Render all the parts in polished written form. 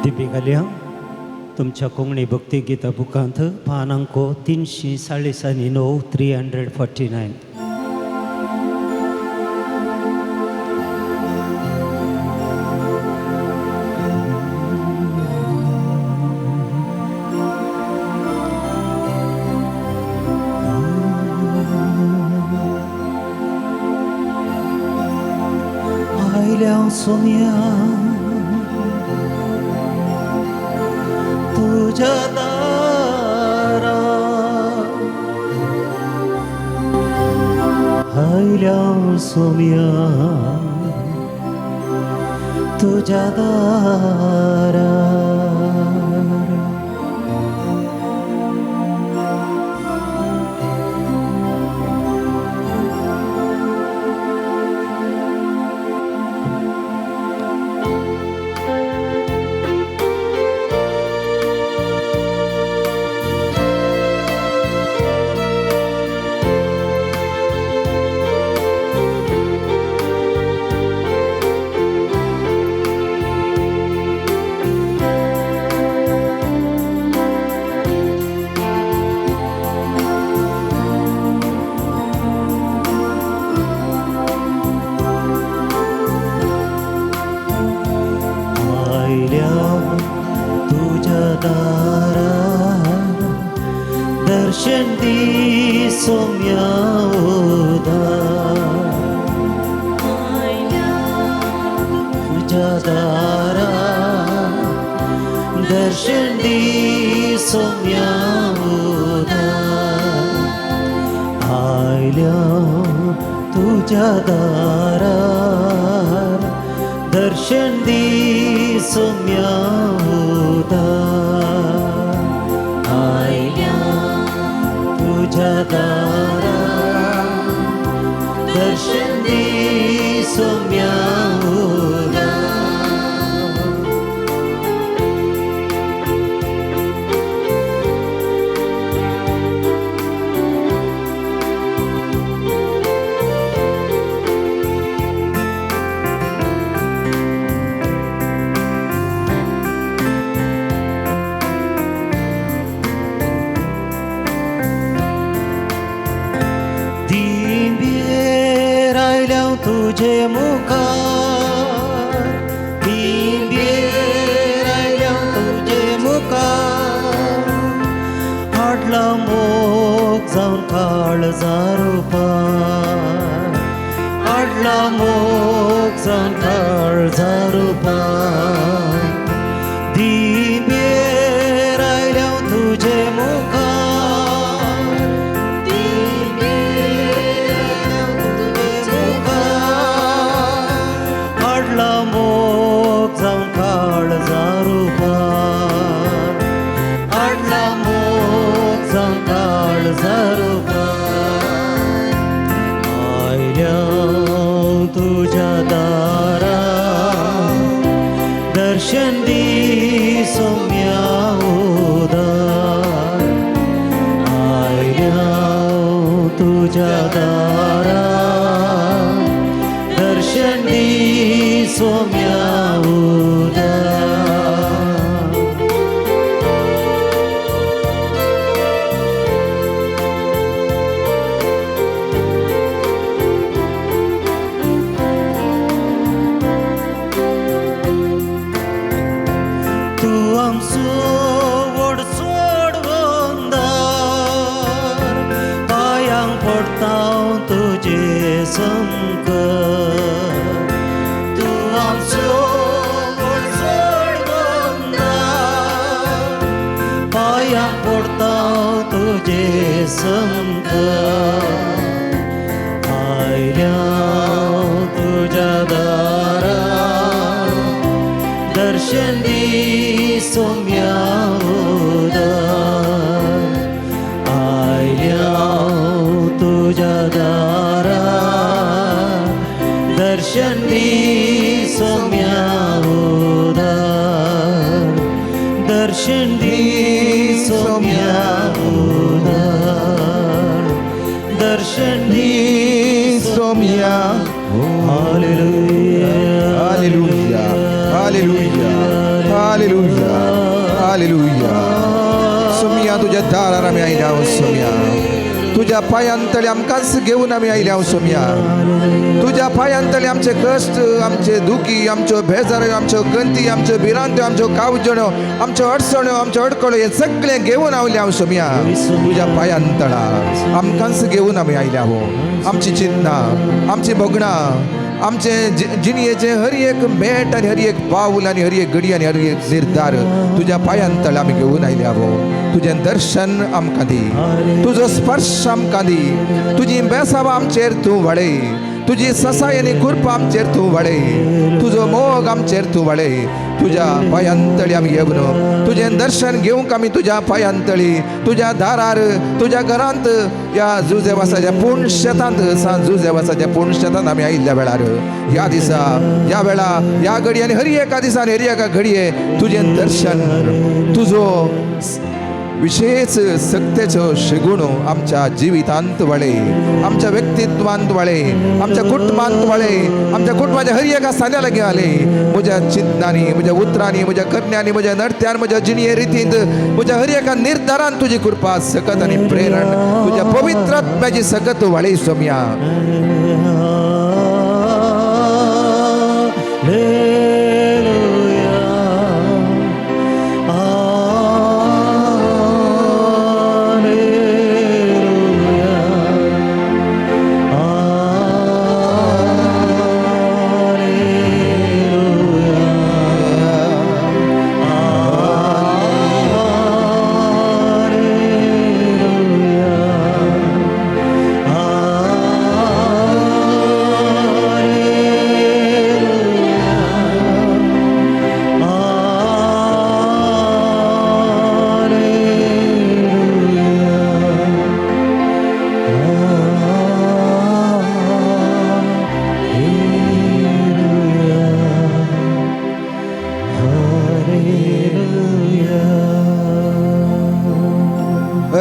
दिपी घालया तुमच्या कोंकणी भक्ती गीता बुकांत पान अंको 349, 349. आयल्या सोम्या तुझ्या दारा, आयल्या सोम्या तुझ्या दारा. आयल्या तुझ्या दारा, दर्शन दी सोम्या उदार. तुझ्या दारा, दर्शन दी सोम्या उदार. आयल्या तुझ्या दारा, दर्शन दी सोम्या उदार. आयल्या तुझ्या दारा, दर्शन दी सोम्या उदार. दिंबेर आयल्या तुझे मुखार, दिंबेर आयल्या तुझे मुखार, हाडला मोग जावन काळजा रुपार, हाडला मोग जावन काळजा रुपार. दिंबेर आयल्या तुझे मुखार, दिंबेर आयल्या तुझे मुखार, हाडला मोग जावन काळजा रुपार, हाडला मोग जावन काळजा रुपार. आयल्या तुझ्या दारा, दर्शन दी सोम्या उदार. आयल्या तुझ्या दारा, दर्शन दी सोम्या उदार. तूं आमचो व्हड सोडवंदार, पांयांक पडटा तुजे संकट. तूं आमचो व्हड सोडवंदार, पांयांक पडटा तुजे संकट. आयल्या तुज्या दारा, दर्शन दी सोम्या उदार. आयल्या तुझ्या दारा, दर्शन दी सोम्या उदार, दर्शन दी सोम्या उदार, दर्शन दी सोम्या. Hallelujah. Hallelujah. Hallelujah. हालेलुया, हालेलुया. सोमया, तुज्या दारार आमी आयल्या हांव सोमया. तुज्या पांयांतले आमकांच घेवन आमी आयल्या हांव सोमया. तुज्या पांयांतले आमचे कश्ट, आमचे दुखी, आमच्यो बेजाऱ्यो, आमच्यो गंती, आमच्यो भिरांत्यो, आमच्यो कावजण्यो, आमच्यो अडचण्यो, आमच्यो अडकळ्यो, हे सगळें घेवन आयल्या हांव सोमया. तुज्या पांयांतळा आमकांच घेवन आमी आयल्या हो. आमची चिंतना, आमची भोगणां, आमचे जिणयेचे हर एक मेट आनी हर एक पावल आनी हर एक घडी आनी हर एक निर्धार तुज्या पांयांतळ आमी घेवन आयल्या हो. तुजें दर्शन आमकां दी, तुजो स्पर्श आमकां दी, तुजी बेसावां आमचेर तूं वाडय, तुजी ससाय आनी कृपा आमचेर तूं वाडय, तुजो मोग आमचेर तूं वाडय. तुज्या पांयांतळी आमी येवन तुजें दर्शन घेवंक आमी तुज्या पांयांतळी, तुज्या दारार, तुज्या घरांत, ह्या जुजेवासाच्या पूण शेतांत, सांत जुजेवासाच्या पूण शेतांत आमी आयिल्ल्या वेळार, ह्या दिसा, ह्या वेळा, ह्या घडये आनी हर एका दिसान, हर एका घडये तुजें दर्शन, तुजो विशेष सक्तेचो शेगुण आमच्या जिवितांत वाडय, आमच्या व्यक्तित्वांत वाडय, आमच्या कुटुंबांत वाडय, आमच्या कुटुंबाच्या हर एका सांद्या लागीं आले. म्हज्या चिंतनांनी, म्हज्या उतरांनी, म्हज्या करण्यांनी, म्हज्या नडत्यान, म्हज्या जिणये रितींत, म्हज्या हर एका निर्धारान तुजी कृपा, सकत आनी प्रेरण, तुज्या पवित्र आत्म्याची सकत वाडय Somaiya. Hallelujah. Hallelujah. Hallelujah. Hallelujah.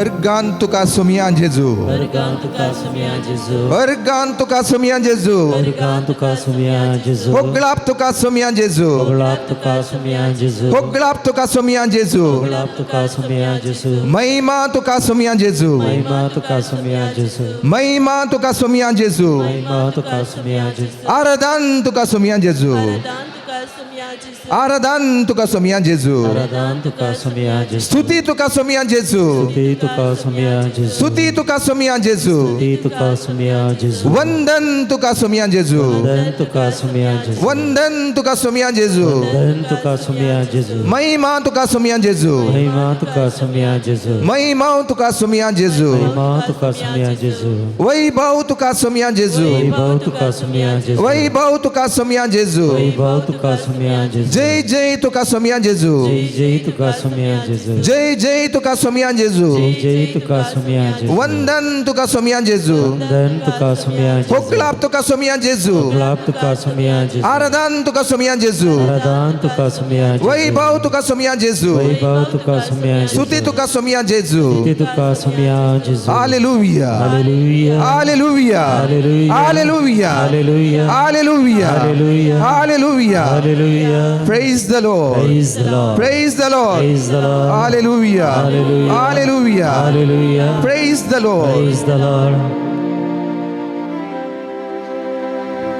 Organ तुका सोमया जेजू. अर्गान तुका सोमया जेजू. अर्गान तुका सोमया जेजू. अर्गान तुका सोमया जेजू. होगळाप तुका सोमया जेजू. होगळाप तुका सोमया जेजू. होगळाप तुका सोमया जेजू. होगळाप तुका सोमया जेजू. महिमा तुका सोमया जेजू. महिमा तुका सोमया जेजू. महिमा तुका सोमया जेजू. महिमा तुका सोमया जेजू. आराधन तुका सोमया जेजू. आराधन तुका सोमया जेजू. आराधन तुका सोमया जेजू. आराधन तुका सोमया जेजू. स्तुती तुका सोमया जेजू. स्तुती तुका सोमया जेजू. स्तुती तुका सोमया जेजू. स्तुती तुका सोमया जेजू. वंदन तुका सोमया जेजू. वंदन तुका सोमया जेजू. वंदन तुका सोमया जेजू. वंदन तुका सोमया जेजू. महिमा तुका सोमया जेजू. महिमा तुका सोमया जेजू. महिमा तुका सोमया जेजू. महिमा तुका सोमया जेजू. वैभव तुका सोमया जेजू. वैभव तुका सोमया जेजू. वैभव तुका सोमया जेजू. वैभव तुका सोमया जेजू. जय जय तुका सोमया जेजू. जय जय तुका सोमया जेजू. जय जय तुका सोमया जेजू. जय जय तुका सोमया जेजू. वंदन तुका सोमया जेजू. वंदन तुका सोमया जेजू. होगळाप तुका सोमया जेजू. होगळाप तुका सोमया जेजू. आराधन तुका सोमया जेजू. आराधन तुका सोमया जेजू. वैभव तुका सोमया जेजू. वैभव तुका सोमया जेजू. स्तुती तुका सोमया जेजू. स्तुती तुका सोमया जेजू. Hallelujah. Hallelujah. Hallelujah. Hallelujah. Hallelujah. Hallelujah. Hallelujah. Hallelujah. Hallelujah. Hallelujah. Praise the Lord. Praise the Lord. Praise the Lord. Praise the Lord. Hallelujah. Hallelujah. Hallelujah. Hallelujah. Praise the Lord. Praise the Lord.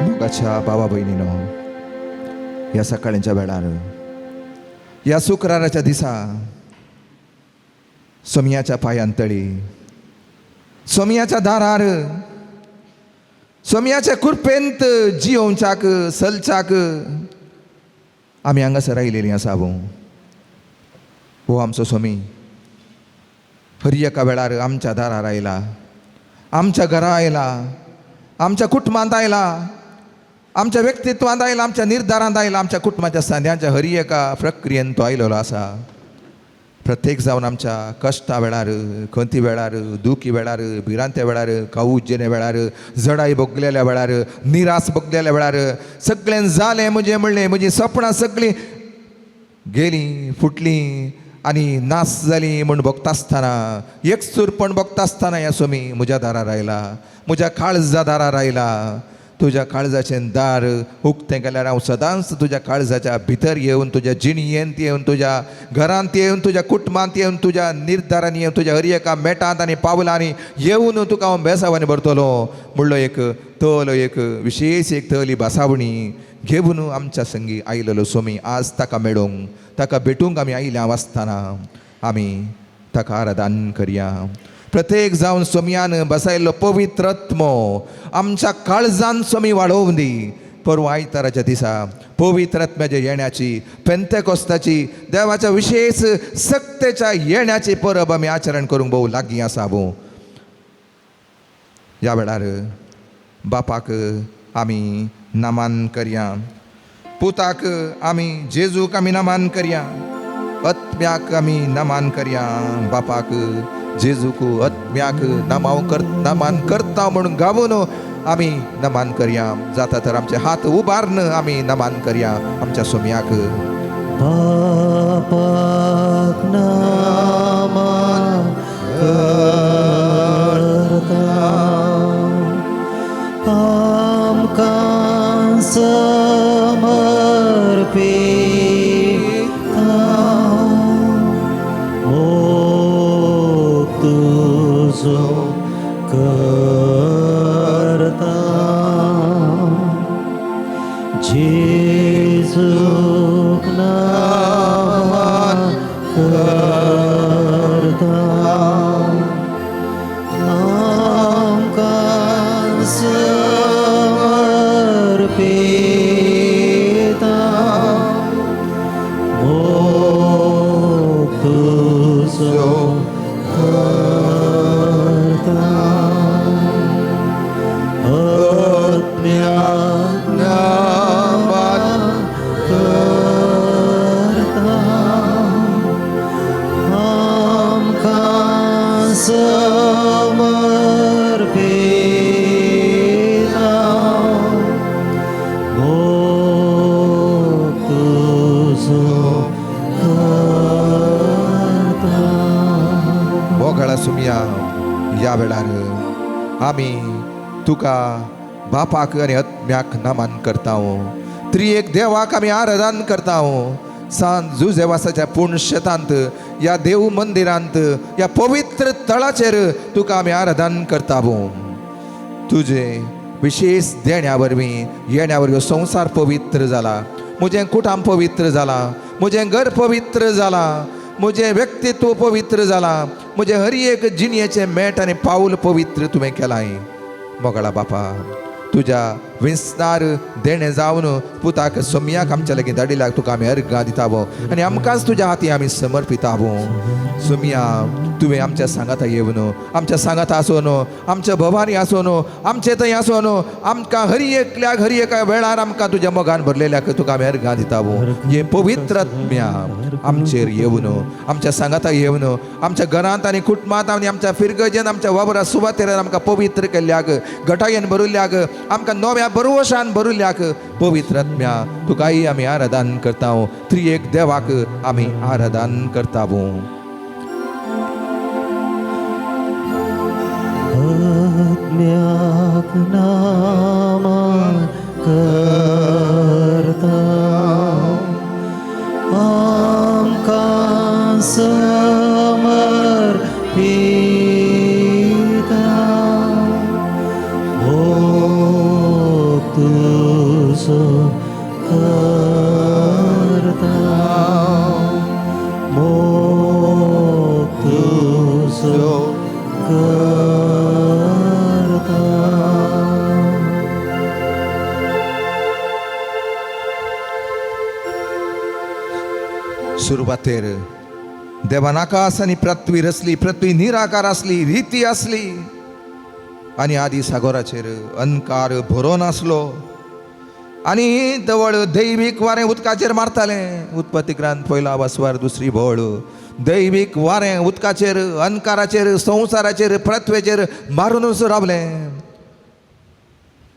मोगाच्या भावा भयणीनो, ह्या सकाळच्या वेळार, ह्या शुक्राराच्या दिसा, सोमयाच्या पायांतळी, सोमयाच्या दारार, सोमयाच्या कृपेंत जियोवच्याक चलच्याक आमी हांगासर आयलेलीं आसा. हो आमचो सोमी हर एका वेळार आमच्या दारार आयला, आमच्या घरा आयला, आमच्या कुटुंबांत आयला, आमच्या व्यक्तित्वांत आयला, आमच्या निर्धारांत आयला, आमच्या कुटुंबाच्या सांद्यांच्या हर एका प्रक्रियेन तो आयलेलो आसा. प्रत्येक जावन आमच्या कश्टा वेळार, खंती वेळार, दुखी वेळार, भिरांत्या वेळार, कावूजेने वेळार, जडाई भोगलेल्या वेळार, निरास भोगलेल्या वेळार, सगळें जालें म्हजें म्हणलें, म्हजीं सपनां सगळीं गेलीं, फुटलीं आनी नास जाली म्हूण भोगता आसतना, एकसूरपण भोगता आसतना, ह्या सोमी म्हज्या दारार आयला, म्हज्या काळजा दारार आयला. तुज्या काळजाचें दार उक्तें केल्यार हांव सदांच तुज्या काळजाच्या भितर येवन तुज्या जिणयेंत येवन तुज्या घरांत येवन तुज्या कुटुंबांत येवन तुज्या निर्धारांनी येवन तुज्या हर एका मेटांत आनी पावलांनी येवन तुका हांव बेसावानी भरतलो म्हणलो एक तल एक विशेश एक तली भासावणी घेवन आमच्या संगी आयलेलो सोमी आज ताका मेळोवंक ताका भेटूंक आमी आयल्या आसतना आमी ताका आराधन करया. प्रत्येक जावन सोमयान बसायल्लो पवित्र आत्मो आमच्या काळजान सोमी वाडोवन दी. परवा आयताराच्या दिसा पवित्र आत्म्याच्या येण्याची पेंतेकोस्ताची देवाच्या विशेश सक्तेच्या येण्याची परब आमी आचरण करूंक भोव लागीं आसा. भोव ह्या वेळार बापाक आमी नमन करया, पुताक आमी जेजूक आमी नमन करया, आत्म्याक आमी नमन करया. बापाक जेजूक आत्म्याक नमाव कर नमन करता म्हणून गावून आमी नमन करया. जाता तर आमचे हात उबारून आमी नमन करया आमच्या सोम्याक. बापाक नमन करता, आमकां समर्पिता, मोग तुजो करता, जेजूक नमन करता, आमकां समर्पिता, मोग तुजो करता, आत्म्याक नमन करता, आमकां समर्पिता, मोग तुजो करता. मोगाळा सुमया, ह्या वेळार आमी तुका बापाक आनी आत्म्याक नमन करता. त्रिएक देवाक आमी आराधन करता. सांत जुजेवासाच्या पूर्ण शेतांत ह्या देव मंदिरांत ह्या पवित्र तळाचेर तुका आमी आराधन करता. तुजे विशेश देण्या वरवीं येण्या वरवीं संवसार पवित्र जाला, म्हजें कुटुंब पवित्र जाला, म्हजें घर पवित्र जाला, म्हजें व्यक्तित्व पवित्र जाला, म्हजें हर एक जिणयेचें मेट आनी पावल पवित्र तुवें केलां. मोगाळा बापा, तुज्या विस्तार देणें जावन पुताक सोमयाक आमच्या लागीं धाडिल्याक तुका आमी अर्गां दितावो आनी आमकांच तुज्या हाती आमी समर्पितावो. सोमया, तुवें आमच्या सांगाता येवन आमच्या सांगाता आसून आमच्या भवानी आसून आमचे थंय आसून आमकां हर एकल्याक हर एका वेळार आमकां तुज्या मोगान भरलेल्याक तुका आमी अर्गां दितावो. हे पवित्र आत्म्या आमचेर येवन आमच्या सांगाता येवन आमच्या घरांत आनी कुटुंबांत आनी आमच्या फिरगजेन आमच्या वावरा सुवातेर आमकां पवित्र केल्ल्याक घटायेन भरिल्ल्याक आमकां नव्या बरवशान भरिल्ल्याक पवित्र आत्म्या तुकाय आमी आराधन करता. त्रिएक देवाक आमी आराधन करता. आत्म्याक नमन करता, आमकां समर्पिता, मोग तुजो करता, मोग तुजो करता. सुरवातेर देवान आकाश आनी पृथ्वी रचली, पृथ्वी निराकार आसली, रिती आसली आनी आदी सागोराचेर अंधकार भरोन आसलो आनी तवळ दैवीक वारें उदकाचेर मारतालें. उत्पत्ती ग्रंथ पयलो आवासवार दुसरी भळ. दैवीक वारें उदकाचेर अंधकाराचेर संवसाराचेर पृथ्वेचेर मारुनूच रावलें.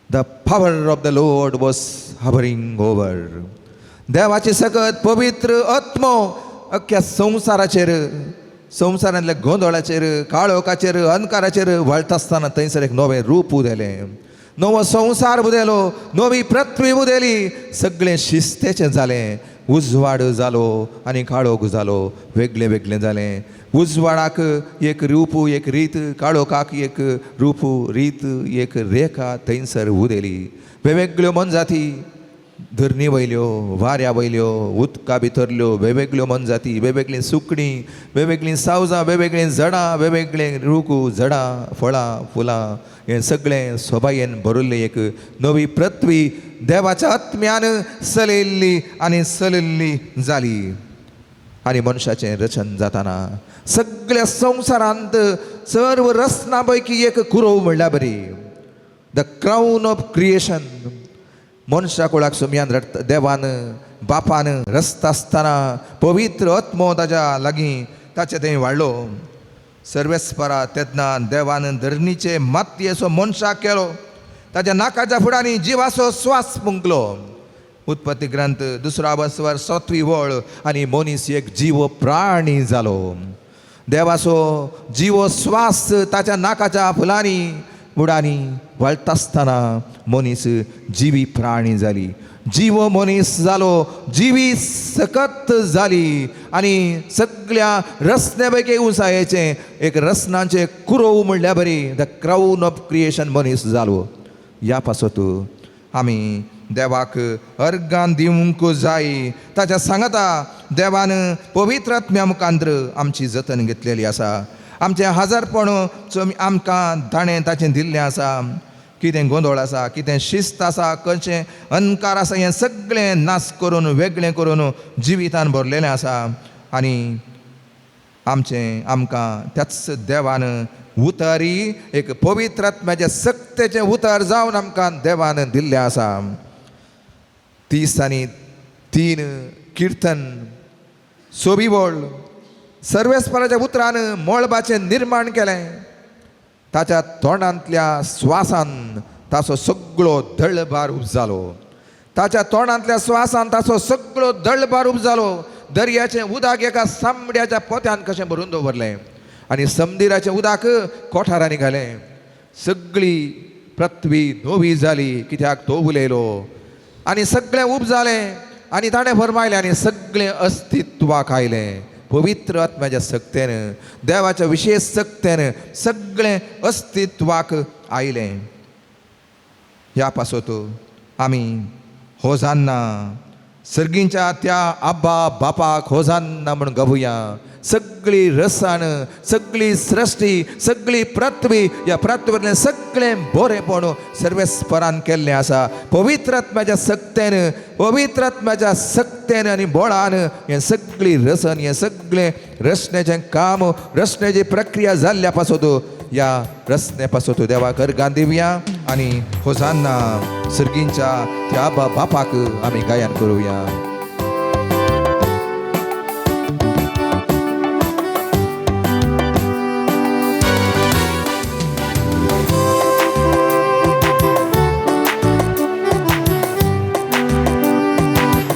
The power of the Lord was hovering over. देवाची सकत पवित्र आत्मो अख्ख्या संवसाराचेर संवसारांतल्या गोंदळाचेर काळोखाचेर अंधकाराचेर वळटा आसतना थंयसर एक नवें रूप उदेलें. नवो संवसार उदेलो, नवी पृथ्वी उदेली, सगळें शिस्तेचें जालें. उजवाड जालो आनी काळोख जालो, वेगळें वेगळें जालें. उजवाडाक एक रूप एक रीत, काळोखाक एक रूप रीत एक रेखा थंयसर उदेली. वेगवेगळ्यो मोनजाती, धरणी वयल्यो, वाऱ्या वयल्यो, उदका भितरल्यो वेगवेगळ्यो मोनजाती, वेगवेगळीं सुकणीं, वेगवेगळीं सावजां, वेगवेगळीं झाडां, वेगवेगळीं रूख, झाडां, फळां, फुलां, हें सगळें सोबायेन भरिल्लें एक नवी पृथ्वी देवाच्या आत्म्यान चलयल्ली आनी चलयल्ली जाली. आनी मनशाचें रचन जाताना सगळ्या संवसारांत सर्व रचना पैकी एक कुरोव म्हणल्यार बरी, the crown of creation. मनशा कुळाक सुमयान रडटा देवान बापान रस्ता आसतना पवित्र आत्मो ताज्या लागीं ताचे थंय वाडलो. सर्वेस्परा तेन्ना देवान धरणीचे मातयेचो मनशाक केलो, ताज्या नाकाच्या फुडांनी जिवाचो स्वास फुंकलो. उत्पत्ती ग्रंथ दुसरो बसवर 7वी वळ. आनी मनीस एक जीव प्राणी जालो. देवाचो जिवो स्वास ताच्या नाकाच्या फुलांनी बुडांनी वळटा आसतना मनीस जिवी प्राणी जाली. जिवो मनीस जालो, जिवी सकत जाली. आनी सगळ्या रसण्या पैकी उंचायेचें एक रसनाचें कुरोव म्हणल्यार बरी, the crown of creation मनीस जालो. ह्या पासत आमी देवाक अर्गान दिवंक जाय. ताच्या सांगाता देवान पवित्र आत्म्या मुखांत्र आमची जतन घेतलेली आसा. आमचें हजारपण आमकां ताणें ताचें दिल्लें आसा. कितें गोंदळ आसा, कितें शिस्त आसा, खंयचें अहंकार आसा, हें सगळें नाश करून वेगळें करून जिवितान भरलेलें आसा. आनी आमचें आमकां त्याच देवान उतरी एक पवित्र आत्म्याचें सक्तेचें उतर जावन आमकां देवान दिल्लें आसा. 33 किर्तन 6वी वळ. सर्वेस्पराच्या उतरान मळबाचें निर्माण केलें, ताच्या तोंडांतल्या स्वासान ताचो सगळो दळभार जालो. ताच्या तोंडांतल्या स्वासान ताचो सगळो दळभार जालो. दर्याचें उदक एका सामड्याच्या पोत्यान कशें भरून दवरलें आनी समदिराचें उदक कोठारांनी घालें. सगळी पृथ्वी नवी जाली, कित्याक तो उलयलो आनी सगळें उब जालें. आनी ताणें फरमायलें आनी सगळें अस्तित्वाक आयलें. पवित्र आत्म्याच्या सक्तेन, देवाच्या विशेश सक्तेन सगळें अस्तित्वाक आयलें. ह्या पासत आमी होजान्ना सर्गींच्या त्या आब्बा बापाक होजान्ना म्हूण गावया. सगळी रसाण, सगळी सृश्टी, सगळी पृथ्वी, ह्या पृथ्वीवयलें सगळें बरेंपण सर्वेस्परान केल्लें आसा. पवित्र आत्म्याच्या सक्तेन, पवित्र आत्म्याच्या सक्तेन आनी बळान हें सगळी रसन, हें सगळें रचनेचें काम, रचनेची प्रक्रिया जाल्ल्या पासत ह्या रचने पासत देवाक अर्गां दिवया आनी होजान्ना सर्गींच्या त्या बापाक आमी गायन करुया.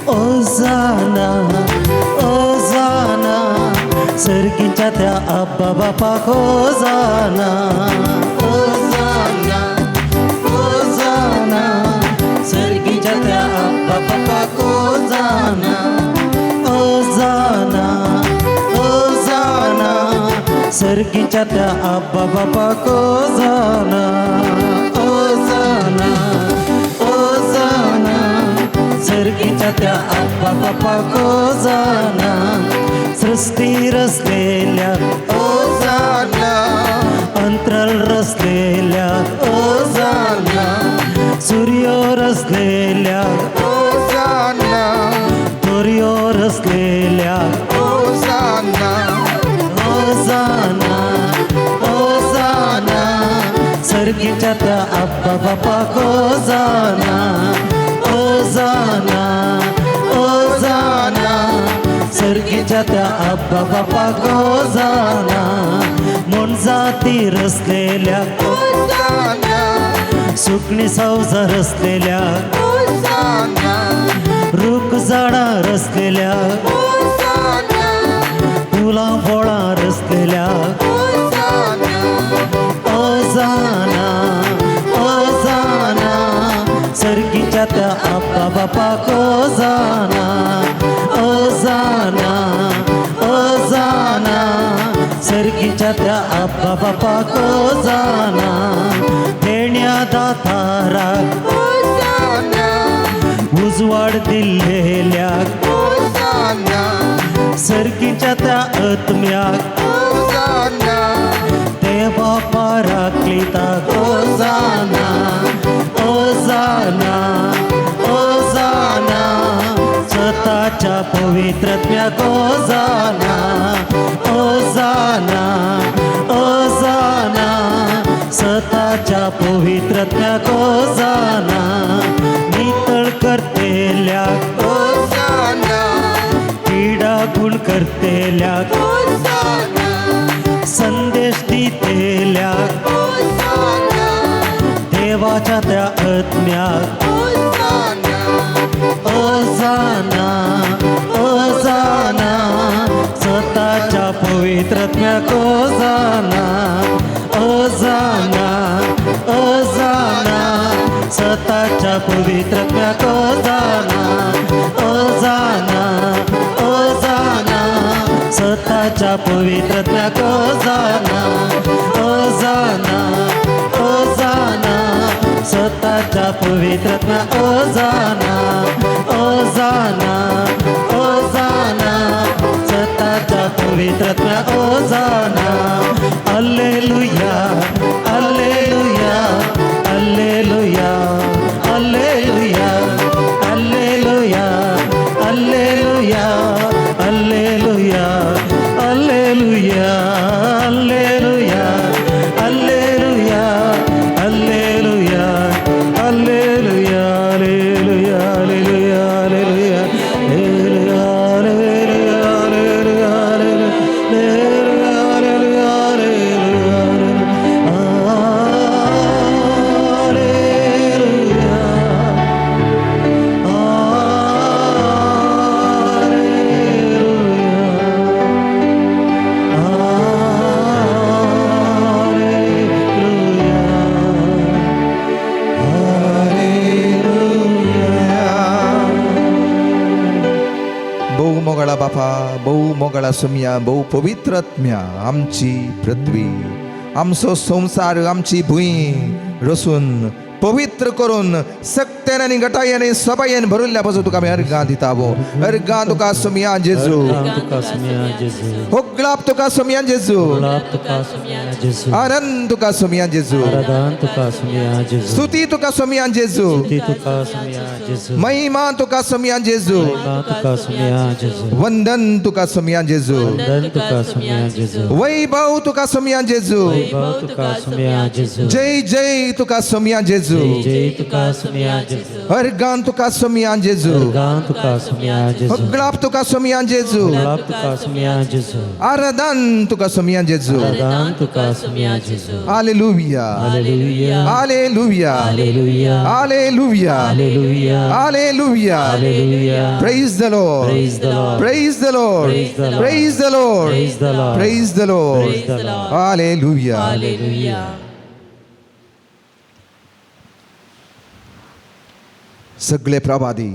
ओजाना ओजाना सर्गीच्या त्या आब्बा बापाक ओजाना. ओजाना ओजाना सर्गीच्या त्या आब्बा बापाक ओजाना. ओजाना ओजाना सर्गीच्या त्या आब्बा बापाक ओजाना. ओजाना ओजाना सर्गीच्या त्या आब्बा बापाक ओजाना. सृष्टी रचलेल्या ओजाना, अंतराळ रचलेल्या ओजाना, सूर्य रचलेल्या ओजाना, दर्यो रचलेल्या ओजाना, ओजाना ओजाना सर्गीच्या त्या आब्बा बापाक ओजाना. ओजाना ओजाना सर्गीच्या त्या आब्बा बापाक ओजाना. मोनजाती रचलेल्या ओजाना, सुकणी सावजा रचलेल्या ओजाना, रूख झाडां रचलेल्या ओजाना, फुलां फळां रचलेल्या ओजाना, ओजाना ओजाना त्या आप्पा बापाक ओजाना ओजाना ओजाना सर्गीच्या त्या आप्पा बापाक ओजाना देण्या दाताराक उजवाड दिल्लेल्याक सर्गीच्या त्या आत्म्याक देवा पराक्लिताक ओजाना ओजाना ओजाना स्वतःच्या पवित्रत्म्याक ओजाना ओजाना ओजाना स्वतःच्या पवित्रत्म्याक ओजाना नितळ करतेल्याक पीडा गुण करतेल्याक संदेश दितेल्याक देवाच्या त्या आत्म्याक ओजाना ओजाना स्वतःच्या पवित्रत्म्याक ओजाना ओजाना ओजाना स्वतःच्या पवित्रत्म्याक ओजाना ओजाना ओजाना स्वतःच्या पवित्रत्म्याक ओजाना ओजाना ओजाना स्वतःच्या पवित्रत्म्याक ओजाना ओजाना ओजाना स्वतःच्या पवित्रत्म्याक ओजाना. Alleluia alleluia alleluia alleluia alleluia alleluia alleluia alleluia alleluia alleluia alleluia alleluia alleluia alleluia alleluia alleluia alleluia alleluia alleluia alleluia भोव मोगळा बापा, भोव मोगळा सुमया, भोव पवित्र आत्म्या, आमची पृथ्वी, आमचो संवसार, आमची भूंय रसून पवित्र करून सक्त्यान आनी गटायेन सबायेन भरिल्ल्या पासून तुका आमी अर्गां दिता वो. अर्गां तुका सुमया जेजू, तुका सुमया जेजू, होगळाप तुका सुमया जेजू, गुलाब तुका सुमया जेजू, आनंद तुका सुमया जेजू, आराधन तुका सुमया जेजू, स्तुती तुका सुमया जेजू, स्तुती तुका सुमया जेजू, महिमा तुका सुमया जेजू, महिमा तुका सुमया जेजू, वंदन तुका सुमया जेजू, वंदन तुका सुमया जेजू, वैभव तुका सुमया जेजू, वैभव तुका सुमया जेजू, जय जय तुका सुमया जेजू, जय जय तुका सुमया जेजू, अर्गान तुका सुमया जेजू, अर्गान तुका सुमया जेजू, होगळाप तुका सुमया जेजू, गुलाब तुका सुमया जेजू, आराधन तुका सुमया जेजू. आराधन तुका सुमया जेजू. Hallelujah, hallelujah, hallelujah, hallelujah, hallelujah, hallelujah, hallelujah. Hallelujah. Praise the Lord, Praise the Lord. Praise the Lord, Praise the Lord. Praise the Lord, Praise the Lord. Praise the Lord. Praise the Lord. Hallelujah. Hallelujah. सगळे प्रवादी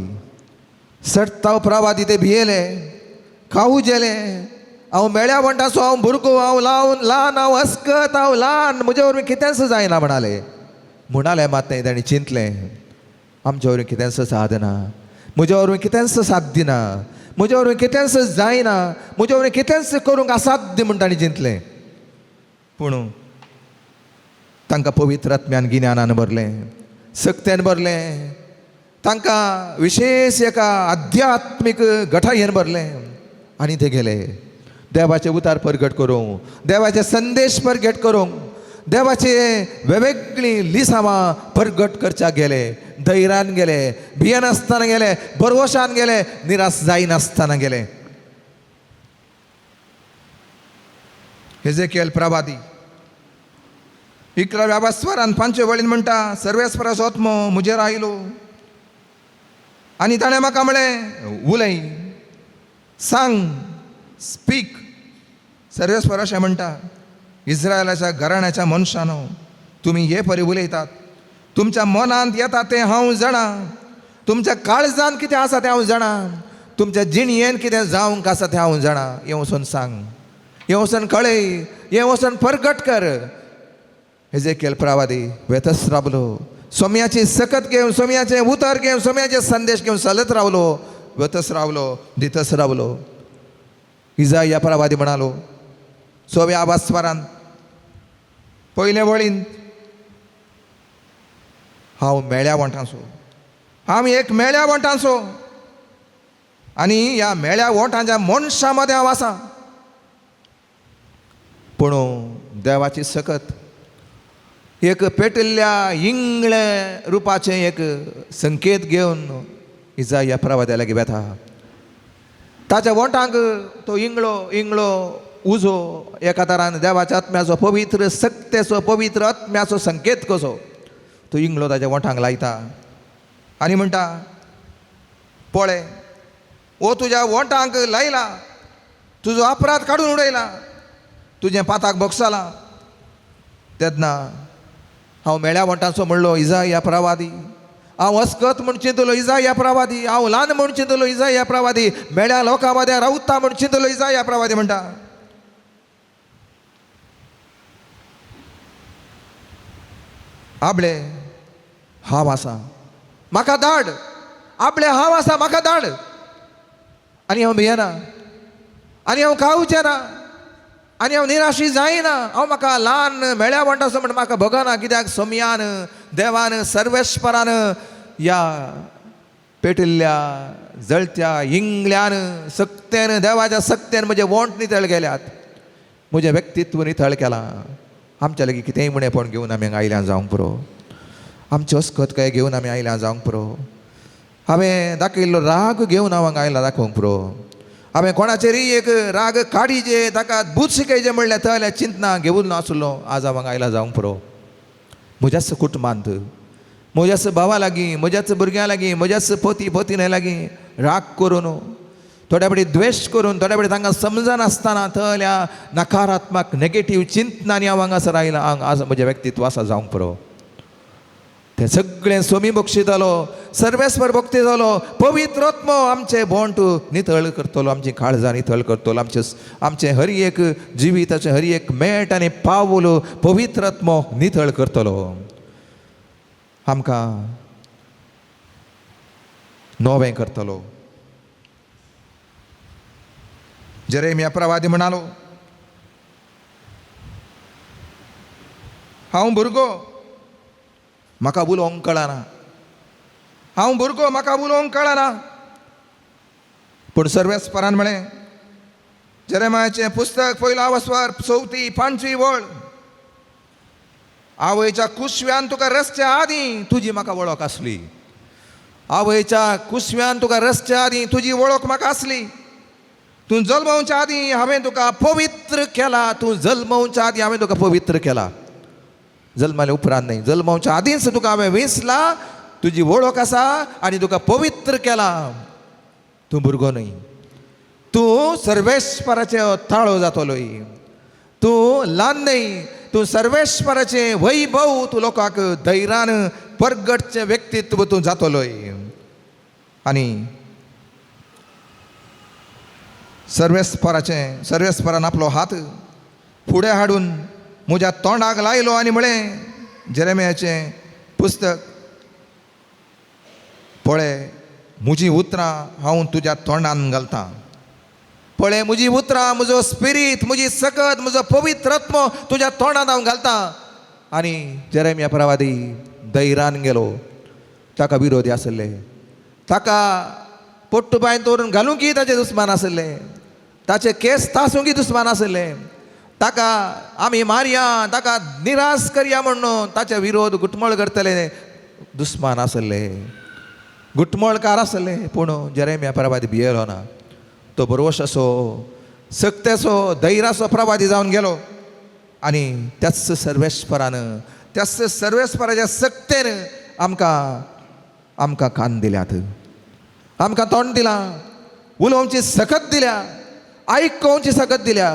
सट्टाव प्रवादी ते भियेले, खाऊ जेले. हांव मेळ्या म्हणटा हांव भुरगो, हांव लावन ल्हान, हांव अस्कत, हांव ल्हान, म्हजे वरवीं कितेंच जायना म्हणाले. म्हणाले मात न्ही, ताणें चिंतलें आमचे वरवीं कितेंच सादना, म्हज्या वरवीं कितेंच साध्य ना, म्हज्या वरवीं कितेंच जायना, म्हज्या वरवीं कितेंच करूंक असाध्य म्हूण ताणें चिंतलें. पूण तांकां पवित्र आत्म्यान गिन्यानान भरलें, सक्त्यान भरलें, तांकां विशेश एका आध्यात्मीक गठायेन भरलें आनी ते गेले देवाचे उतार परगट करूंक, देवाचे संदेश परगट करूंक, देवाचे वेगवेगळीं लिसांवां परगट करच्याक गेले. धैर्यान गेले, भियेनासतना गेले, भरवशान गेले, निराश जायनासतना गेले. हेजेकियल प्रवादी 11व्या वास्वरान 5 वळीन म्हणटा, सर्वेस्पराचो आत्मो म्हजेर आयलो आनी ताणें म्हाका म्हळें, उलय, सांग, स्पीक. सर्वेस्पर अशें म्हणटा, इस्रायलाच्या घराण्याच्या मनशानो, तुमी हे परी उलयतात, तुमच्या मनांत येता तें हांव जाणा. तुमच्या काळजान कितें आसा तें हांव जाणा, तुमच्या जिणयेन कितें जावंक आसा तें हांव जाणा. हें वचून सांग, हें वचून कळय, हें वचून परगट कर. हेजेकेल प्रवादी वेतच रावलो, सोम्याची सकत घेवन, सोम्याचें उतर घेवन, सोम्याचे संदेश घेवन चलत रावलो, वेतच रावलो, दितच रावलो. इजाया प्रवादी म्हणालो सव्या आवास्वरान पयले वळीन, हांव मेळ्या वोंटांचो, हांव एक मेळ्या वोंटांचो आनी ह्या मेळ्या वोंटांच्या मनशां मदें हांव आसा. पूण देवाची सकत एक पेटिल्ल्या इंगळे रुपाचें एक संकेत घेवन इजाया प्रवाद्या लागीं वेता. ताच्या वोंटांक तो इंगळो इंगळो उजो एका तरान देवाच्या आत्म्याचो पवित्र सक्तेचो पवित्र आत्म्याचो संकेत कसो तो इंगळो ताच्या वोंठांक लायता आनी म्हणटा, पळय हो तुज्या वोंठांक लायला, तुजो अपराध काडून उडयला, तुजें पाताक भोगसलां. तेन्ना हांव मेळ्या वोंठांचो म्हणलो इजाया प्रवादी, हांव अस्कत म्हूण चिंतलो इजाया प्रवादी, हांव ल्हान म्हूण चिंतलो इजाया प्रवादी, मेळ्या लोकां मदें रावता म्हूण चिंतलो इजाया प्रवादी म्हणटा. आपले हांव आसा म्हाका धाड, आपले हांव आसा म्हाका धाड, आनी हांव भियेना, आनी हांव खावचें ना, आनी हांव निराशी जायना. हांव म्हाका ल्हान मेळ्या म्हणटा म्हण म्हाका भोगना, कित्याक सोमयान देवान सर्वेस्परान ह्या पेटिल्ल्या जळत्या इंगल्यान सक्तेन देवाच्या सक्तेन म्हजे वोंट नितळ गेल्यात, म्हजें व्यक्तित्व नितळ केलां. आमच्या लागीं कितेंय उणेपण घेवन आमी हांगा आयल्या जावंक पुरो, आमच्यो अस्कत काय घेवन आमी आयल्या जावंक पुरो, हांवें दाखयल्लो राग घेवन हांव हांगा आयला दाखोवंक पुरो, हांवें कोणाचेरय एक राग काडीजे ताका बूद शिकयजे म्हणल्यार तल्या चिंतना घेवन नासलो, आज हांव हांगा आयला जावंक पुरो. म्हज्याच कुटुंबांत, म्हज्याच भावा लागीं, म्हज्याच भुरग्यां लागीं, म्हज्याच पती पतीने लागीं राग करून, थोड्या फावटी द्वेश करून, थोड्या फावटी तांकां समजनासतना तल्या नकारात्मक नेगेटीव चिंतनांनी हांव हांगासर आयला, आज म्हजें व्यक्तित्व आसा जावंक पुरो. तें सगळें सोमी बक्षितालो, सर्वेस्वर भक्ती जालो, पवित्र आत्मो आमचें बोंट नितळ करतलो, आमची काळजां नितळ करतलो, आमचें आमचें हर एक जिविताचें हर एक मेट आनी पावल पवित्र आत्मो नितळ करतलो, आमकां नवें करतलो. जेरेमिया प्रवादी म्हणालो, हांव भुरगो म्हाका उलोवंक कळना, हांव भुरगो म्हाका उलोवंक कळना. पूण सर्वेस्परान म्हळें, जेरेमायाचें पुस्तक पयलो आवस्वार चवथी पांचवी वळ, आवयच्या कुसव्यान तुका रसच्या आदीं तुजी म्हाका वळख आसली, आवयच्या कुसव्यान तुका रसच्या आदीं तुजी वळख म्हाका आसली, तूं जल्मवच्या आदीं हांवें तुका पवित्र केला, तूं जल्मवच्या आदीं हांवें तुका पवित्र केला, जल्माले उपरांत न्हय, जल्मवच्या आदींच तुका हांवें वेंचला, तुजी वळख आसा आनी तुका पवित्र केला. तूं भुरगो न्हय, तूं सर्वेस्पराचें ताळो जातलोय, तूं ल्हान न्हय, तूं सर्वेस्पराचें वैभव तूं लोकांक धैर्यान परगटचें व्यक्तित्व तूं जातलोय. आनी सर्वेस्पराचें सर्वेस्परान आपलो हात फुडें हाडून म्हज्या तोंडाक लायलो आनी म्हळें, जेरेमियाचें पुस्तक पळय म्हजीं उतरां हांव तुज्या तोंडान घालतां, पळय म्हजी उतरां, म्हजो स्पिरीत, म्हजी सकत, म्हजो पवित्र आत्मो तुज्या तोंडान हांव घालतां. आनी जेरेमिया प्रवादी धैर्यान गेलो, ताका विरोधी आसले, ताका पोट्टू बांयन दवरून घालूंकय ताचे दुस्मान आसले, ताचे केस तासूंकय दुस्मान आसले, ताका आमी मारया, ताका निराश करया म्हणून ताचे विरोध गुटमळ करतले दुस्मान आसले, गुटमळकार आसले. पूण जेरेमिया प्रवादी भियेलो ना, तो बरोवश असो सक्तेचो धैर्याचो प्रवादी जावन गेलो. आनी त्याच सर्वेस्परान, त्याच सर्वेस्पराच्या सक्तेन आमकां आमकां कान दिल्यात, आमकां तोंड दिलां, उलोवची सकत दिल्या, आयकोवची सकत दिल्या,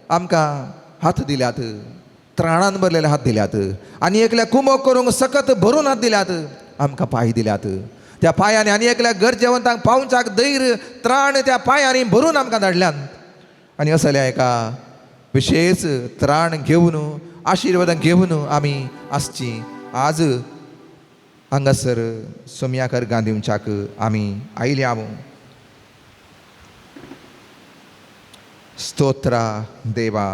आमकां हात दिल्यात, त्राणान भरलेले हात दिल्यात, आनी एकल्या कुमोक करूंक सकत भरून हात दिल्यात, आमकां पांय दिल्यात. त्या पांयांनी आनी एकल्या गरजेवंतांक पावच्याक धैर्य त्राण त्या पांयांनी भरून आमकां धाडल्यान. आनी असल्या एका विशेष त्राण घेवन आशिर्वादां घेवन आमी आसची. आज हांगासर सोमयाकर गांधीच्याक आमी आयल्या. स्तोत्रा देवा,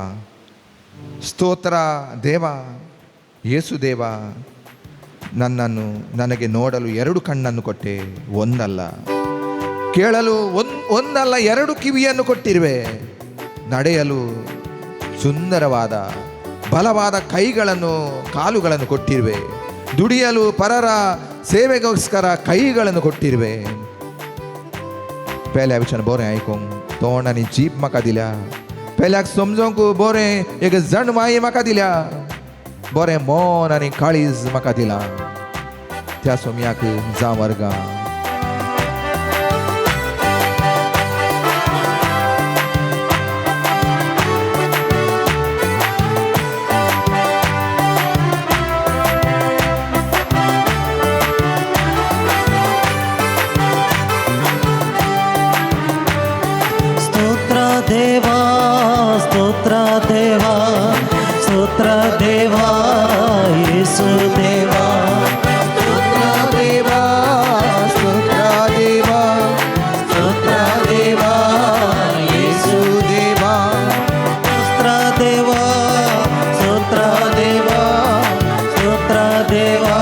ಸ್ತೋತ್ರ ದೇವ, ಯೇಸು ದೇವ, ನನ್ನನ್ನು ನನಗೆ ನೋಡಲು ಎರಡು ಕಣ್ಣನ್ನು ಕೊಟ್ಟೆ, ಒಂದಲ್ಲ. ಕೇಳಲು ಒಂದಲ್ಲ ಎರಡು ಕಿವಿಯನ್ನು ಕೊಟ್ಟಿರುವೆ. ನಡೆಯಲು ಸುಂದರವಾದ ಬಲವಾದ ಕೈಗಳನ್ನು ಕಾಲುಗಳನ್ನು ಕೊಟ್ಟಿರುವೆ. ದುಡಿಯಲು ಪರರ ಸೇವೆಗೋಸ್ಕರ ಕೈಗಳನ್ನು ಕೊಟ್ಟಿರುವೆ. पेल्या विचार बरें आयकूंक तोंड आनी जीब म्हाका दिल्या. पेल्याक समजोंक बरें एक जणवाय म्हाका दिल्या. बरें मन आनी काळीज म्हाका दिला. त्या सोमयाक जावं वर्गां. ಸ್ತೋತ್ರ ದೇವಾ, ಸ್ತೋತ್ರ ದೇವಾ, ಸ್ತೋತ್ರ ದೇವಾ, ಯೇಸು ದೇವಾ. ಸ್ತೋತ್ರ ದೇವಾ, ಸ್ತೋತ್ರ ದೇವಾ, ಸ್ತೋತ್ರ ದೇವಾ, ಯೇಸು ದೇವಾ. ಸ್ತೋತ್ರ ದೇವಾ, ಸ್ತೋತ್ರ ದೇವಾ, ಸ್ತೋತ್ರ ದೇವಾ,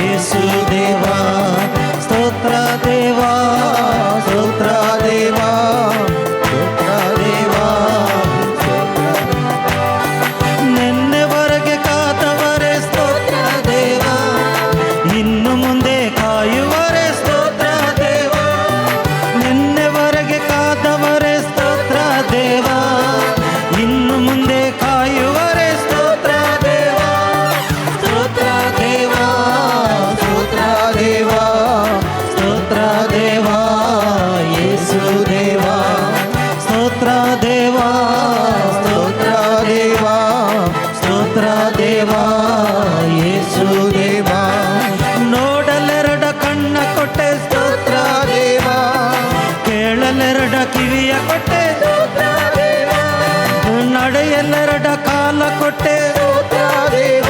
ಯೇಸು ದೇವಾ. ಸ್ತೋತ್ರ ದೇವಾ, ಸ್ತೋತ್ರ ದೇವಾ, ಸ್ತೋತ್ರ ದೇವಾ, ಸ್ತೋತ್ರ. ನಿನ್ನೆವರೆಗೆ ಕಾದವರೇ ಸ್ತೋತ್ರ ದೇವ, ಇನ್ನು ಮುಂದೆ ಕಾಯುವರೇ ಸ್ತೋತ್ರ ದೇವ. ನಿನ್ನೆವರೆಗೆ ಕಾದವರೇ ಸ್ತೋತ್ರ ದೇವ, ಇನ್ನು ಮುಂದೆ ಕಾಯುವರೇ ಸ್ತೋತ್ರ ದೇವ. ಸ್ತೋತ್ರ ದೇವ, ಸ್ತೋತ್ರ ದೇವಾ, ಸ್ತೋತ್ರ ದೇವ, ಯೇಸು ದೇವ. ಸ್ತೋತ್ರ ದೇವ, ಸ್ತೋತ್ರ ದೇವಾ, ಸ್ತೋತ್ರ ದೇವ, ಯೇಸು ದೇವ. ನೋಡಲೆರಡ ಕಣ್ಣ ಕೊಟ್ಟೆ ಸ್ತೋತ್ರ ದೇವ, ಕೇಳಲೆರಡ ಕಿವಿಯ ಕೊಟ್ಟೆ ಸ್ತೋತ್ರ ದೇವ, ನಡೆಯಲೆರಡ ಕಾಲ ಕೊಟ್ಟೆ ಸ್ತೋತ್ರ ದೇವ,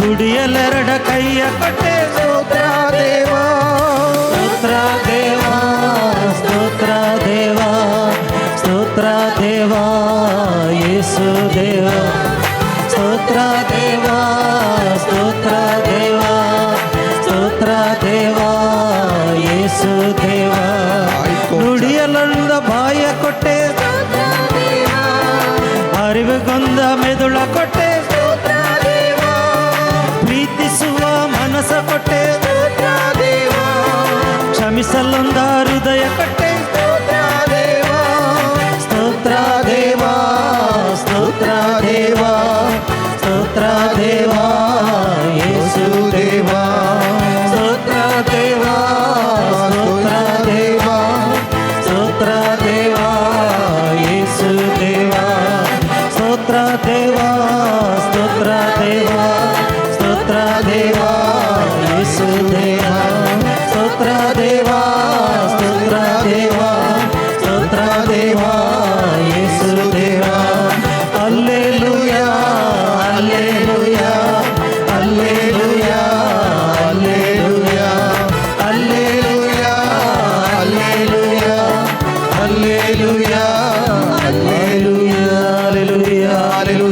ದುಡಿಯಲೆರಡ ಕೈಯ ಕೊಟ್ಟೆ ಸ್ತೋತ್ರ ದೇವ, ಸ್ತೋತ್ರ ದೇವ, ಸ್ತೋತ್ರ ದೇವ, ಸ್ತೋತ್ರ ದೇವ, ಯೇಸು ದೇವ. ಸ್ತೋತ್ರ ದೇವ, ಸ್ತೋತ್ರ ದೇವ, ಸ್ತೋತ್ರ ದೇವ, ಯೇಸು ದೇವ. ನುಡಿಯಲೊಂದ ಬಾಯ ಕೊಟ್ಟೆ, ಅರಿವಿಗೊಂದ ಮೆದುಳ ಕೊಟ್ಟೆ, ಪ್ರೀತಿಸುವ ಮನಸ್ಸ ಕೊಟ್ಟೆ, ಕ್ಷಮಿಸಲೊಂದ ಹೃದಯ ಕೊಟ್ಟೆ. ಸ್ತೋತ್ರ ದೇವ, ಸ್ತೋತ್ರ ದೇವ, ಸ್ತೋತ್ರ ದೇವ, ಯೇಸು ದೇವ. ಸ್ತೋತ್ರ ದೇವ, ಸ್ತೋತ್ರ ದೇವ, ಸ್ತೋತ್ರ ದೇವ, ಯೇಸು ದೇವ. ಸ್ತೋತ್ರ ದೇವ, ಸ್ತೋತ್ರ ದೇವ, ಸ್ತೋತ್ರ ದೇವ, ಯೇಸು ದೇವ. ಸ್ತೋತ್ರ ದೇವ, ಸ್ತೋತ್ರ ದೇವ, ಸ್ತೋತ್ರ ದೇವ, ಯೇಸು ದೇವ. Alleluia, alleluia, alleluia, alleluia, alleluia, alleluia, alleluia, alleluia, alleluia, alleluia,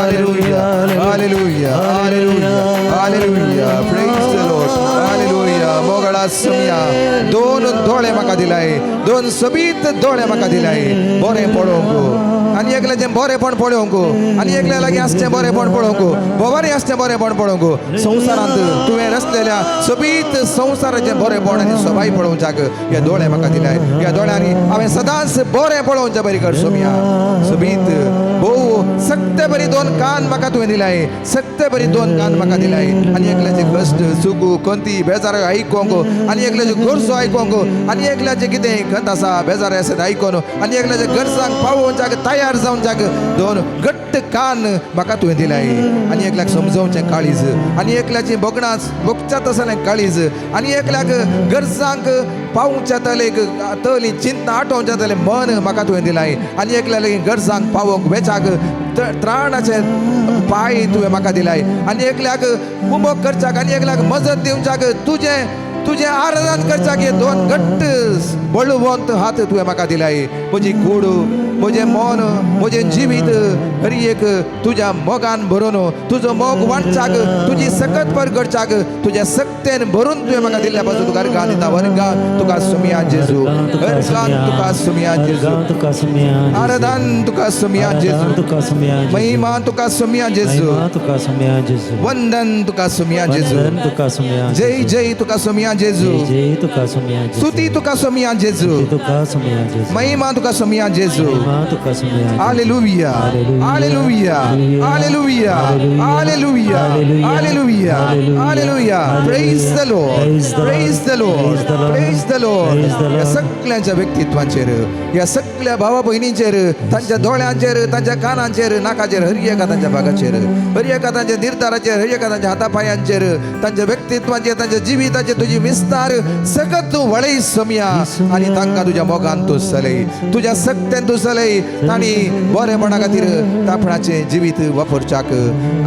alleluia, alleluia, alleluia, alleluia. Praise the Lord. Alleluia. मोगळा Somaiya दोन दोळे म्हाका दिलाय, दोन सोबीत दोळे म्हाका दिलाय बरें पळोवंक आनी एकल्याचें बरेंपण पळोवंक आनी एकल्या लागीं आसचें बरेंपण पळोवंक, भोवारी आसचें बरेंपण पळोवंक. संवसारांत तुवें रचलेल्या सोबीत संवसाराचें बरेंपण आनी सोबाय पळोवच्याक ह्या दोळे म्हाका दिलाय. ह्या दोळ्यांनी हांवें सदांच बरें पळोवचें बरी कर सोमया. सोबीत भोव सत्य बरी दोन कान म्हाका तुवें दिलाय, सत्य बरी दोन कान म्हाका दिलाय. आनी एकल्याचे कश्ट सुकू खंती बेजार आयकोंक, आनी एकल्याचे गरजो आयकोंक, आनी एकल्याचे कितें खंत आसा बेजार आसा तें आयकोन, आनी एकल्याच्या गरजांक पावोवच्याक तयार जावच्याक दोन घट्ट कान म्हाका तुवें दिलाय. आनी एकल्याक समजोवचें काळीज, आनी एकल्याची भोगणां भोगच्या तसलें काळीज, आनी एकल्याक गरजांक पावोवच्या तलेक तली चिंता आटोवच्या तलें मन म्हाका तुवें दिलाय. आनी एकल्या गरजांक पावोवंक वेचाक त्राणाचे पांय तुवें म्हाका दिलाय. आनी एकल्याक कुमोक करच्याक, आनी एकल्याक मजत दिवच्याक, तुजें तुजें आराधन करच्याक हे दोन घट्ट बळवंत हात तुवें म्हाका दिलाय. म्हजी कूड, म्हजें मन, म्हजें जिवीत हर एक तुज्या मोगान भरून, तुजो मोग वांटच्याक, तुजी सकत पर करच्याक, तुज्या सक्तेन भरून तुवें म्हाका दिल्ल्या पासून तुका अर्गां दिता. वर्गां तुका सुमया जेजू, अर्गां तुका सुमया जेजू, आराधन तुका सुमया जेजू, महिमा तुका सुमया जेजू, वंदन तुका सुमया जेजू, जय जय तुका सुमया जेजू, स्तुती तुका सुमया जेजू, महिमा तुका सुमया जेजू. Hallelujah, hallelujah, hallelujah, hallelujah, hallelujah, hallelujah. Praise the Lord, praise the Lord, praise the Lord. ह्या सगळ्यांच्या व्यक्तित्वांचेर, ह्या सगळ्या भावा भयणींचेर, तांच्या दोळ्यांचेर, तांच्या कानांचेर, नाकाचेर, हर एका तांच्या भागाचेर, हर एका तांच्या निर्धाराचेर, हर एका तांच्या हातापायांचेर, तांच्या व्यक्तित्वांचेर, तांच्या जिविताचेर तुजी विस्तार सकत तूं वळय समया. आनी तांकां तुज्या मोगान तूं चलय, तुज्या सक्तेन तूं चलय. तांणी बरेपणा खातीर आपणाचें जिवीत वापरच्याक,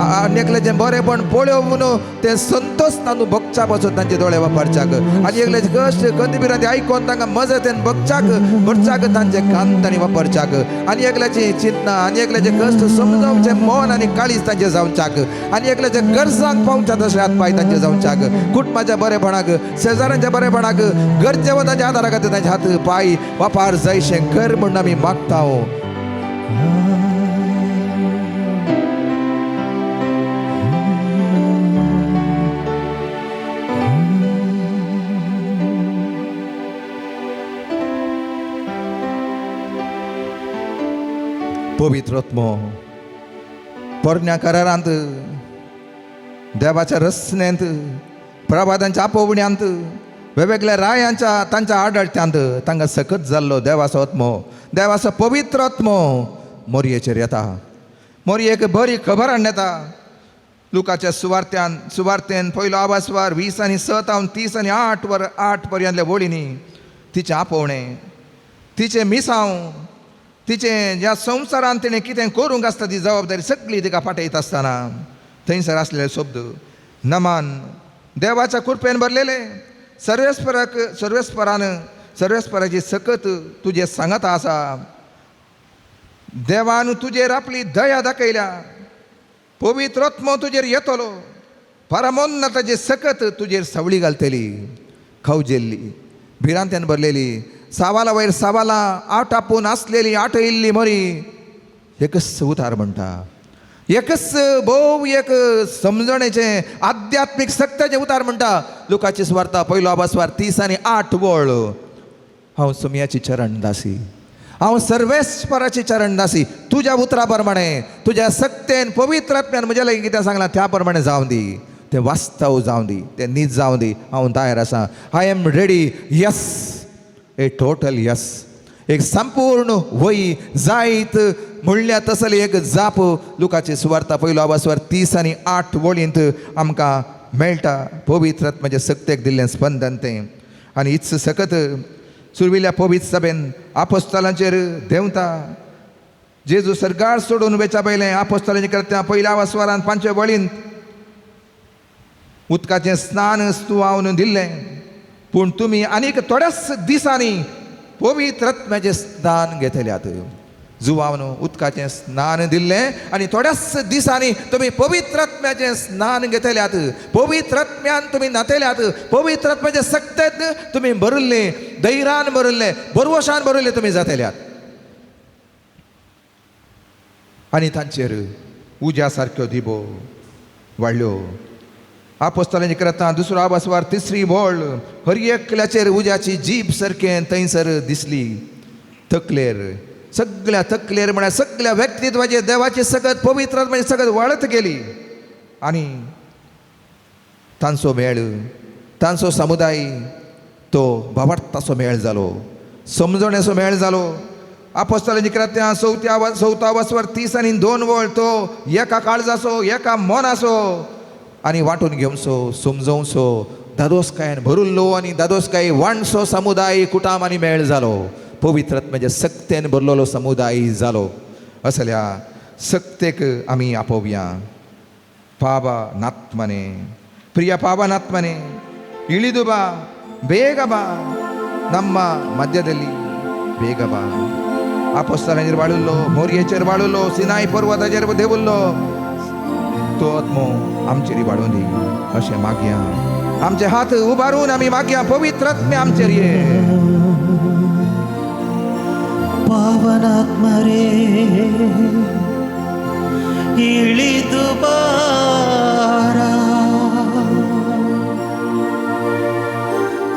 आनी एकल्याचें बरेपण पळोवन तें संतोष तांदूळ भोगच्या पासून तांचे दोळे वापरच्याक, आनी एकल्याचे कश्ट खंती भिरांती आयकोन तांकां मजतेन भोगच्याक भरच्याक तांचे कान तांणी वापरच्याक, आनी एकल्याची चिंतना आनी एकल्याचे कश्ट समजावचें मन आनी काळीज तांचें जावच्याक, आनी एकल्याच्या गरजांक पावच्या तशें हात पांय तांचे जावच्याक, कुटुंबाच्या बरेपणाक, शेजाऱ्यांच्या बरेपणाक, गरजेवंतांच्या आदारा खातीर तांचे हात पांय वापार जायशें कर म्हूण आमी मागता. पवित्र आत्मो पोरण्या करारांत, देवाच्या रचनेंत, प्रवादांच्या आपोवण्यांत, वेगवेगळ्या रायांच्या तांच्या आडळत्यांत तांकां सकत जाल्लो देवाचो आत्मो, देवाचो पवित्र आत्मो मोरयेचेर येता. मोरयेक बरी खबर हाडून येता. लुकाच्या सुवार्त्यान सुवार्तेन पयलो आवाजवार 20 आनी 6 तावन 30 आनी 8 वर 8 पर्यंतल्या वळींनी तिचें आपोवणें, तिचें मिसांव, तिचें ज्या संवसारान तिणें कितें करूंक आसता ती जबाबदारी सगळी तिका पाठयता आसतना थंयसर आसलेले शब्द नमान देवाच्या कृपेन भरलेले सर्वेस्पराक सर्वेस्परान सर्वेस्पराची सकत तुजे सांगात आसा. देवान तुजेर आपली दया दाखयल्या, पवित्र आत्मो तुजेर येतलो, परमोन्नताची सकत तुजेर सावळी घालतली. खवजेल्ली, भिरांत्यान भरलेली, सावाला वयर सावाला आठ आपून आसलेली आठयल्ली मरी एकच उतार म्हणटा, एकच भोव एक समजणेचें आध्यात्मीक सक्ताचें उतार म्हणटा. लुकाची सुवार्ता पयलो आभासवार 30 आनी 8 वळ. हांव सुमयाची चरण दासी, हांव सर्वेस्पराची चरण दासी, तुज्या उतरा प्रमाणे, तुज्या सक्तेन पवित्र आत्म्यान म्हज्या लागीं कितें सांगलां त्या प्रमाणे जावं दी, तें वास्तव जावं दी, तें नीज जावं दी, हांव तयार आसा. I am ready. Yes, a total yes, एक संपूर्ण वय जायत म्हणल्या तसली एक जाप लुकाची सुवार्ता पयलो आवासवार 30 आनी 8 वळींत आमकां मेळटा. पवित्र आत्म्याचे सक्तेक दिल्लें स्पंदन तें. आनी इत्स सकत सुरविल्या पवित्र सभेन आपोस्तलांचेर देंवता. जेजू सरकार सोडून वेच्या पयलें आपोस्तलांचे करत्या पयल्या आवासवारान 5 वळींत उदकाचें स्नान स्तुवावन दिल्लें, पूण तुमी आनीक थोड्याच दिसांनी पवित्र आत्म्याचें स्नान घेतल्यात. जुवावन उदकाचें स्नान दिल्लें आनी थोड्याच दिसांनी तुमी पवित्र आत्म्याचें स्नान घेतल्यात, पवित्र आत्म्यान तुमी न्हातल्यात, पवित्र आत्म्याचे सक्तेन तुमी भरिल्ले, धैर्यान भरिल्ले, भरवशान भरिल्ले तुमी जातल्यात. आनी तांचेर उज्या सारक्यो दिबो वाडल्यो. आपोस्तलांची करता दुसरो आवासवार 3 वळ. हर एकल्याचेर उज्याची जीप सारकें थंयसर दिसली. तकलेर सगळ्या तकलेर म्हळ्यार सगळ्या व्यक्तित्वाचेर देवाची सगळत पवित्र आत्म्याची सगळत वाडत गेली आनी तांचो मेळ, तांचो समुदाय तो भावार्थाचो मेळ जालो, समजण्याचो मेळ जालो. आपोस्तालांची कृत्यां चवथ्या वसवर 32 वळ तो एका काळजाचो, एका मनाचो आनी वांटून घेवचो, समजोवचो, दादोसकायेन भरुल्लो आनी दादोसकाय वांटचो समुदाय, कुटाम आनी मेळ जालो. पवित्र आत्म्याच्या सक्तेन भरलेलो समुदाय जालो. असल्या सक्तेक आमी आपोवया. पावा नात्मने, ಪ್ರಿಯ ಪಾವನಾತ್ಮನೇ, ಇಳಿದು ಬಾ, ಬೇಗ ಬಾ, ನಮ್ಮ ಮಧ್ಯದಲ್ಲಿ ಬೇಗ ಬಾ. ಅಪೊಸ್ತಲರ ಬಾಳುಲ್ಲೋ, ಮೋರಿಯೇಚರ್ ಬಾಳುಲ್ಲೋ, ಸಿನಾಯಿ ಪರ್ವತಾचेर देवुल्लो तो आत्मो आमचेर वाडून दी अशें मागया. आमचे हात उबारून आमी मागया, पवित्र आत्मे आमचेर ये. ಪಾವನಾತ್ಮರೇ ಇಳಿದು ಬಾರ,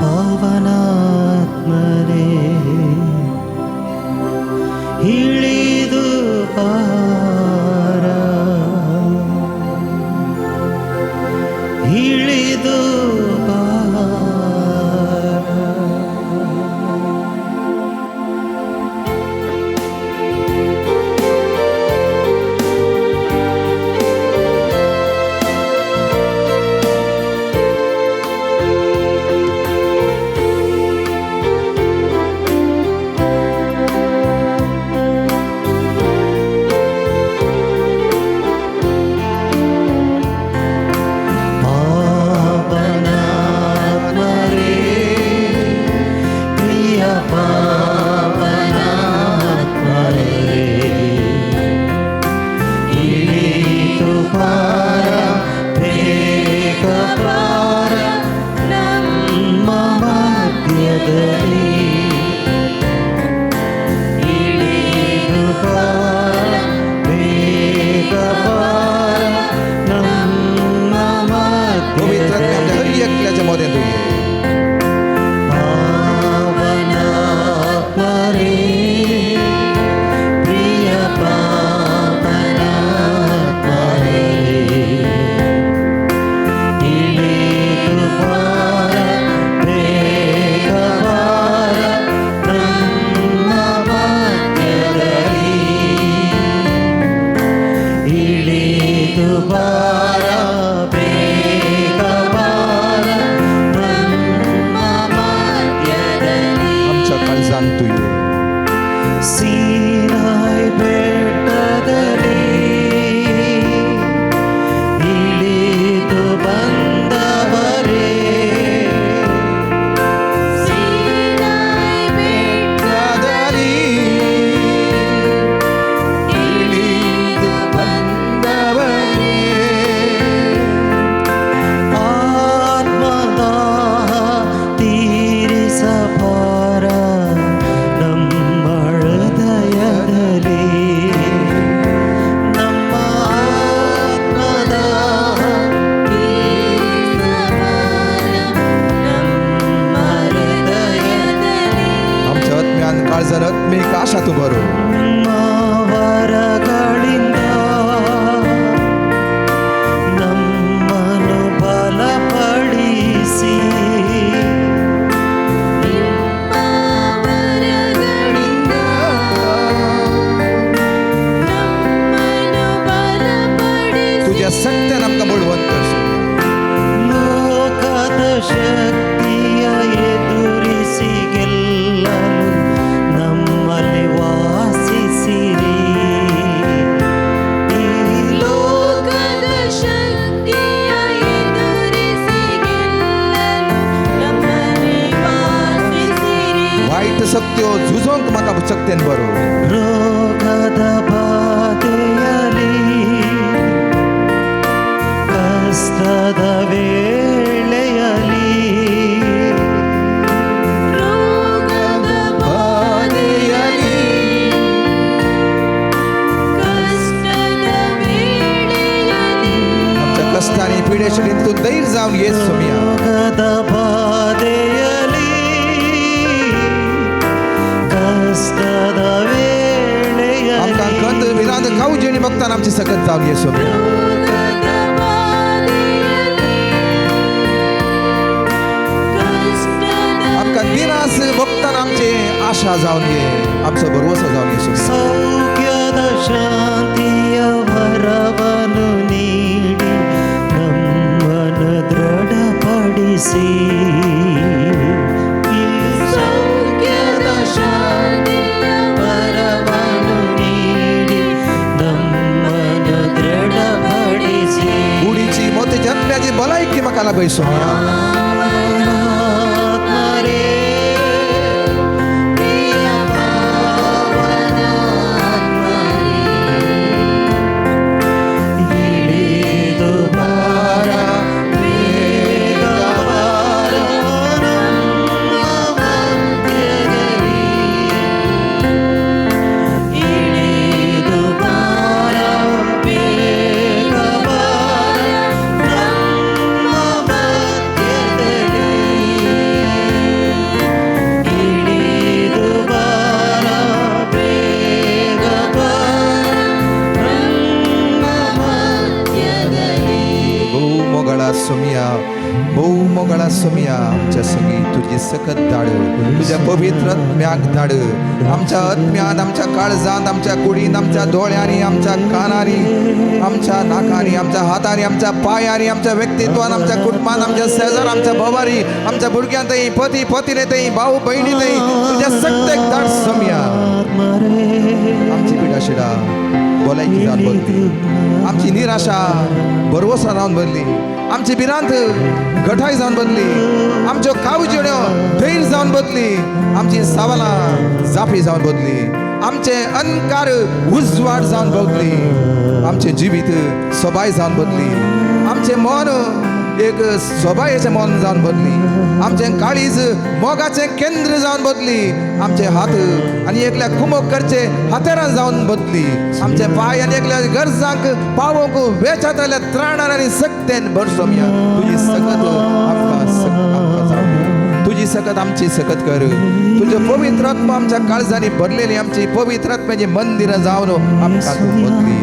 ಪಾವನಾತ್ಮರೇ ಇಳಿದು ಬಾರ, ಇಳಿದು ಬಾರ. ಪಾವನಾತ್ಮರೇ ಪ್ರಿಯ ಪಾವನಾತ್ಮರೇ ಇಳಿದು ಬಾರ, ಬೇಗ ಬಾರ ನಮ್ಮ ಮಧ್ಯದಲ್ಲಿ, ಇಳಿದು ಬಾರ, ಬೇಗ ಬಾರ ನಮ್ಮ पवित्र आत्मे ಮಧ್ಯದಲ್ಲಿ. आमच्या हर एकल्याच्या मदें तूं ये. ಪಾವನಾತ್ಮರೇ ಪ್ರಿಯ ಪಾವನಾತ್ಮರೇ ಇಳಿದು ಬಾರ, ಬೇಗ ಬಾರ ನಮ್ಮ ಮಧ್ಯದಲ್ಲಿ, ಇಳಿದು ಬಾರ, ಬೇಗ ಬಾರ ನಮ್ಮ ಮಧ್ಯದಲ್ಲಿ. आमच्या काळजान तूं ये. ಸೀನಾಯಿ ಬೆಟ್ಟದಲ್ಲಿ ಇಳಿದು ಬಂದವರೇ, ಸೀನಾಯಿ ಬೆಟ್ಟದಲ್ಲಿ ಇಳಿದು ಬಂದವರೇ, ಆತ್ಮದಾಹ ತೀರಿಸಬಾರ ನಮ್ಮ ಹೃದಯದಲ್ಲಿ, ನಮ್ಮ ಆತ್ಮದಾಹ ತೀರಿಸಬಾರ ನಮ್ಮ ಹೃದಯದಲ್ಲಿ. आमच्या आत्म्यान काळजान आत्मीक आशा तूं भरू. ನಮ್ಮ ವರಗಳಿಂದ ನಮ್ಮನ್ನು ಬಲಪಡಿಸಿ, ನಿಮ್ಮ ವರಗಳಿಂದ ನಮ್ಮನ್ನು ಬಲಪಡಿಸಿ, तुज्या सक्त्यान आमकां बळवंत कर सोम्या. ಲೋಕದ ಶಕ್ತಿಯ ಎದುರಿಸಿ ಗೆಲ್ಲಲು ನಮ್ಮಲ್ಲಿ ವಾಸಿಸಿರಿ. ಈ ಲೋಕದ ಶಕ್ತಿಯ ಎದುರಿಸಿ ಗೆಲ್ಲಲು ನಮ್ಮಲ್ಲಿ ವಾಸಿಸಿರಿ. वायट सक्त्यो झुजोंक म्हाका सक्तेन बरो. ರೋಗದ ಬಾಧೆಯಲ್ಲಿ, ಕಷ್ಟದ ವೇಳೆಯಲ್ಲಿ, ರೋಗದ ಬಾಧೆಯಲ್ಲಿ, ಕಷ್ಟದ ವೇಳೆಯಲ್ಲಿ, आमच्या कश्टांनी पिडेशनी तूं धैर्य जावन ये सोम्या. ರೋಗದ ಬಾಧೆಯಲ್ಲಿ, ಕಷ್ಟದ ವೇಳೆಯಲ್ಲಿ, भक्तान आमची सकत जावन ये सोम्या. ರೋಗದ ಬಾಧೆಯಲ್ಲಿ ಕಷ್ಟದ आमकां निरास भक्तान आमची आशा जावन ये, आमचो भरवसो जावन ये सोम्या. ಸೌಖ್ಯದ ಶಾಂತಿಯ ವರವನ್ನು ನೀಡಿ ನಮ್ಮನ್ನು ದೃಢಪಡಿಸಿ. ಸೌಖ್ಯದ ಶಾಂತಿಯ ವರವನ್ನು ನೀಡಿ ನಮ್ಮನ್ನು ದೃಢಪಡಿಸಿ. कुडीची मोतीची आत्म्याची भलायकी म्हाका लाभय सोम्या. ಆತ್ಮರೇ, ಪ್ರಿಯ ಪಾವನಾತ್ಮರೇ, ಇಳಿದು ಬಾರ, ಬೇಗ ಬಾರ ನಮ್ಮ ಮಧ್ಯದಲ್ಲಿ. ಇಳಿದು ಬಾರ, ಬೇಗ ಬಾರ ನಮ್ಮ ಮಧ್ಯದಲ್ಲಿ. ಇಳಿದು ಬಾರ, ಬೇಗ ಬಾರ ನಮ್ಮ ಮಧ್ಯದಲ್ಲಿ. भोव मोगाळा सोमया, भोव मोगाळा सोमया, आमच्या संगी तुजी सकत धाड, तुज्या पवित्र आत्म्याक धाड. आमच्या आत्म्यात, आमच्या काळजांत, आमच्या कुडींत, आमच्या दोळ्यांनी, आमच्या कानांनी, आमच्या नाकांनी, आमच्या हातांनी, आमच्या पायांनी, आमच्या व्यक्तित्वान, आमच्या कुटुंबान, आमच्या शेजार, आमच्या भोवारी, आमच्या भुरग्यां थंय, पती पतीने थंय, भाऊ बहिणी थंय तुज्या सक्तेक धाड सोमया. आमची पिडाशिडा भलायकी जावन बदली, आमची निराशा भरवसा जावन बदली, आमची भिरांत घटाय जावन बदली, आमच्यो कावजेण्यो धैर्य जावन बदली, आमची सवालां जापी जावन बदली, आमचे अनकार उजवाड जावन बदली, आमचें जिवीत सोबाय जावन बदली, आमचें मन एक सोबायेचें मन जावन बदली, आमचें काळीज मोगाचें केंद्र जावन बदली, आमचे हात आनी एकल्या कुमोक करचे हातेरां जावन बदली, आमचे पांय आनी एकल्या गरजांक पावोवंक वेचातल्या त्राणान आनी सक्तेन भर सोमया. तुजी सकत आमकां आमकां जावं दी. तुजी सकत आमची सकत कर. तुजें पवित्र आत्मा आमच्या काळजांनी भरलेली आमची पवित्र आत्म्याची मंदिरां जावन आमकां तूं बदली.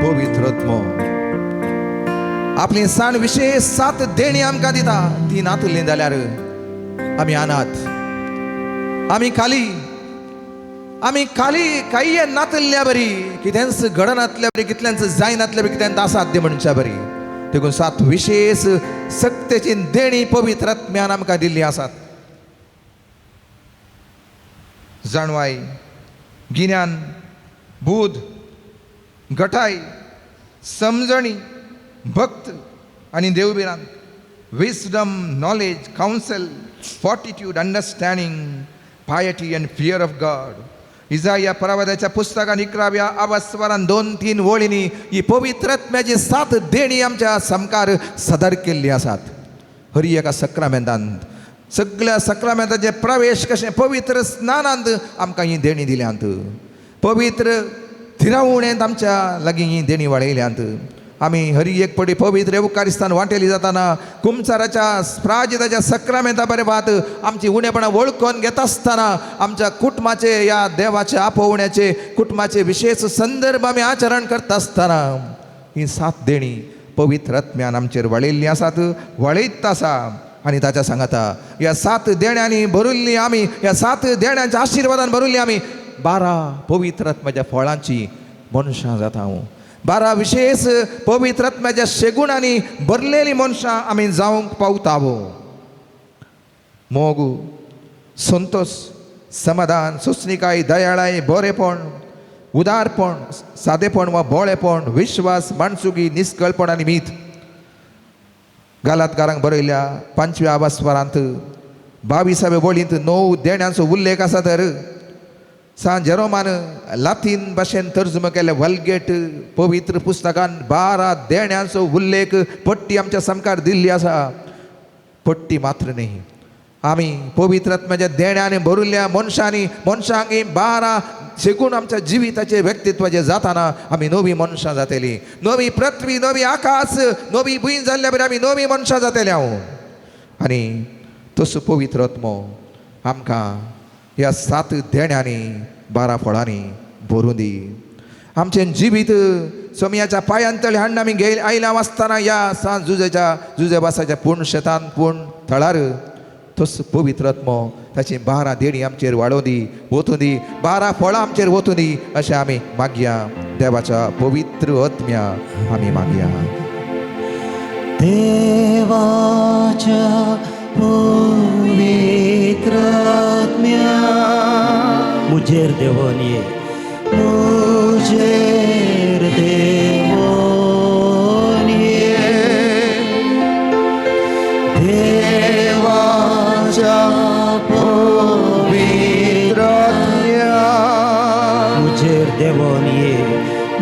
पवित्र आत्मो आपली साण विशेष सात देणी आमकां दिता. ती नातली जाल्यार आमी अनाथ, आमी खाली, आमी खाली कांय नातल्या बरी, कितेंच घडनातल्या बरी, कितल्यांच जायनातल्या बरी, कितेंच असाध्य म्हणच्या बरी. देखून सात विशेष सक्तेची देणी पवित्र आत्म्यान आमकां दिल्ली आसात. जाणवाय, गिन्यान, बूद, गटाय, समजणी, भक्त आनी देवभिरांत. Wisdom, knowledge, counsel, fortitude, understanding, piety and fear of God. इजाया परावादाच्या पुस्तकान 11व्या आवास्वरान 2-3 वळींनी ही पवित्र आत्म्याची सात देणी आमच्या सामकार सदर केल्ली आसात. हरी एका सक्रामेंतांत, सगळ्या सक्रामेंताचे प्रवेश कशें पवित्र स्नानांत आमकां ही देणी दिल्यांत, पवित्र थिरावणेंत आमच्या लागीं ही देणी वाडयल्यांत. आमी हरी एक पटी पवित्र येवकारिस्तान वांटेली जाताना कुमसाराच्या प्राजिताच्या सक्रामेंता बरे भात आमची उणेपणां वळखून घेता आसतना आमच्या कुटुंबाचे या देवाचे आपोवण्याचे कुटुंबाचे विशेष संदर्भ आमी आचरण करता आसतना ही सात देणी पवित्र आत्म्यान आमचेर वळयल्ली आसात, वळयत आसा. आनी ताच्या सांगाता ह्या सात देण्यांनी भरिल्ली आमी, ह्या सात देण्यांच्या आशिर्वादान भरिल्ली आमी 12 पवित्र आत्म्याच्या फळांची मनशां जाता. हांव 12 विशेष पवित्र आत्म्याच्या शेगुणांनी भरलेली मनशां आमी जावंक पावता. मोग, संतोष, समाधान, सोसणिकाय, दयाळाय, बरेपण, उदारपण, सादेपण वा बोळेपण, विश्वास, माणसुकी, निस्कळपण आनी मीत. गालातकारांक बरयल्या 5व्या आवास्वरांत 22व्या वळींत 9 देण्यांचो उल्लेख आसा. तर सांत जेरोमान लातीन भाशेन तर्जुमा केल्ल्या वल्गेट पवित्र पुस्तकान 12 देण्यांचो उल्लेख पट्टी आमच्या सामकार दिल्ली आसा. पट्टी मात्र न्ही, आमी पवित्र आत्म्याच्या देण्यांनी भरिल्ल्या मनशांनी मनशांक 12 शेगून आमच्या जिविताचे व्यक्तित्वाचे जाताना आमी नवी मनशां जातली. नवी पृथ्वी, नवी आकाश, नवी भूंय जाल्ल्या बरें आमी नवी मनशां जातली हांव. आनी तसो पवित्र आत्मो आमकां ह्या 7 देण्यांनी 12 फळांनी भरून दी. आमचें जिवीत सोमयाच्या पांयांतले हाडून आमी आयल्या आसतना ह्या सांज जुजेच्या जुजेवासाच्या पूर्ण शेतान पूर्ण थळार तसो पवित्र आत्मो ताची 12 देणी आमचेर वाडोवं दी, वतूं दी, 12 फळां आमचेर वतूं दी अशें आमी मागया. देवाच्या पवित्र आत्म्या आमी मागया. देवाच्या पवित्र आत्म्या मुजेर देवोन ये, मुजेर देवोन ये, देवाच्या पवित्र आत्म्या मुजेर देवोन ये,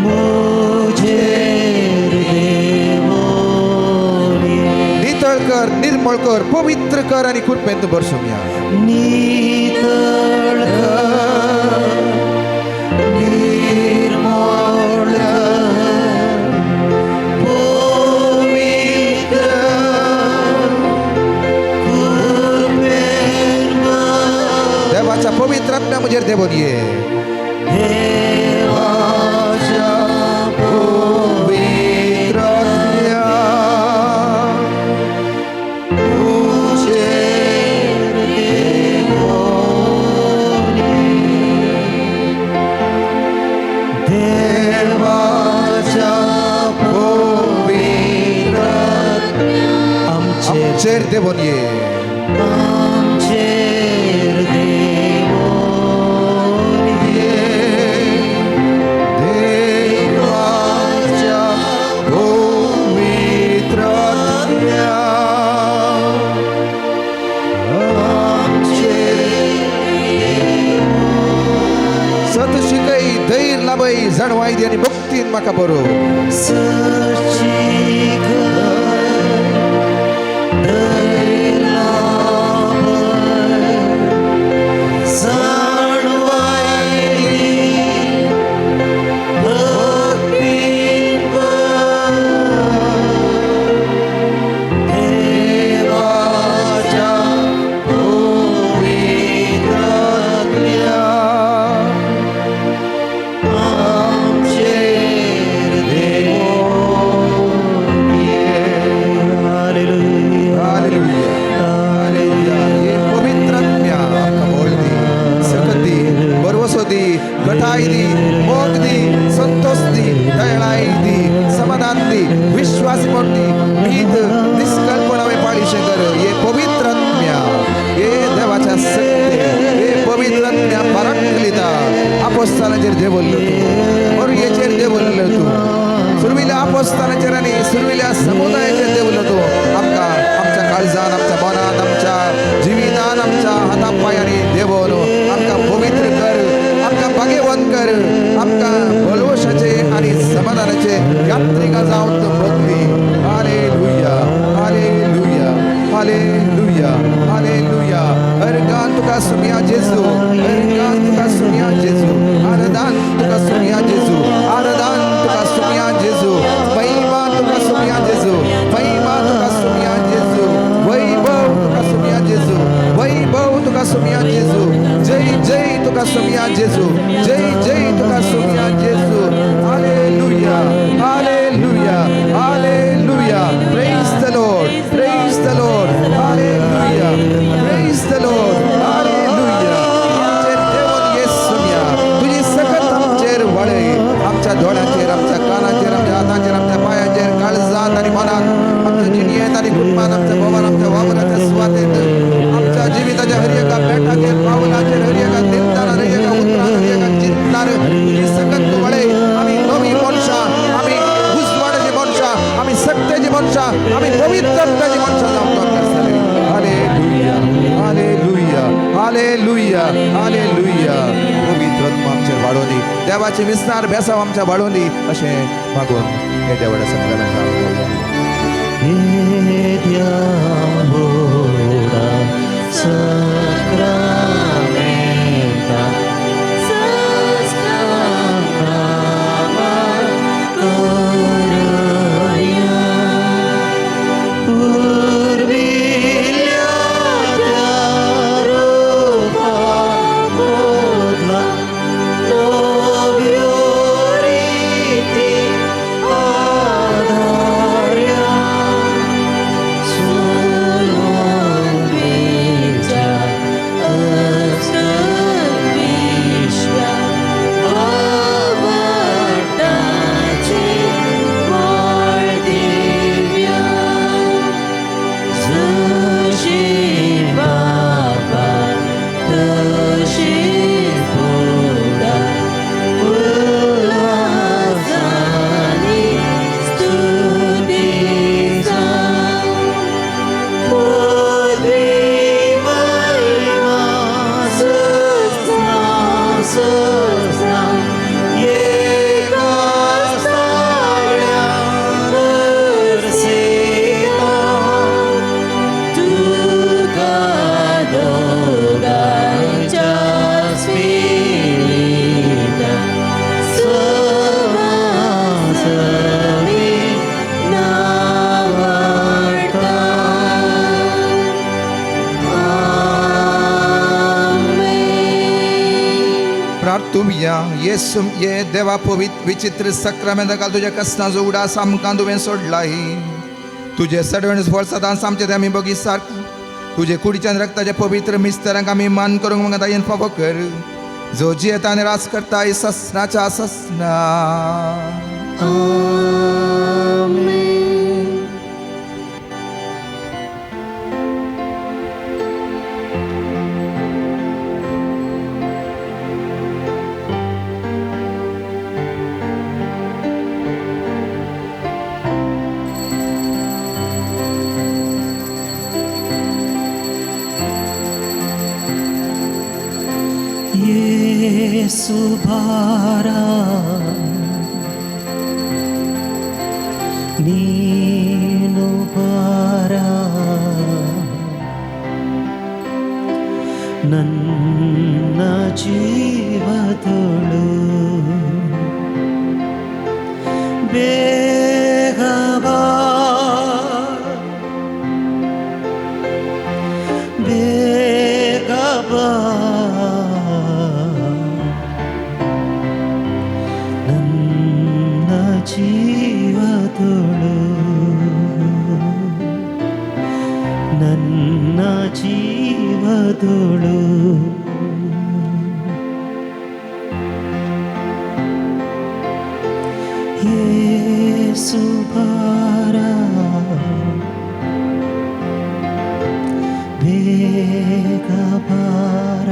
मुजेर देवोन ये. नितळ कर, निर्मळ कर, पवित्र कर आनी कृपेन तूं भरसुया. नितळ कर, निर्मळ कर, पवित्र कृपेन भर. देवाच्या पवित्र आत्म्या मुजेर देवोन ये. देवाच्या पवित्र आत्म्या मुजेर देवोन ये. देवाच्या पवित्र आमचेर आमचेर देवोन ये. आमचेर देवोन ये. देवाच्या पवित्र आत्म्या आमचेर सत शिकय, धैर्य लाभय, जाणवाय दी आनी भक्तीन म्हाका बरो. सचिक धैर्य लाभय, जाणवाय दी, भक्तीन भर. देवाच्या पवित्र आत्म्या आमचेर देवोन ये. हालेलुया. हालेलुया. हालेलुया. हे पवित्र आत्म्या आमकां बळ दी, सकत दी, भरवसो दी, घटाय दी, मोग दी, संतोष दी, दयळाय दी, समाधान दी, विश्वासपण दी, भीत निष्कल्पना हांवें पाळीशें कर. हे पवित्र आत्म्या, हे देवाच्या सत्य, हे पवित्र आत्म्या पराकलिता आपोस्तानाचेर देवल्लो तूं, मरयेचेर देवल्लो तूं, सुरविल्या आपोस्तानाचेर आनी सुरविल्या समुदायाचेर देवल्लो तूं. आमकां आमच्या काळजान, आमच्या मनान, आमच्या जिवितान, आमच्या हाता पांयांनी देवोन आमकां पवित्र कर, आमकां भाग्यवंत कर, आमकां भलवशाचे आनी समाधानाचे यात्रिका जावन तूं बदली. Hallelujah, hallelujah, hallelujah, hallelujah. Organ तुका सुमिया जेजू, अर्गान तुका सुमिया जेजू, आरदान तुका सुमिया जेजू, आरदान तुका सुमिया जेजू, महिमा तुका सुमिया जेजू, महिमा तुका सुमिया जेजू, वैभव तुका सुमिया जेजू, वैभव तुका सुमिया जेजू, जय जय तुका सुमिया जेजू, जय जय तुका सुमिया जेजू. Hallelujah, hallelujah, hallelujah. Praise the Lord, praise the Lord. Hallelujah, praise the Lord. Hallelujah. आमचेर देवोन येस सुमिया, तुजी सकत आमचेर वळय, आमच्या दोळ्यांचेर, आमच्या कानाचेर, आमच्या हाताचेर, आमच्या पांयांचेर, काळजांत आनी मनात, आमच्या जिणयेंत आनी कुटुंबांत, आमच्या भोवान, आमच्या वावराच्या सुवातेत, आमच्या जिविताच्या हर एका बेटाचेर, पावलाचेर, हर एका निमतान, हर एका उतरान, हर एका चिंतनार तुजी सकत तूं वळय. आमी नवी मनशां, आमी उजवाडाची मनशां, आमी सत्याची मनशां, आमी पवित्रताची मनशां जावंक आसतले. Hallelujah, hallelujah, hallelujah, hallelujah. पवित्र आत्मा आमचेर वाडोवन दी, देवाचे विस्तार बेसांव आमच्या वाडोवन दी अशें मागून हे देवाच्या संकल्पान घेवया. येद्या व्हडा सक्रामेंता येसु ये देवा पवित्र विचित्र सक्रामेंता काल तुज्या कसनाचो उडास आमकां तुवें सोडलाय. तुजे सडवण फळ सदांच आमचे ते आमी बगी सारक तुजे कुडीच्यान रक्ताच्या पवित्र मिस्तरांक आमी मान करूंक म्हाका दयेन फावो कर, जो जियेता आनी राज करता ससनाच्या ससना. येसु बारा नीनु बारा ನನ್ನ ಜೀವದೊಳು ಬೇಗ ಬಾ, ಬೇಗ ಬಾ, ನನ್ನ ಜೀವದೊಳು ನನ್ನ ಜೀವದೊಳು. ಯೇಸು ಬಾರ ಬೇಗ ಬಾರ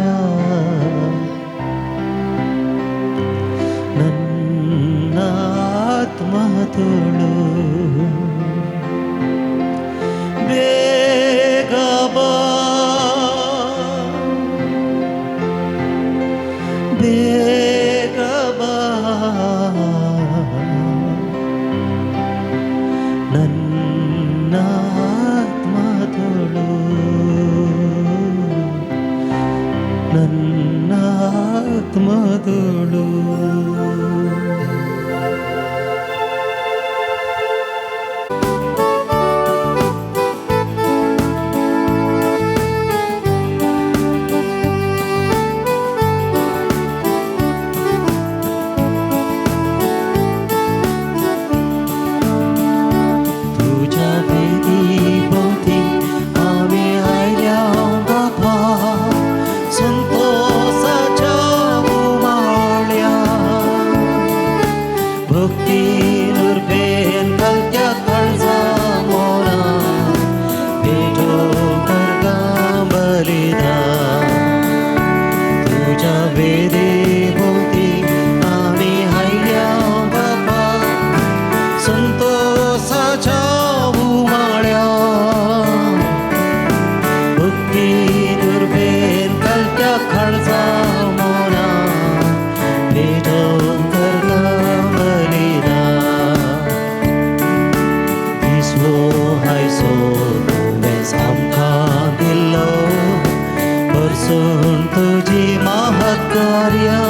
ನನ್ನ ಆತ್ಮದೊಳು ಬೇಗ ಬಾ, ಬೇಗ ಬಾ, ನನ್ನ ಆತ್ಮದೊಳು ನನ್ನ ಆತ್ಮದೊಳು. तुझ्या वेदी भोवती आमी आयल्या बापा संतोषाच्या उमाळ्या भक्ती नुरबेन कलत्या काळजा मोरा भेटो करगा बलिदान. तुझ्या वेदी भोवती आमी आयल्या बापा संतोषाच्या उमाळ्या भक्ती दुर्बेन कलत्या काळजा मोरा भेटो करगा बलिदान. दिसलो हायसो तुवें आमकां दिल्लो भरसून तुजी महत्कार्या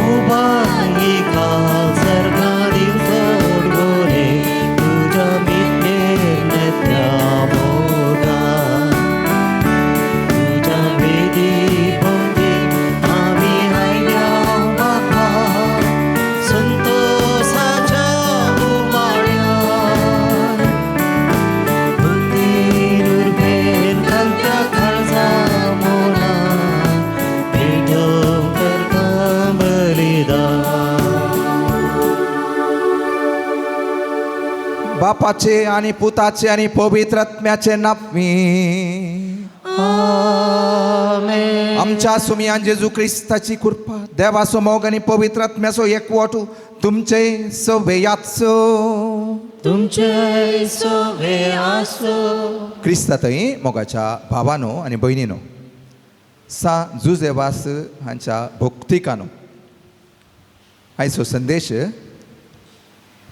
उबांगी काल सर्गां दिवचोड गोरे तुज्या मित्रेर नेत्या मोगा. तुज्या वेदी भोवती आमी आयल्या बापा संतोषाच्या उमाळ्यान भक्ती दुर्बेन कलत्या काळजा मोरा भेटो करता बलिदान. बापाचे आणि पुताचे आणि पवित्र आत्म्याचे नांवी आमेन. आमच्या सुमयान जेजू क्रिस्ताची कृपा, देवाचो मोग आनी पवित्र आत्म्याचो एकवट तुमचे सवेयाचो तुमचे सोवे आसो. क्रिस्तातय मोगाच्या भावानो आनी भयणीनो, सा जुजेवास हांच्या भक्तिकानो आयचो संदेश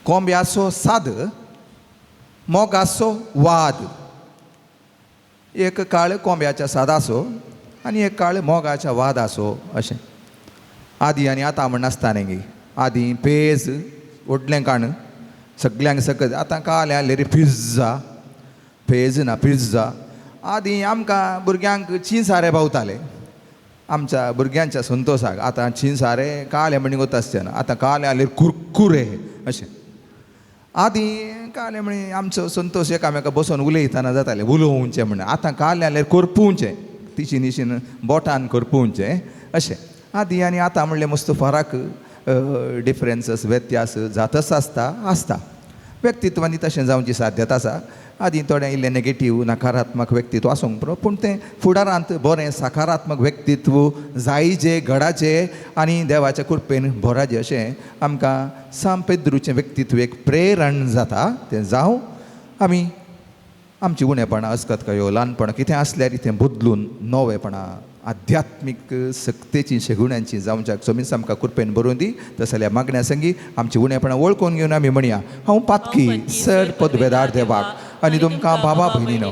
कोंब्याचो साद मोगाचो वाद. एक काळ कोंब्याच्या सादाचो आनी एक काळ मोगाच्या वादाचो अशें. आदी आनी आतां म्हण नासता न्ही, आदी पेज व्हडलें काण सगल्यांक सकत, आतां काल आसले रे पिझ्झा, पेज ना पिझ्झा. आदी आमकां भुरग्यांक चिंचारे पावताले, आमच्या भुरग्यांच्या संतोशाक आतां चिंसारे काले म्हणी गोत आसचे ना आतां काले आले कुरकुरे अशें. आदीं काले म्हणी आमचो संतोश एकामेका बसोन उलयतना जाताले उलोवचें म्हण. आतां काले आल्यार करपुवचें तिशीन तिशीन बोटान करपुवचें अशें. आदीं आनी आतां म्हणलें मस्त फरक डिफरंसस व्यत्यास जातच आसता आसता. व्यक्तित्वांनी तशें जावची साध्यता आसा. आदीं थोडें इल्लें नेगेटीव नकारात्मक व्यक्तित्व आसूंक पुरो पूण तें फुडारांत बरें सकारात्मक व्यक्तित्व जायजे घडाचें आनी देवाच्या कृपेन भराचें अशें आमकां सांत पेद्रूचें व्यक्तित्व एक प्रेरण जाता. तें जावं आमी आमची उणेपणां अस्कतकायो ल्हानपणां कितें आसल्यार तें बदलून नवेपणां आध्यात्मीक सक्तेची शेगुण्यांची जावच्याक सोमीस आमकां कृपेन बरोवन दी. तस जाल्यार मागण्या संगी आमची उणेपणां वळखून घेवन आमी म्हणया हांव पातकी सर पदवेदार देवाक आनी तुमकां बाबा भयणीनो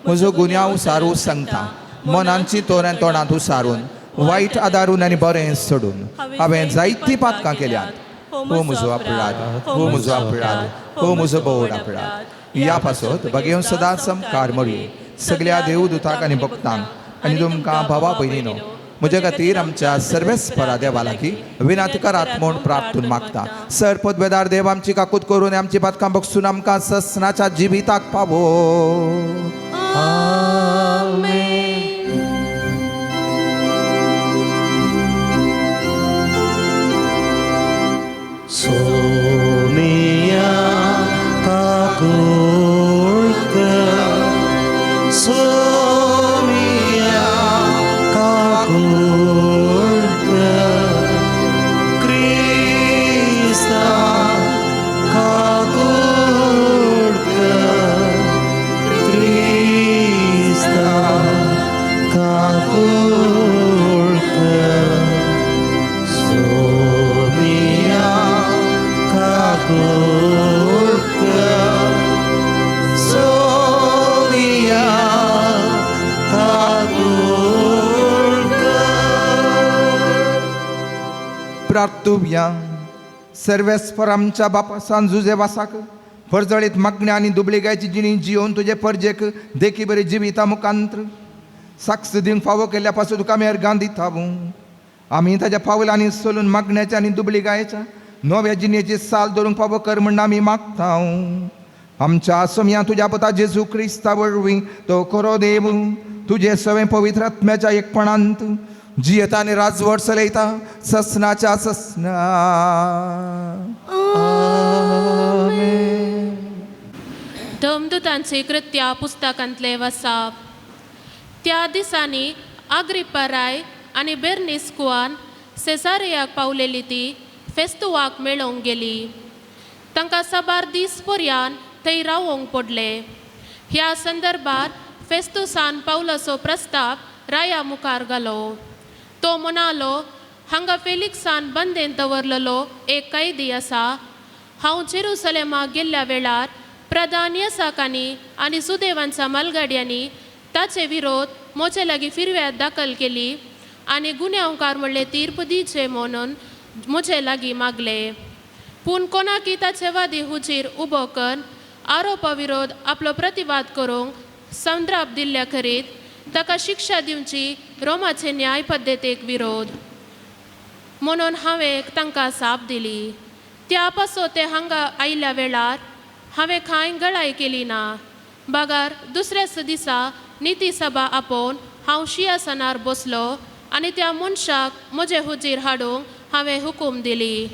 म्हजो गुन्यांव सारू सांगता मनांची तोरां तोंडांत सारून वायट आदारून आनी बरें सोडून हांवें जायतीं पातकां केल्यांत. हो म्हजो अपराध, हो म्हजो अपराध, हो म्हजो भोवड अपराध. ह्या पासत बगेवन सदांच समकार मरयो सगल्या देवदूताक आनी भक्तांक आनी तुमकां भावा भयणीनो म्हज्या खातीर आमच्या सर्वेस्परा देवा लागीं विनात करात म्हूण प्रार्थून मागता. सर पदवेदार देव आमची काकूत करून आमची पातकां बगसून आमकां ससनाच्या जिविताक पावो. सोमिया काकुळक सोमिया काकुळक क्रिस्ता काकुळक क्रिस्ता काकुळक सोमिया काकुळक सोमिया काकुळक. प्रार्थुया. सर्वेस्पर आमच्या बापा सांजुजे वासाक परजळीत मागण्या आनी दुबळिगायची जिणी जियोवन तुजे परजेक देखी बरी जिविता मुखांत्र साक्ष दिवंक फावो केल्ल्या पासून तुका आमी अर्गां दिता. आमी ताज्या पावलांनी चलून मागण्याच्या आनी दुबळिगायच्या नव्या जिणेची साल धरूंक फावो कर म्हण आमी मागता. आमच्या सोमया तुज्या पुता जेजू क्रिस्ता वरवीं तो खरो देव तुजे सवें पवित्र आत्म्याच्या एकपणांत जियेता आनी राजवट चलयता ससनाच्या ससना. धमदूतांची कृत्या पुस्तकांतले वसाप. त्या दिसांनी आग्रिप्पा राय आनी बेर्नीस कुआन सेसारियाक पावलेली ती फेस्तुवाक मेळोवंक गेली. तांकां साबार दीस पर्यान थंय रावोंक पडले. ह्या संदर्भार फेस्तुसान पावलाचो प्रस्ताव राया मुखार घालो. तो म्हणालो हांगा फेलिक्सान बंदेन दवरलेलो एक कैदी आसा. हांव जेरुसलेमाक गेल्ल्या वेळार प्रधान येसाकांनी आनी सुदेवांच्या मालगाड्यांनी ताचे विरोध म्हजे लागीं फिरव्याद दाखल केली आनी गुन्यांवकार म्हणले तीर्प दिवचे म्हणून म्हजे लागीं मागले. पूण कोणाकी ताचे वादी हुजीर उबो कर आरोपा विरोध आपलो प्रतिवाद करूंक संद्राप दिल्ल्या खरीत ताका शिक्षा दिवची रोमाचे न्याय पद्दतीक विरोध म्हणून हांवें तांकां साप दिली. त्या पासो ते हांगा आयिल्ल्या वेळार हांवें कांय गळाय केली ना. बगर दुसऱ्याच दिसा निती सभा आपोवन हांव शिंयासनार बसलो आनी त्या मनशाक म्हजे हुजीर हाडूंक हांवें हुकूम दिली.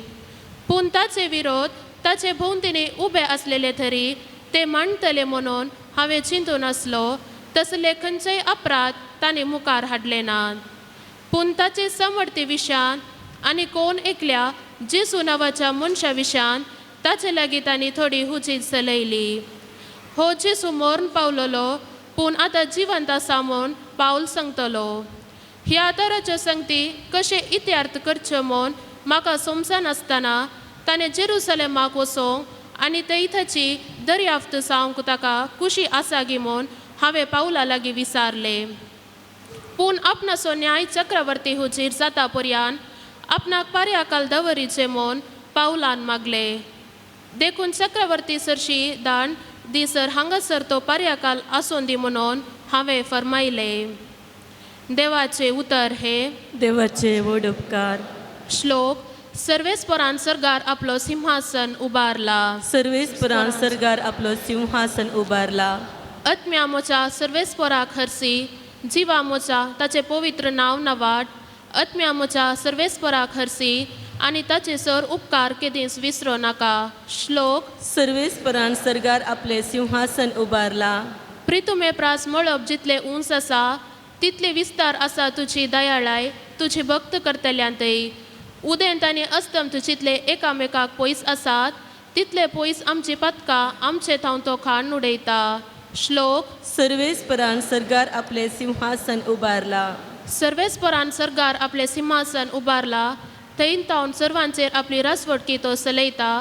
पूण ताचे विरोध ताचे भोंवतणी उबे आसलेले तरी ते मांडटले म्हणून हांवें चिंतून आसलो तसले खंयचेय अपराध तांणी मुखार हाडले नात. पूण ताचे समर्थी विशयान आनी कोण एकल्या जेजू नांवाच्या मनशा विशयान ताचे लागीं तांणी थोडी हुजीत चलयली. हो जेजू मरण पावलेलो पूण आतां जिवंत आसा म्हूण पावल सांगतलो. ह्या तराच्यो संगती कशें इत्यार्थ करच्यो म्हूण म्हाका समजनासतना ताणें जेरुसलेमाक वचोंक आनी थंयची दर्याफ्त जावंक ताका खुशी आसा गी म्हूण हांवें पावला लागीं विचारलें. पूण आपणाचो न्याय चक्रवर्ती हुजीर जाता पर्यान आपणाक पार्याकाल दवरिचें म्हूण पावलान मागलें. देखून चक्रवर्ती सरशी दांड दिसर हांगासर तो पार्याकाल आसूं दी म्हणून हांवें फर्मायलें. देवाचे उतर हे देवाचे व्हड उपकार. श्लोक. सर्वेस्परान सर्गार आपलो सिंहासन उबारला. सर्वेस्परान सर्गार आपलो सिंहासन उबारला. आत्म्या मोच्या सर्वेस्पराक हरसी, जिवा मोच्या ताचें पवित्र नांव नवाट. आत्म्या मोच्या सर्वेस्पराक हरसी आनी ताचे सर उपकार केदींच विसरो नाका. श्लोक. सर्वेस्परान सर्गार आपले सिंहासन उबारला. प्रितुमे प्रास मळब जितले उंच आसा तितले विस्तार आसा तुजी दयाळाय तुजी भक्त करतल्यांतय. उदेंत आनी अस्तंत जितले एकामेकाक पयस आसात तितले पयस आमची पदकां आमचे थावन तो खाण उडयता. श्लोक. सर्वेस्परान सर्गार आपले सिंहासन उबारला. सर्वेस्परान सर्गार आपलें सिंहासन उबारला, थंय तावन सर्वांचेर आपली रासवटकी तो चलयता.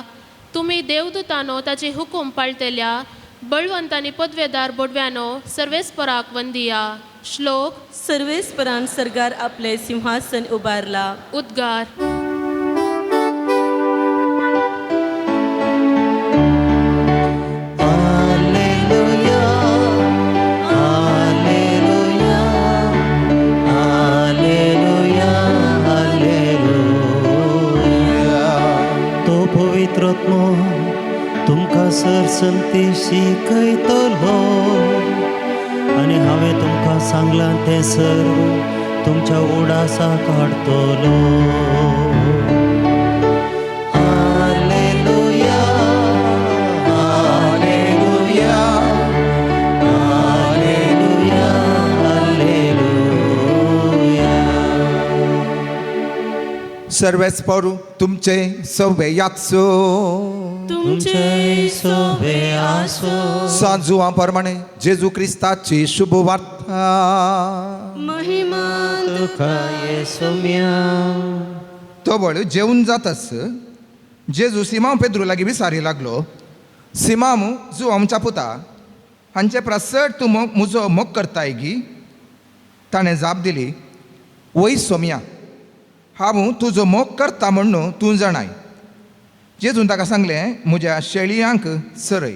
तुमी देवदूतानो ताची हुकूम पाळटेल्या, बळवंत आनी पदवेदार बोडव्यानो सर्वेस्पराक वंदिया. श्लोक. सर्वेस्परान सर्गार आपले सिंहासन उबारला. उद्गार. Alleluia, alleluia, alleluia, alleluia. तो पवित्र आत्मो तुमकां सर संती शिकयतलो आनी हांवें तुमकां सांगलां तें सर्व तुमच्या उडासाक हाडटलो. Alleluia, alleluia, alleluia, alleluia. सर्वेस्पोरू तुमचे सवे याचो. तुमचे सोबे आसो. सांजुआ प्रमाणे जेजू क्रिस्ताची शुभ वार्ता. महिमा तुका येसोम्या. तवळ जेवन जातास जेजू सिमांव पेद्रू लागीं विसारी लागलो, सिमांव जुआंवच्या पुता, हांचे परस चड तूं मोग म्हजो मोग करताय गी? ताणें जाप दिली, वय सोमया, हांव तुजो मोग करता म्हण्णू तूं जाणाय. जेजून ताका सांगलें, म्हज्या शेळयांक चरय.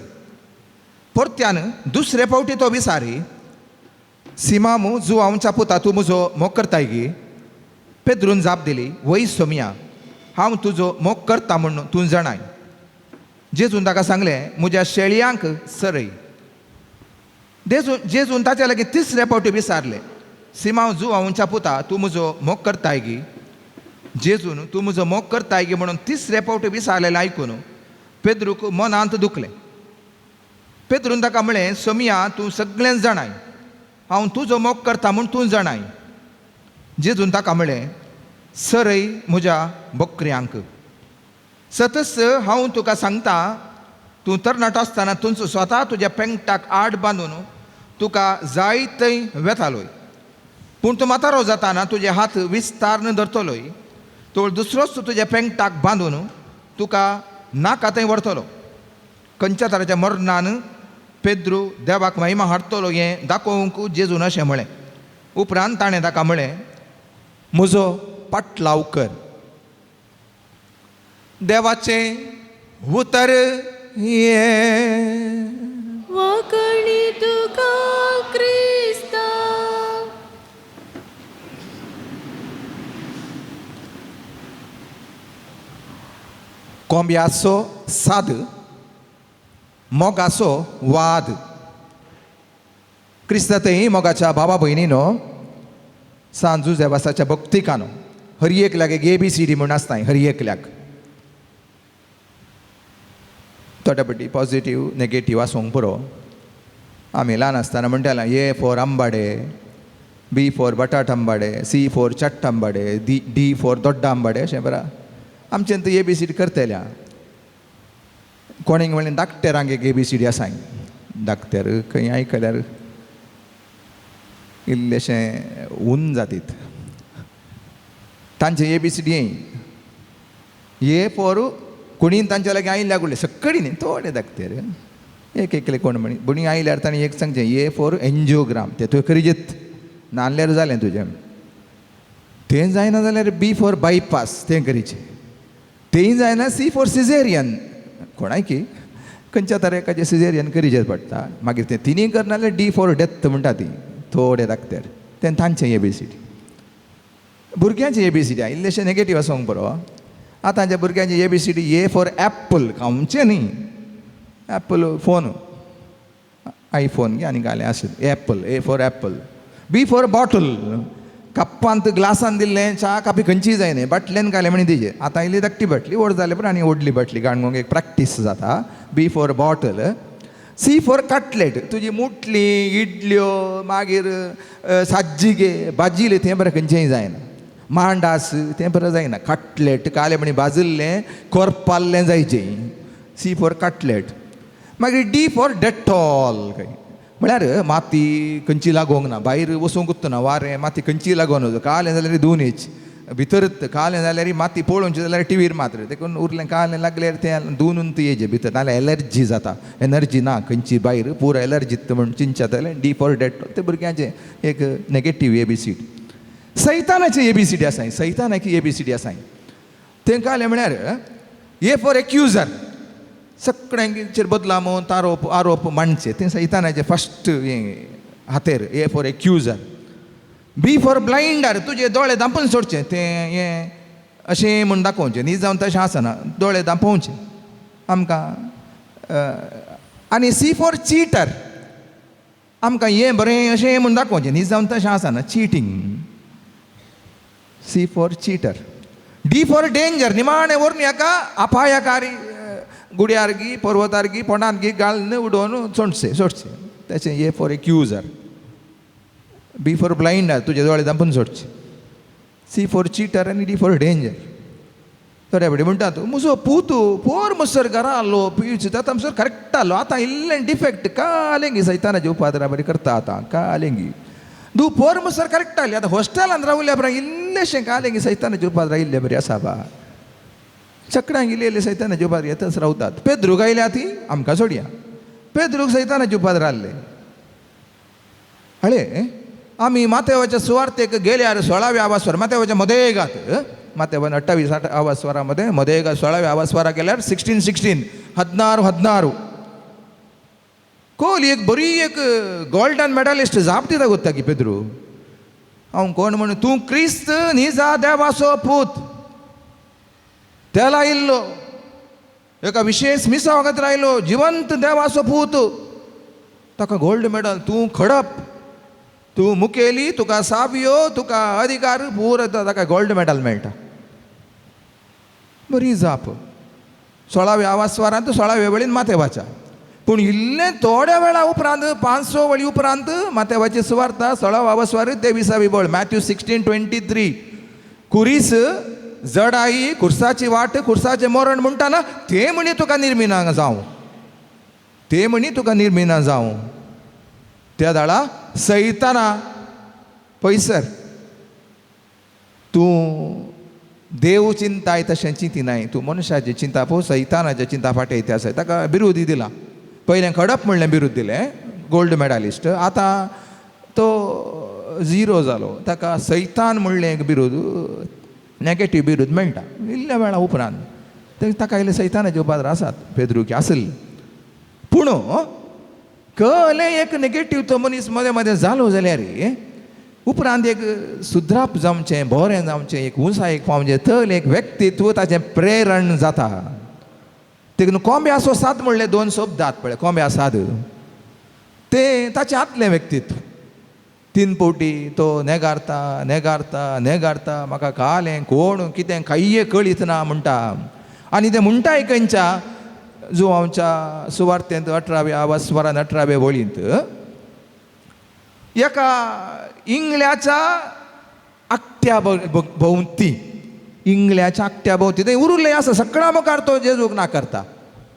परत्यान दुसरे फावटी तो विसारी, सिमामू जुआंवच्या पुता, तूं म्हजो मोग करताय गी? पेद्रून जाप दिली, वय सोमया, हांव तुजो मोग करता म्हूण तूं जाणाय. जेजून ताका सांगलें, म्हज्या शेळयांक चरय. जेजून ताच्या लागीं तिसरे फावटी विचारलें, सिमांव जुआंवच्या पुता, तूं म्हजो मोग करताय गी? जेजून तूं म्हजो मोग करताय गी म्हणून तिसरे फावटी विचारलेलें आयकून पेद्रूक मनांत दुखलें. पेद्रून ताका म्हळें, सोमया, तूं सगळें जाणाय, हांव तुजो मोग करता म्हूण तूं जाणाय. जेजून ताका म्हळें, सरय म्हज्या बकऱ्यांक. सतस हांव तुका सांगता, तूं तरणाटो आसतना तुंच स्वता तुज्या पेंगटाक आड बांदून तुका जाय थंय वेतालोय, पूण तूं म्हातारो जाताना तुजे हात विस्तारन धरतलोय, तो दुसरोच तुज्या पेंगटाक बांदून तुका नाका थंय व्हरतलो. खंयच्या तराच्या मरणान पेद्रू देवाक महिमा हाडटलो हें दाखोवंक जेजून अशें म्हळें. उपरांत ताणें ताका म्हळें, म्हजो पाटलाव कर. देवाचें उतर हें. वाकणी तुका क्रिस्ता. कोंब्याचो साद, मोगाचो वाद. क्रिस्तांतय मोगाच्या बाबा भयणीनो, सांजू देवासाच्या भक्तिकानो, हर एकल्याक एक ए बी सी डी म्हूण आसताय. हर एकल्याक थोड्या पटी पॉजिटीव नेगेटीव आसूंक पुरो. आमी ल्हान आसतना म्हणटाले, ए फॉर आंबाडे, बी फॉर बटाट आंबाडे, सी फॉर चट्ट आंबाडे, डी डी फॉर दोड्डा आंबाडे, अशें बरा आमच्यान ए बी सी डी करतल्या. कोणें म्हणलें डाक्टरांक एक ए बी सी डी आसाय. डाक्टर खंय आयकल्यार इल्लेशें ऊन जातीत. तांचे A B C D A for कोणीन तांच्या लागीं आयिल्ल्या गुडले सकळी न्ही थोडे धाकतेर एक एकले कोण म्हणी बुणी आयल्यार ताणें एक सांगचें ए फॉर एन्जियोग्राम, तें तुवें करीजेत नाल्यार जालें तुजें. तें जायना जाल्यार बी फॉर बायपास तें करीचें, तेंय जायना सी फॉर सिजेरियन, कोणायकी खंयच्या तरेकाचें सिजेरियन करीचें पडटा. मागीर तें तिनूय करना जाल्यार डी फॉर डेथ म्हणटा ती थोडे धाकतेर. तें तांचें ए बी सी डी. भुरग्यांचें ए बी सी डी इल्लेशें नेगेटीव आसूंक बरो. आतांच्या भुरग्यांचें A B C D, A for apple खावचें न्ही, एप्पल फोन आयफोन आनी घालें आसूं. Apple, A for apple. B for bottle, कप्पांत ग्लासान दिल्लें च्या कापी खंयचीय जायना, बाटल्यान घालें म्हण दिजे. आतां इल्ली धाकटी बाटली, व्हड जालें पूण आनी व्हडली बाटली घालूंक एक प्रॅक्टीस जाता. B for bottle. C for cutlet, तुजी मुटली इडल्यो मागीर साज्जिगे भाजिले तें बरें खंयचेंय जायना, मांडास तें बरें जायना. कटलेट काले म्हणी भाजिल्लें कोरपाल्लें जायचें, सी फॉर कटलेट. मागीर डी फॉर डेटॉल, खंय म्हळ्यार माती खंयची लागोंक ना, भायर वचूंक ना, वारें माती खंयची लागोन, कालें जाल्यार धुवून भितर, कालें जाल्यार माती पळोवची जाल्यार टिवीर मात्र, देखून उरलें कालें लागल्यार तें धुवून येयचें भितर, नाल्यार एलर्जी जाता, एनर्जी ना खंयची भायर, पुरो एलर्जी म्हण चिंतच्या जाल्यार डी फॉर डेटॉल. तें भुरग्यांचें एक negative A B C D. सैतानाचें A B C D आसाय, सैतानाची ए बी सी डी आसाय. तें कालें म्हळ्यार ए फॉर एक्युजर, सगळ्यांचेर बदलामो आरोप आरोप मांडचे, तें सैतानाचें फस्ट हें हातेर, A for accuser. B for blinder, तुजे दोळे धांपून सोडचे, तें हें अशें म्हूण दाखोवचें न्ही, जावन तशें आसना, दोळे धांपोवचे आमकां. आनी सी फॉर चिटर, आमकां हें बरें अशें म्हूण दाखोवचें न्ही, जावन तशें आसना, cheating, C for cheater. D for danger, निमाणें व्हरून हेका अपायकारी गुड्यार गी पर्वतार गी पोंडांत गी घालून उडोवन सोडचें सोडचें, तेचें A for accuser. B for blinder, तुजे दोळे धांपून सोडचे, सी फॉर चिटर आनी डी फॉर डेंजर. थोड्या फावटी म्हणटा तूं म्हजो पूत पोर मसर घरा आसलो पियूच आतां मसर करेक्ट आसलो, आतां इल्लें डिफेक्ट कालेंगी सैतानाचे उपाद्रा बरी करता, आतां कालेंगी तूं पोर मसर करेक्ट आसली, आतां हॉस्टेलान रावल्या बरें इल्लेशें कालेंगी सैतानाचे उपाद्रा इल्ले बरी आसा बा, चकडांक इल्ले इल्ले सैतानाचे उपाद्र येतच रावतात. पेद्रूक आयल्या ती आमकां सोडया, पेद्रूक सैतानाचे उपाद्र आहले. हळे आमी माथेवाच्या सुवार्तेक गेल्यार 16व्या आवास्वर माथेवाच्या मदेगात, माथेवान 28 आवास्वरामध्ये मदेगा 16व्या आवास्वरा गेल्यार 16 16 16 16 कोहली एक बरी एक गोल्डन मेडलिस्ट जाप दिता गोत्ता की पेद्रू, हांव कोण म्हण तूं क्रिस्त निजा देवाचो पूत, तेला आयिल्लो एका विशेष मिसावा खातीर आयलो, जिवंत देवाचो पूत, ताका गोल्ड मेडल, तूं खडप, तूं मुखेली, तुका सावयो, तुका अधिकार, पुरो ताका गोल्ड मेडल मेळटा. बरी जाप. 16व्या आवास्वारांत 16व्या वळीन माथेवाच्या, पूण इल्लें थोड्या वेळा उपरांत 500 वळी उपरांत माथेवाची सुवार्ता 16व्या आवास्वार 23वी वळ, मॅथ्यू 16:23, कुरीस जडाई कुर्साची वाट कुर्साचें मरण म्हणटा ना, ते म्हणी तुका निर्मिना जावं, ते म्हणी तुका निर्मिना जावं. त्या दाळा सैताना पयसर तूं देव चिंताय तशें चिंतिनाय, तूं मनशाचें चिंता पळोव सैतानाचें चिंता फाटीं ते आसाय. ताका बिरुदी दिला, पयलें खडप म्हणलें बिरूद दिलें गोल्ड मेडलिस्ट, आतां तो झिरो जालो, ताका सैतान म्हणलें एक बिरूद, नेगेटीव बिरूद मेळटा इल्ल्या वेळा उपरांत. ताका इल्ले सैतानाचे उपाद्र आसात पेद्रूक आसले, पूण कळ्ळें एक नेगेटीव तो मनीस मदें मदें जालो जाल्यार उपरांत एक सुद्राप जावचें, बरें जावचें, एक उंचायेक पावचें, तल एक व्यक्तित्व ताचें प्रेरण जाता. देखून कोंब्याचो साद म्हणलें दोन शब्दात पळय, कोंब्या साद तें ताचें आतलें व्यक्तित्व. 3 फावटी तो नेगारता नेगारता नेगारता, म्हाका कालें कोण कितें कांय कळीत ना म्हणटा. आनी तें म्हणटाय खंयच्या जुवांच्या सुवार्तेंत 18व्या आवास्वरान 18व्या वळींत एका इंगल्याच्या आकट्या भोंवती, इंगल्याच्या आकट्या भोंवती तें उरुल्लें आसा सगळ्या मुखार तो जेजूक ना करता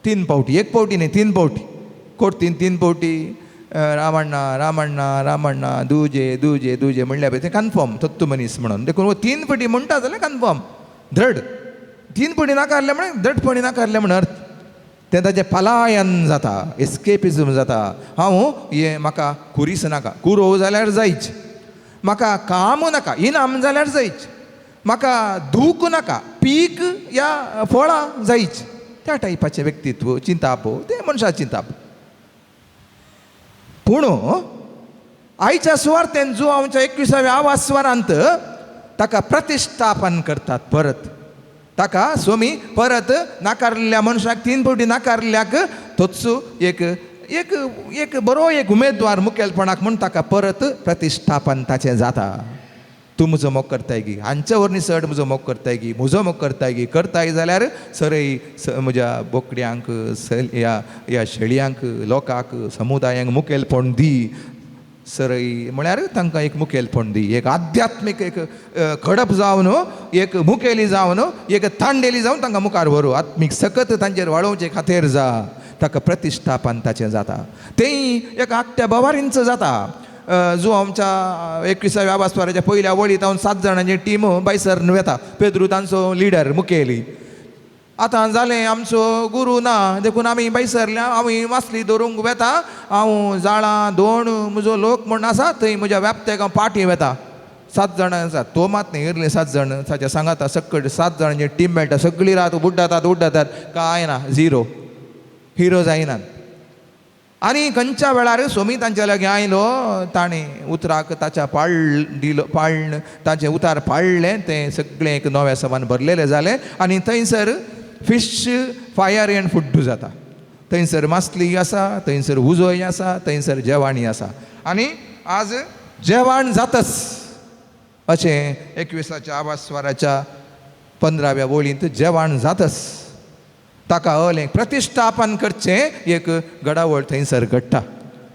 3 फावटी, 1 फावटी न्ही 3 फावटी, कोट 3 फावटी रामण्णा रामण्णा रामण्णा दुजे दुजे दुजे म्हणल्यार पळय तें कन्फर्म तत्तू मनीस म्हणून. देखून 3 फावटी म्हणटा जाल्यार कन्फर्म धड, 3 फावटी नाकारलें म्हळ्यार धडपणी नाकारलें म्हण अर्थ, तें ताचें पलायन जाता, एस्केपिजम जाता. हांव हें म्हाका कुरीस नाका, कुरोव जाल्यार जायच, म्हाका काम नाका, इनाम जाल्यार जायच, म्हाका दूख नाका, पीक या फळां जायच. त्या टायपाचें व्यक्तित्व चिंताप तें मनशाचें चिंताप. पूण आयच्या सुवार्तेन जुवांच्या 21व्या आवास्वारांत ताका प्रतिश्ठापन करतात परत. ताका स्वामी परत नाकारलेल्या मनशाक 3 फावटी नाकारल्याक तोच एक एक एक बरो एक उमेदवार मुखेलपणाक म्हूण ताका परत प्रतिश्ठापन ताचें जाता. तूं म्हजो मोग करताय गी, हांचे वरवीं चड म्हजो मोग करताय गी, म्हजो मोग करताय गी, करताय जाल्यार सरय म्हज्या बोकड्यांक, ह्या ह्या शेळयांक, लोकांक, समुदायांक मुखेलपण दी. सरय म्हळ्यार तांकां एक मुखेलपण दी, एक आध्यात्मीक एक खडप जावन, एक मुखेली जावन, एक तांडेली जावन तांकां मुखार व्हरू, आत्मीक सकत तांचेर वाडोवचे खातीर जा. ताका प्रतिश्ठापन ताचें जाता. तेंय एका आकट्या बवारींच जाता. जो आमच्या 21व्या आवास्वाराच्या पयल्या वळींत हांव 7 जाणांची टीम बायसर वेता. पेद्रू तांचो लिडर मुखेली. आतां जालें आमचो गुरू ना देखून आमी बायसरल्या, आमी मासली दवरूंक वेता. हांव जाळां दोण म्हजो लोक म्हूण आसा थंय म्हज्या व्याप्त्याक हांव पाटी वेता. 7 जाणां आसा, तो मात न्ही इरले 7 जाण ताच्या सांगाता सकट 7 जाणांची टीम मेळटा. सगळी रात बुड्डातात उड्डातात, कांय ना, झिरो, हिरो जायनात. आनी खंयच्या वेळार सोमी तांच्या लागीं आयलो, ताणें उतराक ताच्या पाळ दिलो, पाळण ताचें उतार पाळ्ळें, तें सगळें एक नव्या समान भरलेलें जालें. आनी थंयसर फीश फायर एंड फुड्डू जाता. थंयसर मासली आसा, थंयसर उजोय आसा, थंयसर जेवणय आसा. आनी आज जेवण जातच अशें 21च्या आवास्वाराच्या 15व्या वळींत जेवण जातच ताका अलें प्रतिश्ठापन करचें एक घडावळ थंयसर घडटा.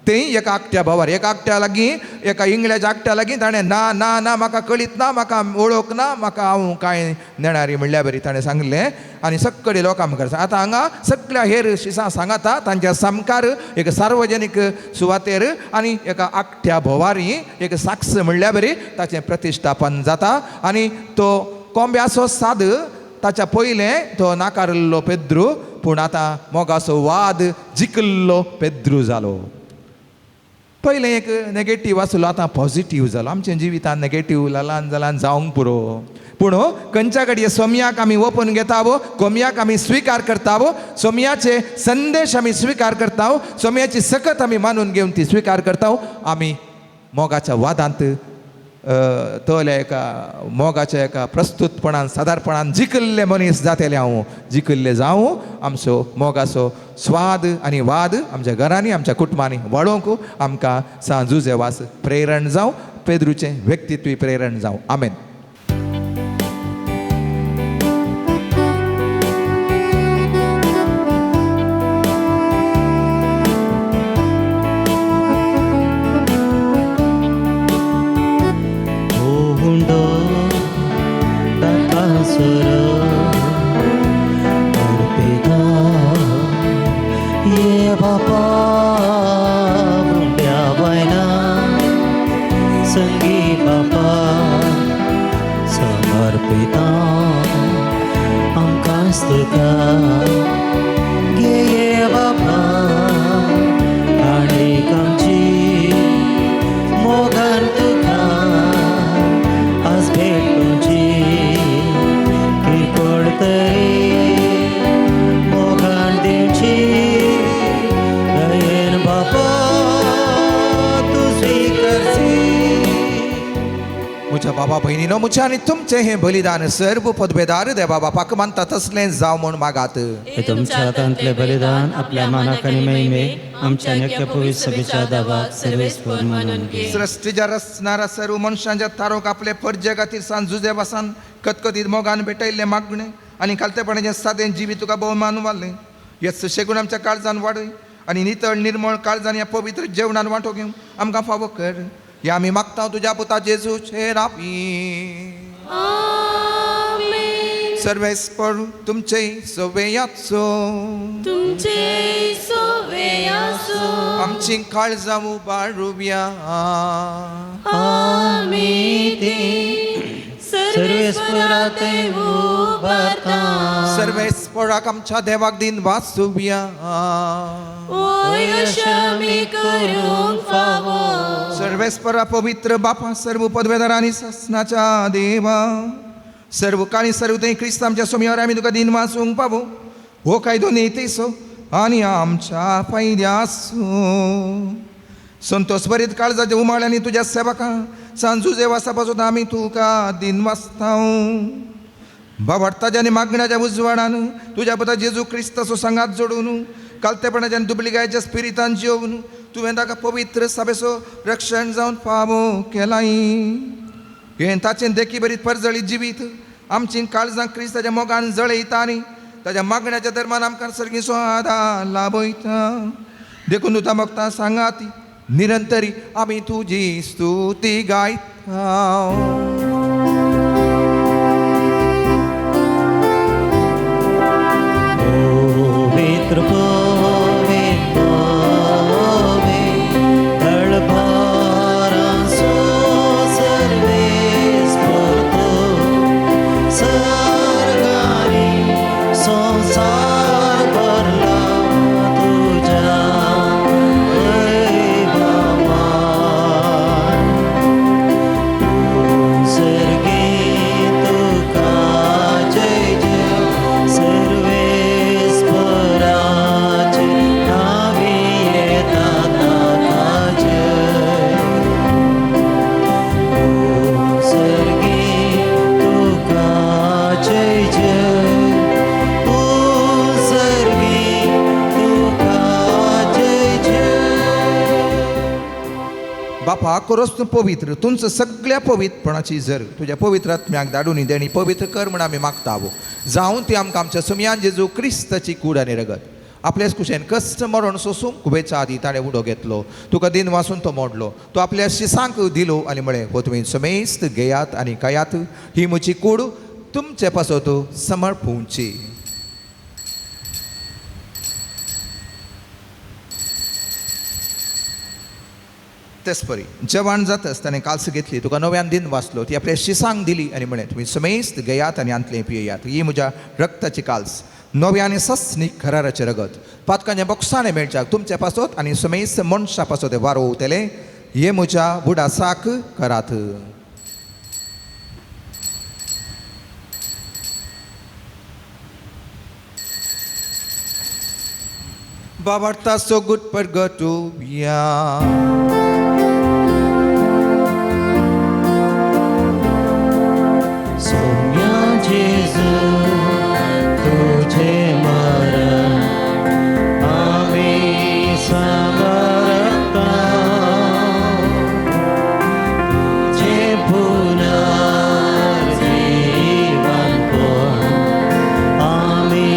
थंय एका आकट्या भावार, एका आकट्या लागीं, एका इंगळ्याच्या आकट्या लागीं ताणें ना ना ना म्हाका कळीत ना, म्हाका वळख ना, म्हाका हांव कांय नेणारी म्हणल्या बरी ताणें सांगलें. आनी सगळे लोकां मुखार आतां हांगा सगळ्या हेर शिसां सांगाता तांच्या सामकार एक सार्वजनीक सुवातेर आनी एका आकट्या भोवारी एक साक्ष म्हणल्या बरी ताचें प्रतिश्ठापन जाता. आनी तो कोंब्याचो साद ताच्या पयलें तो नाकारल्लो पेद्रू, पूण आतां मोगाचो वाद जिखल्लो पेद्रू जालो. पयलें एक नेगेटीव आसलो, आतां पॉजिटीव जालो. आमच्या जिवितान नेगेटीव ल्हान जालान जावंक पुरो, पूण खंयच्या घडये सोमयाक आमी ओपून घेता, कोमयाक आमी स्विकार करता, सोमयाचे संदेश आमी स्विकार करता, सोमयाची सकत आमी मानून घेवन ती स्विकार करता. आमी मोगाच्या वादांत तल्या एका मोगाच्या एका प्रस्तुतपणान सादारणपणान जिखल्ले मनीस जातले. हांव जिखल्ले जावं, आमचो मोगाचो स्वाद आनी वाद आमच्या घरांनी आमच्या कुटुंबांनी वाडोवंक आमकां सांत जुजेवास प्रेरण जावं, पेद्रूचें व्यक्तित्व प्रेरण जावं. आमेन. बाबा भयणीनो, म्हजें आनी तुमचें हें बलिदान सर्व पदवेदार देवा बापाक मानता तसलें जावं म्हूण मागात. तुमच्या हातांतलें बलिदान आपल्या मानाक आनी महिमेक आमच्या आनी पवित्र सभेच्या दावाक सर्वेस्पर मानून घे. सृश्टीच्या रचणारा सर्व मनशांच्या तारोक आपले परजे खातीर सांत जुजेवासान कतकतीत मोगान भेटयल्लें मागणें आनी खालतेपणाचें सादें जिवीत तुका भोवमान वाडलें. हे सुशेगूण आमच्या काळजान वाडय आनी नितळ निर्मळ काळजान ह्या पवित्र जेवणान वांटो घेवन आमकां फावो कर. या आमी मागता तुज्या पुता जेजूचे नांवान. सर्वेस्पर तुमचे सोवेयाचो, तुमचे सोवेयाचो, आमची काळजां उबारुया. आमी ती सर्वेस्परा ते उबारता. सर्वेस्पराक आमच्या देवाक दिन वाचुया. सर्वेस्परा पवित्र बापा, सर्व पदवेदार आनी सासनाच्या देवा, सर्व काळी सर्व थंय क्रिस्त आमच्या सोमयार आमी तुका दिन वाचूंक पावो. हो कायदो नेतेसो आनी आमच्या फायद्यासो. संतोष बरीत काळजाच्या उमाळ्यांनी तुज्या सेवकां सांजू वासापासून आमी तुका दिन वाचताव. बाबडताच्या आनी मागण्याच्या उजवाडान तुज्या पुता जेजू क्रिस्ताचो सांगात जोडून कालतेपणाच्या आनी दुबलिगायच्या स्पिरितान जेवन तुवें ताका पवित्र सभेचो रक्षण जावन फावो केलाय. हें ताचें देखी बरीत परजळी जिवीत आमची काळजां क्रिस्ताच्या मोगान जळयता आनी ताच्या मागण्याच्या धर्मान आमकां सर्गीचो आदार लाभयता. देखून तुका मोगता सांगात निरंतरी आमी तुजी स्तुती गायता. पवित्र पवित्र तळभारांचो सर्वेस्पर सर्गारी संवसार भरला तुज्या वैभवान. सर्गी तुका जय जय सर्वेस्पराचे नावी येता ताका जय. सर्गी तुका जय जय, ओ सर्गी तुका जय जय. बापा करोस तूं पवित्र तुमचं सगळ्या पवित्रपणाची जर तुज्या पवित्र आत्म्याक धाडून देणी पवित्र कर म्हण आमी मागता. जावन ती आमकां आमच्या सुमयान जेजू क्रिस्ताची कूड आनी रगत आपल्याच कुशेन कश्ट मरण सोसूंक खुबेच्या आदी ताणें उडो घेतलो. तुका दिन वासून तो मोडलो, तो आपल्या शिसांक दिलो आनी म्हळें, हो तुमी समेस्त घेयात आनी खायात, ही म्हजी कूड तुमचे पासत समर्पूंची. तेच परी जवान जातच ताणें कालस घेतली, तुका नव्यान दिन वाचलो, ती आपल्या शिसांक दिली आनी म्हळें, तुमी समेस्त घेयात आनी आंतलें पियेयात, ही म्हज्या रक्ताची काल्स नव्या आनी सस्नीक कराराचें रगत पातकांच्या बोक्साणें मेळच्याक तुमचे पासत आनी समेस्त मनशा पासत वारोवतलें. हे म्हज्या बुडासाक करात. बाबार्ताचो गुट परगटुया. सोम्या जेजू तुझे मरण आमी समर्पता, तुझे पुनर्जीवन पण आमी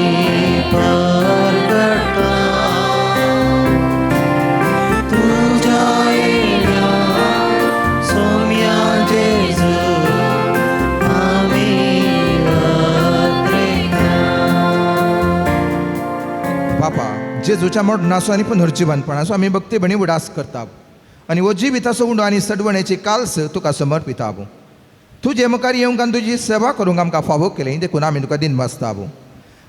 परगटता. तुझ्या येण्या सोम्या जेजू आमी अत्रेता. बापा जेजूच्या मरणाचो आनी पुनर्जिवनपणाचो आमी भक्तीभणी उडास करता आनी हो जिविताचो उंडो आनी सडवणेची काल्स तुका समर्पिता. तुजे मुखार येवंक आनी तुजी सेवा करूंक आमकां फावो केलें देखून आमी तुका दिन वाचता.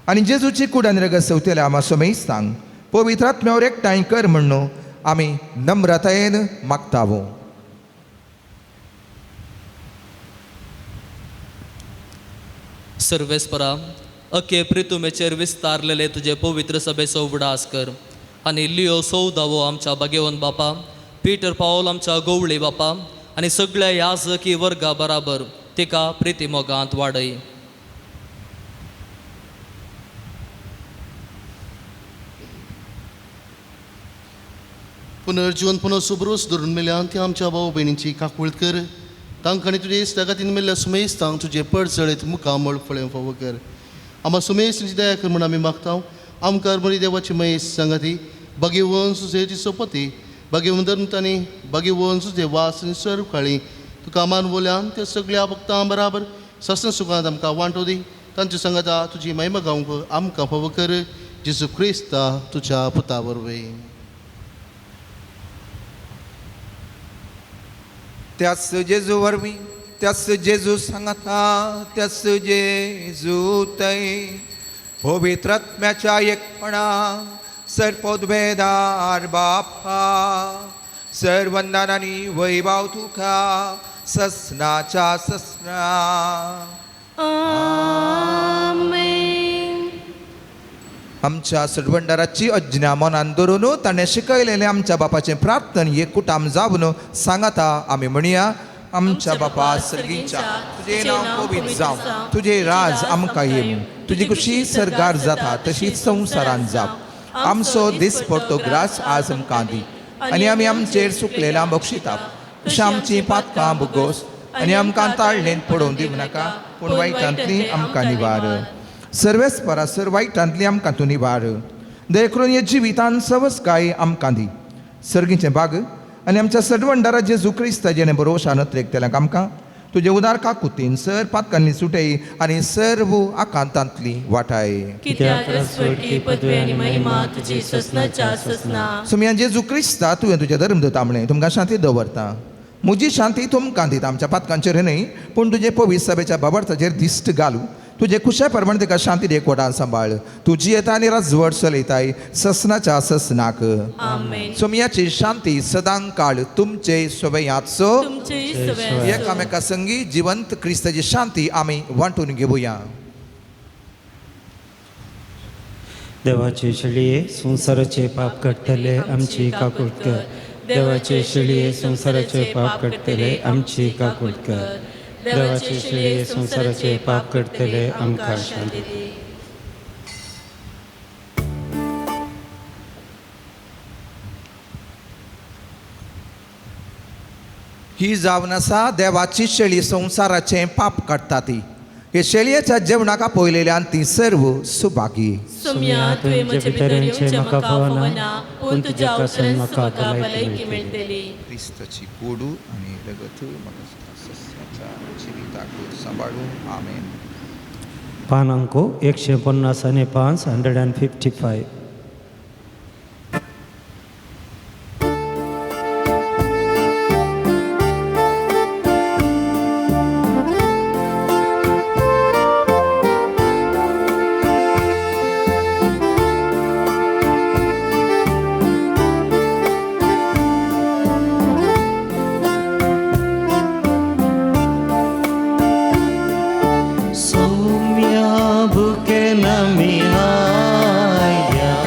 आनी जेजूची कूड आनी रगत सवतेल्या आमा समेस्तांक पवित्र आत्म्यावर एकठांय कर म्हण्णू आमी नम्रतायेन मागता. सर्वेस्परा अखे प्रितुमेचेर विस्तारलेले तुजे पवित्र सभेचो उगडास कर आनी लियो सौदावो आमच्या भाग्यवंत बापा, पीटर पावल आमच्या गोवळी बापा आनी सगळ्या याजकी वर्गा बराबर तिका प्रिती मोगांत वाडय. पुनर्जीवन पुनः सुब्रूस धरून मेल्यान ती आमच्या भाव भयणींची काकूळत कर. तांकां तुजे इश्टागतीन मेल्ल्या सुमेस्तांक तुजे पडजळीत मुखामळ फळें फावो कर. आमा सुमेस तुजी दया कर म्हूण आमी मागता. आमकां बरी देवाची महेश सांगाती भाग्यवंत सुसेची सोपती भाग्यवंत धर्मतानी भाग्यवंत सुजे वास आनी सर्व काळी तुका मान वोल्यान त्या सगळ्या भक्तां बराबर ससन सुखांत आमकां वांटो दी. तांचे सांगाता तुजी महिमा गावंक आमकां फावो कर जेजू क्रिस्ता तुज्या पुता वरवीं. त्याच जेजू वरवीं, त्याच जेजू सांगाता, त्याच जेजू तै पवित्र आत्म्याच्या एकपणा सर्पोद्भेदार बापा सर्वंदान आनी वैभाव तुका ससनाच्या ससना. आमेन. आमच्या सडवंडाराची अज्ञा मनान धरून ताणें शिकयलेलें आमच्या बापाचें प्रार्थन एकूटाम जावन सांगाता आमी म्हणया. आमच्या बापा सर्गीच्या, तुजें नांव पवित्र जावं, तुजें राज आमकां येवं, तुजी खुशी सर्गार जाता तशीच संवसारान जावं. आमचो दिसपडतो ग्रास आज आमकां दी आनी आमी आमचेर चुकलेल्या बक्षिता तशें आमचीं पातकां भोगोस आनी आमकां ताळणेंत पडोवन दिवं नाका, पूण वायटांतली आमकां निवार. सर्वेस परासर वायटांतली आमकां तूं निवार. देखून हे जिवितान सवसकाय आमकां दी. सर्गीचें बाग आनी आमच्या सडवंडारा जेजू क्रिस्ता जेणे बरोवशान त्रेकतेल्यांक आमकां तुजे उदार काकुतीन सर पातकांनी सुटय आनी सर्व आकांतांतली वाटाय. कित्याक रसवटकी पदवी आनी महिमा तुजी ससनाच्या ससना. सुमया जेजू क्रिस्ता तुवें तुज्या धर्म दिता म्हणलें तुमकां शांती दवरता, म्हजी शांती तुमकां दिता. आमच्या पातकांचेर न्हय पूण तुजे पवित्र सभेच्या बाबर्थाचेर दिश्ट घालू. तुजे खुशा प्रमाणे ताका शांती एकवटान सांबाळ. तुजी येता आनी राजवट चलयताय ससनाच्या ससनाक. आमेन. सोमयाची शांती सदां काळ तुमचे सोबयाचो तुमचे सगळे एकामेका संगी जिवंत क्रिस्ताची शांती आमी वांटून घेवया. देवाचे शेळये संवसाराचे पाप काडटले आमची काकूट कर. देवाचे शेळये संवसाराचे पाप काडटले आमची काकूट कर. देवाचे शेळये संवसाराचे पाप काडटले आमकां शांती दी. ही जावन आसा देवाची शेळी संवसाराचें पाप काडटा ती. हे शेळयेच्या जेवणाक आपयलेल्यान ती सर्व सुभागी. सुम्या तुवें म्हजे भितर येवचें म्हाका फावना, पूण तुज्या उतरान म्हाका भलायकी मेळटली. क्रिस्ताची कोडू आनी रगत म्हाका सस्याच्या जिविताक सांबाळूं. आमेन. पान अंक 155, 155. Soumya buke nami haya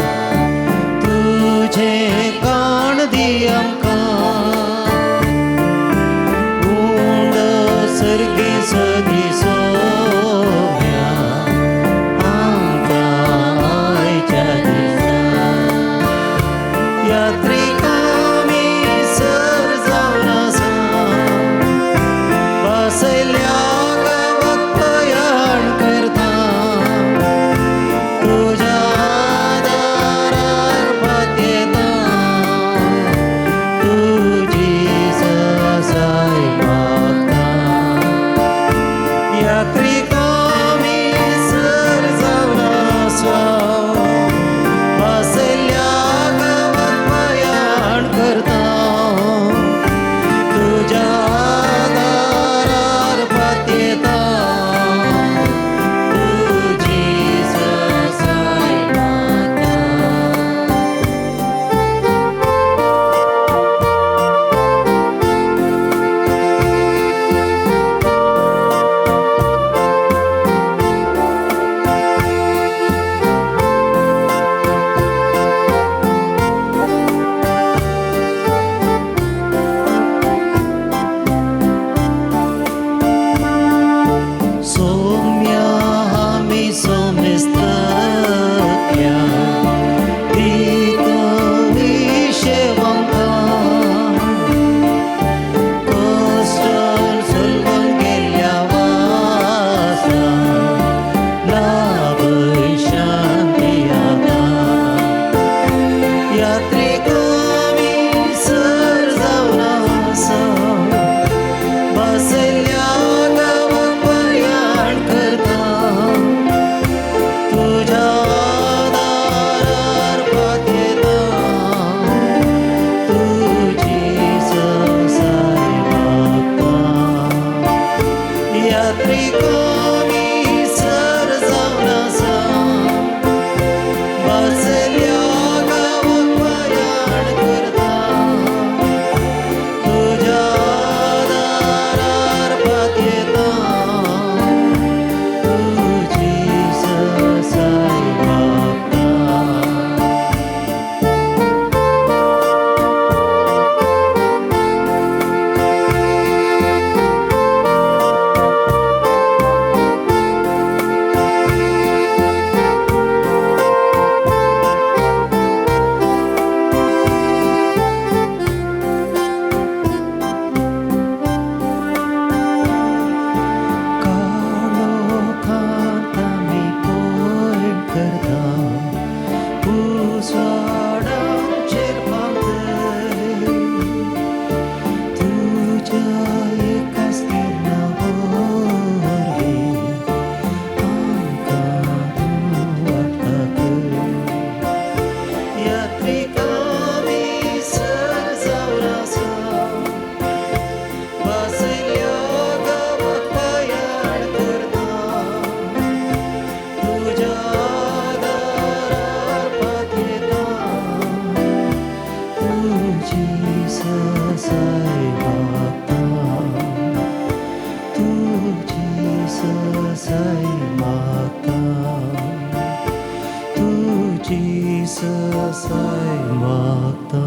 सहसाय मागता.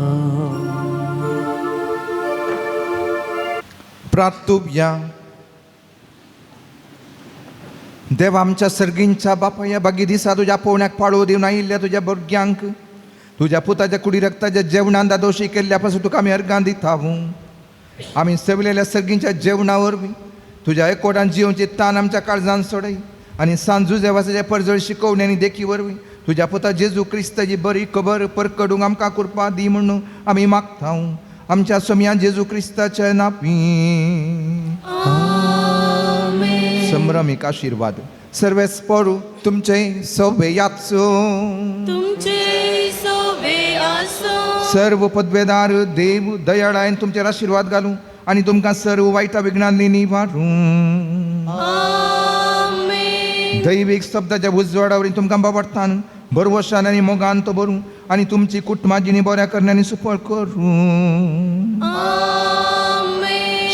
प्रातुब्या देव आमच्या सर्गींच्या बापाया बागी दिसा तुज्या पोवण्याक पाळो दिवन आयिल्ल्या तुज्या भुरग्यांक तुज्या पुताच्या कुडी रक्ताच्या जेवणान दादोशी केल्ल्या पासून तुका आमी अर्गां दिता. आमी सेवलेल्या सर्गींच्या जेवणा वरवीं तुज्या एकवटान जियोवची तान आमच्या काळजान सोडय आनी सांजू देवाच्या परजळ शिकोवणी आनी देखी वरवीं तुज्या पुता जेजू क्रिस्ताची बरी खबर परकडूंक आमकां कृपा दी म्हणून आमी मागता आमच्या सोमया जेजू क्रिस्ताच्या नापी. संभ्रमीक आशिर्वाद सर्वेस पडू तुमचे सोबे याचो तुमचे सोबे आसो. सर्व पदवेदार देव दयाळायन तुमचेर आशिर्वाद घालूं आनी तुमकां सर्व वायटा विघ्नांनी निवारूं. दैवीक शब्दाच्या उजवाडावरी तुमकां बाबडतान भरवशान आनी मोगान तो भरूं आनी तुमची कुटुंबा जिणी बऱ्या करण्यांनी सुफळ करूं.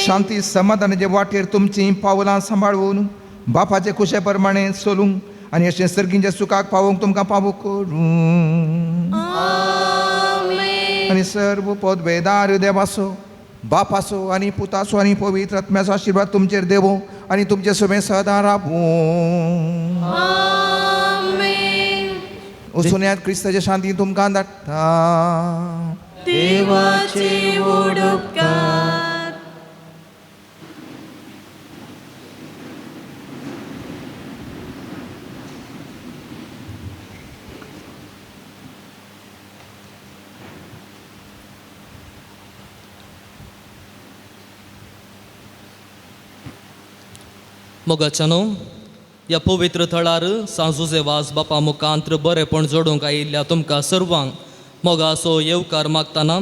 शांती समाधानाचे वाटेर तुमची पावलां सांबाळून बापाचे खुशे प्रमाणे चलूंक आनी अशें सर्गींच्या सुखाक पावोवंक तुमकां पावो करूं. आनी सर्व पदवेदार देवाचो बापाचो आनी पुताचो आनी पवित्र आत्म्याचो आशिर्वाद तुमचेर देवो आनी तुमचे समेत सदां रावूं. वचुनयात क्रिस्ताचे शांती तुमकां धाडटा. देवाचे उपकार. मोगाच्यानो ह्या पवित्र थळार सांजुजे वास बापा मुखांत्र बरेपण जोडूंक आयिल्ल्या तुमकां सर्वांक मोगाचो येवकार मागतना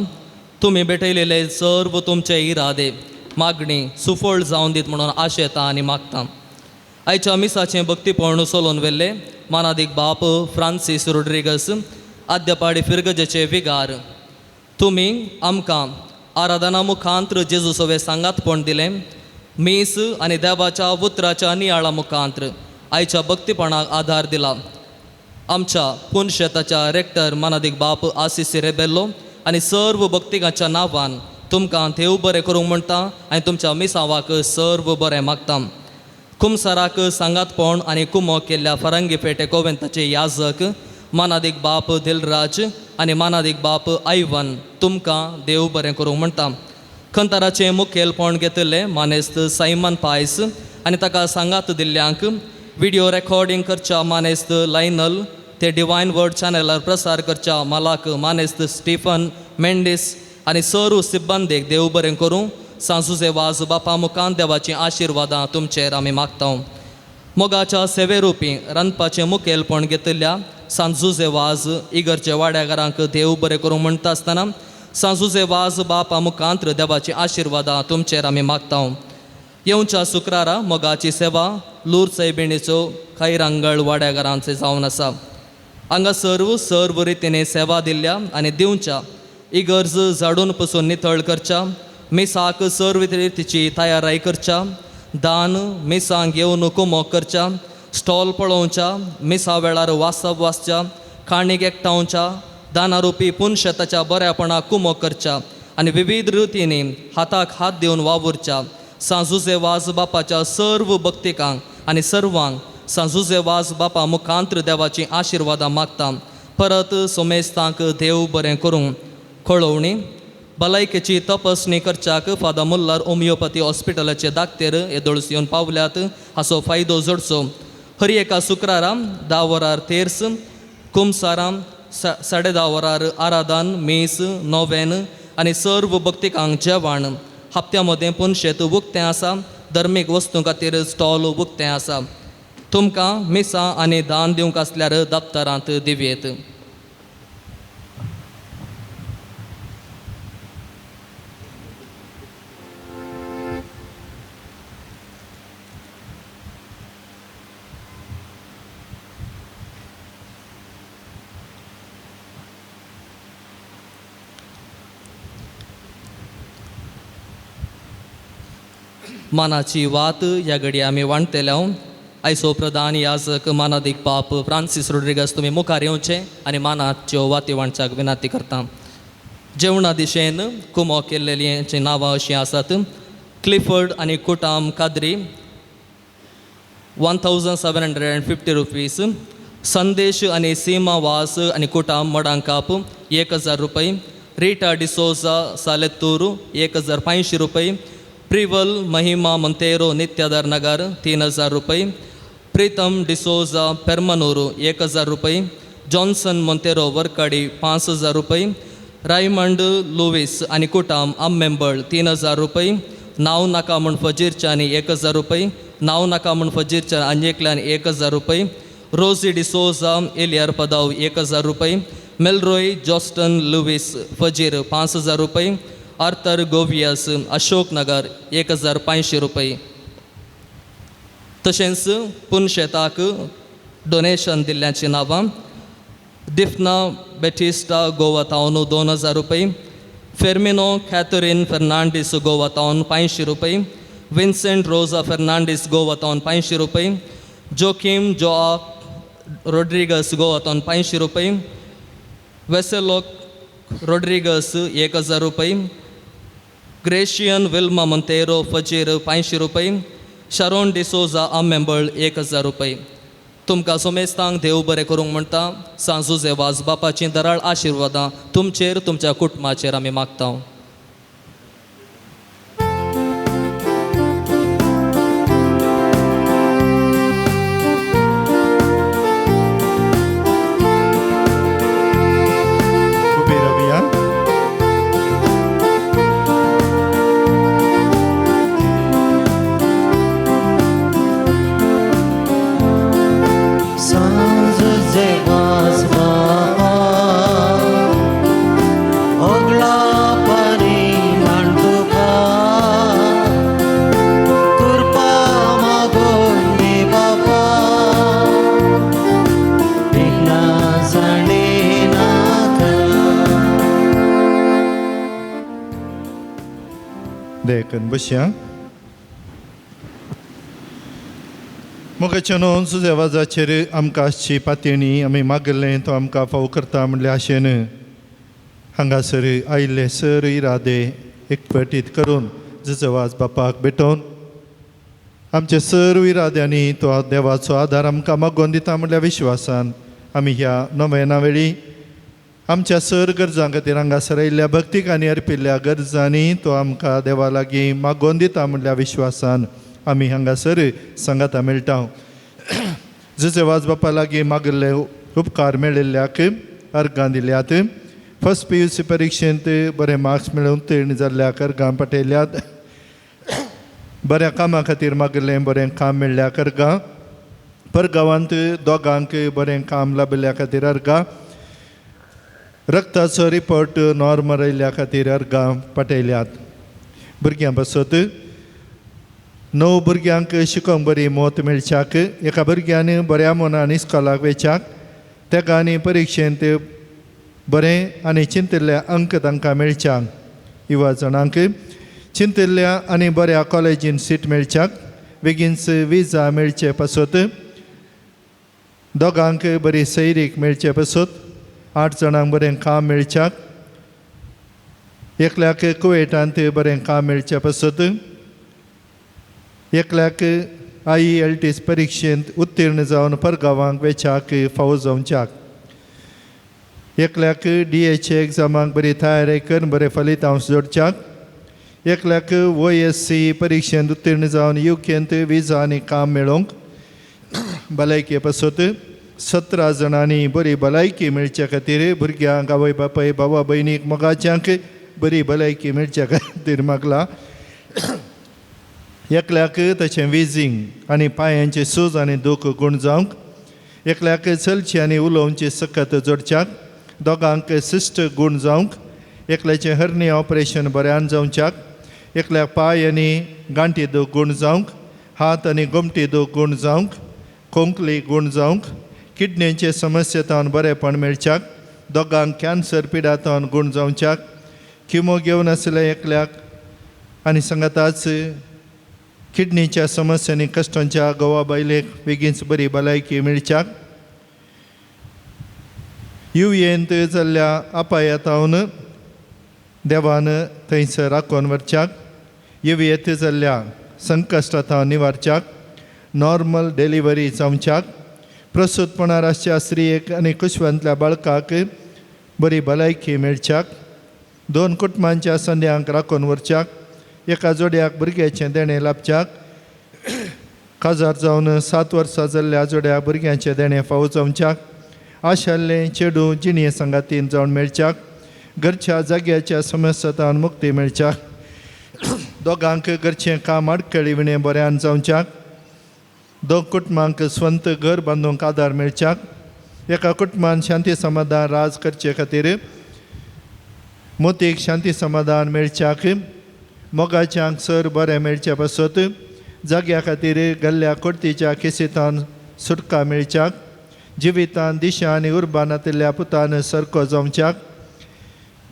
तुमी भेटयलेले सर्व तुमचे इरादे मागणी सुफळ जावन दीत म्हणून आशेता आनी मागता. आयच्या मिसाचें भक्तीपण चलोवन व्हेल्ले मानादीक बाप फ्रांसीस रोड्रिगस आद्यपाडी फिरगजेचे विगार तुमी आमकां आराधना मुखांत्र जेजू सवे सांगातपण दिलें. मीस आनी देवाच्या उतराच्या नियाळा मुखांत्र आयच्या भक्तीपणाक आधार दिला. आमच्या पुनशेताच्या रेक्टर मानादीक बाप आसिसी रेबेल्लो आनी सर्व भक्तिकाच्या नांवान तुमकां देव बरें करूंक म्हणटा आनी तुमच्या मिसावाक सर्व बरें मागता. कुमसाराक सांगातपण आनी कुमो केल्ल्या फरंगी पेटे कोवेंताचे याजक मानादीक बाप दिलराज आनी मानादीक बाप आयवन तुमकां देव बरें करूंक म्हणटा. खंताराचें मुखेलपण घेतिल्लें मानेस्त सायमन पायस आनी ताका सांगात दिल्ल्यांक विडियो रेकॉर्डिंग करच्या मानेस्त लायनल ते डिवायन वर्ड चॅनलार प्रसार करच्या मालाक मानेस्त स्टीफन मेंडीस आनी सर्व सिब्बंदेक देव बरें करूं. सांजुजे वाज बापा मुखान देवाचीं आशिर्वादां तुमचेर आमी मागता. मोगाच्या सेवेरुपी रांदपाचें मुखेलपण घेतिल्ल्या सांजुजे वाज इगर्जे वाड्याघरांक देव बरें करूं म्हणटा आसतना सांजुजे वाज बापा मुखांत्र देवाची आशिर्वादां तुमचेर आमी मागता. येवच्या शुक्रारा मोगाची सेवा लूर सैबिणीचो खैरांगळ वाड्याघरांचे जावन आसा. हांगा सर्व सर्व रितीने सेवा दिल्ल्या आनी दिवच्या इगर्ज झाडून पसून नितळ करच्या मिसाक सर्व रितीची तयाराय करच्या दान मिसांक येवन कुमोक करच्या स्टॉल पळोवच्या मिसा वेळार वासप वाचच्या काणीक एकठावच्या दानारुपी पुनशेताच्या बऱ्यापणाक कुमोक करच्या आनी विविध रितींनी हाताक हात दिवन वावुरच्या सांजुजे वाज बापाच्या सर्व भक्तिकांक आनी सर्वांक सांजुजे वाज बापा मुखांत्र देवाचीं आशिर्वादां मागता. परत सोमेस्तांक देव बरें करूंक. कळोवणी भलायकेची तपासणी करच्याक फादर मुल्लार होमियोपॅथी हॉस्पिटलाचे दाक्तेर येदोळस येवन पावल्यात हाचो फायदो जोडचो. हर एका शुक्रारा 10 वरार तेर्स कुमसाराम 10:30 वरार आराधन मीस नोवेन आनी सर्व भक्तिकांक जेवण. हप्त्या मदें पुनशेत उक्तें आसा. धर्मीक वस्तूं खातीर स्टॉल उक्तें आसा. तुमकां मिसां आनी दान दिवंक आसल्यार दप्तरांत दिवयेत. मानाची वात ह्या घडये आमी वांटतले. आयचो प्रधान याजक मानादीक पाप फ्रांसीस रोड्रिगस तुमी मुखार येवचे आनी मानाच्यो वाती वांटच्याक विनंती करता. जेवणा दिशेन कुमो केल्लेलींची नांवां अशीं आसात. क्लिफर्ड आनी कुटाम काद्री 1750 रुपीज. संदेश आनी सीमा वास आनी कुटाम मडांकाप 1000 रुपये. रिटा डिसोजा सालेत्तूर 1500 रुपये. प्रिवल महिमा मंतेरो नित्यादार नगर 3000 रुपये. प्रीतम डिसोजा पेर्मनूर 1000 रुपये. जॉन्सन मोंतेरो वर्काडी 5000 रुपये. रायमंड लुवीस आनी कुटाम आम्मेंबळ 3000 रुपये. नांव नाका म्हूण फजीरच्यानी 1000 रुपये. नांव नाका म्हूण फजीरच्यान आनी एकल्यान 1000 रुपये. रोजी डिसोजा एलियार पदाव 1000 रुपये. मेलरोय जॉस्टन लुवीस फजीर 5000 रुपये. आर्थर गोवियस अशोक नगर 1500 रुपये. तशेंच पुनशेताक डोनेशन दिल्ल्याचीं नांवां दिफना बेटिस्टा गोवा तावन 2000 रुपये. फेर्मिनो कॅथरीन फेर्नांडीस गोवा तावन 500 रुपये. विन्सेंट रोजा फेर्नांडीस गोवा तावन 500 रुपये. जोकीम जोआ रोड्रिगस गोवा तावन 500 रुपये. वेसेलोक रोड्रिगस 1000 रुपये. ग्रेशियन विल्मा मंतेरो फजीर 500 रुपये. शरोन डिसोजा आमेंबळ 1000 रुपये. तुमकां सोमेस्तांक देव बरें करूंक म्हणटा. सांजुजे वाज बापाचीं दराळ आशिर्वादां तुमचेर तुमच्या कुटुंबाचेर आमी मागता. बसया मोगाच्यानो तुज्या वाजाचेर आमकां आसची पातयेणी आमी मागलें तो आमकां फाव करता म्हणल्या आशेन हांगासर आयिल्ले सर इरादे एकवटीत करून तुजो वाज बापाक भेटोवन आमचे सर्व इराद्यांनी तो देवाचो आदार आमकां मागोवन दिता म्हणल्या विश्वासान आमी ह्या नोवेना वेळी आमच्या सर गरजां खातीर हांगासर आयिल्ल्या भक्तीक आनी अर्पिल्ल्या गरजांनी तो आमकां देवा लागीं मागोवन दिता म्हणल्या विश्वासान आमी हांगासर सांगाता मेळटा. जुजे वाज बापा लागीं मागिल्ले उपकार मेळिल्ल्याक अर्गां दिल्यात. फर्स्ट PUC परिक्षेंत बरे मार्क्स मेळोवन उत्तीर्ण जाल्ल्याक अर्गां पटयल्यात. बऱ्या कामा खातीर मागिल्लें बरें काम मेळ्ळ्याक अर्गां. परगांवांत दोगांक बरें काम लाबिल्ल्या खातीर अर्गां. रक्ताचो रिपोर्ट नॉर्मल आयिल्ल्या खातीर अर्गां पटयल्यात. भुरग्यां पासत 9 भुरग्यांक शिकोवंक बरी मत मेळच्याक, एका भुरग्यान बऱ्या मनान इस्कॉलाक वेच्याक, तेका आनी परिक्षेंत बरें आनी चिंतिल्ले अंक तांकां मेळच्याक, युवा जाणांक चिंतिल्ल्या आनी बऱ्या कॉलेजीन सीट मेळच्याक, बेगीनच विजा मेळचे पासत, दोगांक बरी सैरीक मेळचे पासत, 8 जाणांक बरें काम मेळच्याक, एकल्याक कुवेटांत बरें काम मेळचे पासत, एकल्याक IELTS परिक्षेंत उत्तीर्ण जावन परगांवांक वेच्याक फावो जावच्याक, एकल्याक DHA एग्जामाक बरी तयारी करून बरें फलितांश जोडच्याक, एकल्याक OSC परिक्षेंत उत्तीर्ण जावन UKंत विजा आनी काम मेळोवंक, भलायके पासत 17 जाणांनी बरी भलायकी मेळचे खातीर भुरग्यांक आवय बापाय भावा भयणीक मोगाच्यांक बरी भलायकी मेळचे खातीर मागला. एकल्याक ताचें विजींग आनी पांयांचे सूज आनी दूख गूण जावंक, एकल्याक चलची आनी उलोवची सकत जोडच्याक, दोगांक सिस्ट गूण जावंक, एकल्याचें हर्नी ऑपरेशन बऱ्यान जावच्याक, एकल्याक पांय आनी गांठी दूख गूण जावंक, हात आनी गोमटी दूख गूण जावंक, खोंकली गूण जावंक, किडनीचे समस्येतावन बरेंपण मेळच्याक, दोगांक कॅन्सर पिडातावन गूण जावच्याक, किमो घेवन आशिल्ल्या एकल्याक आनी सांगाताच किडनीच्या समस्यांनी कश्टांच्या गोवा बायलेक बेगीनच बरी भलायकी मेळच्याक, युएंत जाल्ल्या अपायातावन देवान थंयसर राखून व्हरच्याक, युएंत जाल्ल्या संकश्टांत निवारच्याक, नॉर्मल डिलिव्हरी जावच्याक, प्रसूतपणार आसच्या स्त्रियेक आनी कुशवांतल्या बाळकाक बरी भलायकी मेळच्याक, 2 कुटुंबांच्या संद्यांक राखून व्हरच्याक, एका जोड्याक भुरग्याचें देणें लाभच्याक, काजार जावन 7 वर्सां जाल्ल्या जोड्या भुरग्यांचें देणें फावो जावच्याक, आशिल्लें चेडूं जिणये सांगातीन जावन मेळच्याक, घरच्या जाग्याच्या समस्यान मुक्ती मेळच्याक, दोगांक घरचें काम आडखळी विणें बऱ्यान जावच्याक, 2 कुटुंबांक स्वंत घर बांदूंक आदार मेळच्याक, एका कुटुंबान शांती समाधान राज करचे खातीर मोतीक शांती समाधान मेळच्याक, मोगाच्यांक सर बरें मेळचे पासत, जाग्या खातीर गल्ल्या कोर्तीच्या केसीतान सुटका मेळच्याक, जिवितान दिशा आनी उर्बा नातिल्ल्या पुतान सरको जावच्याक,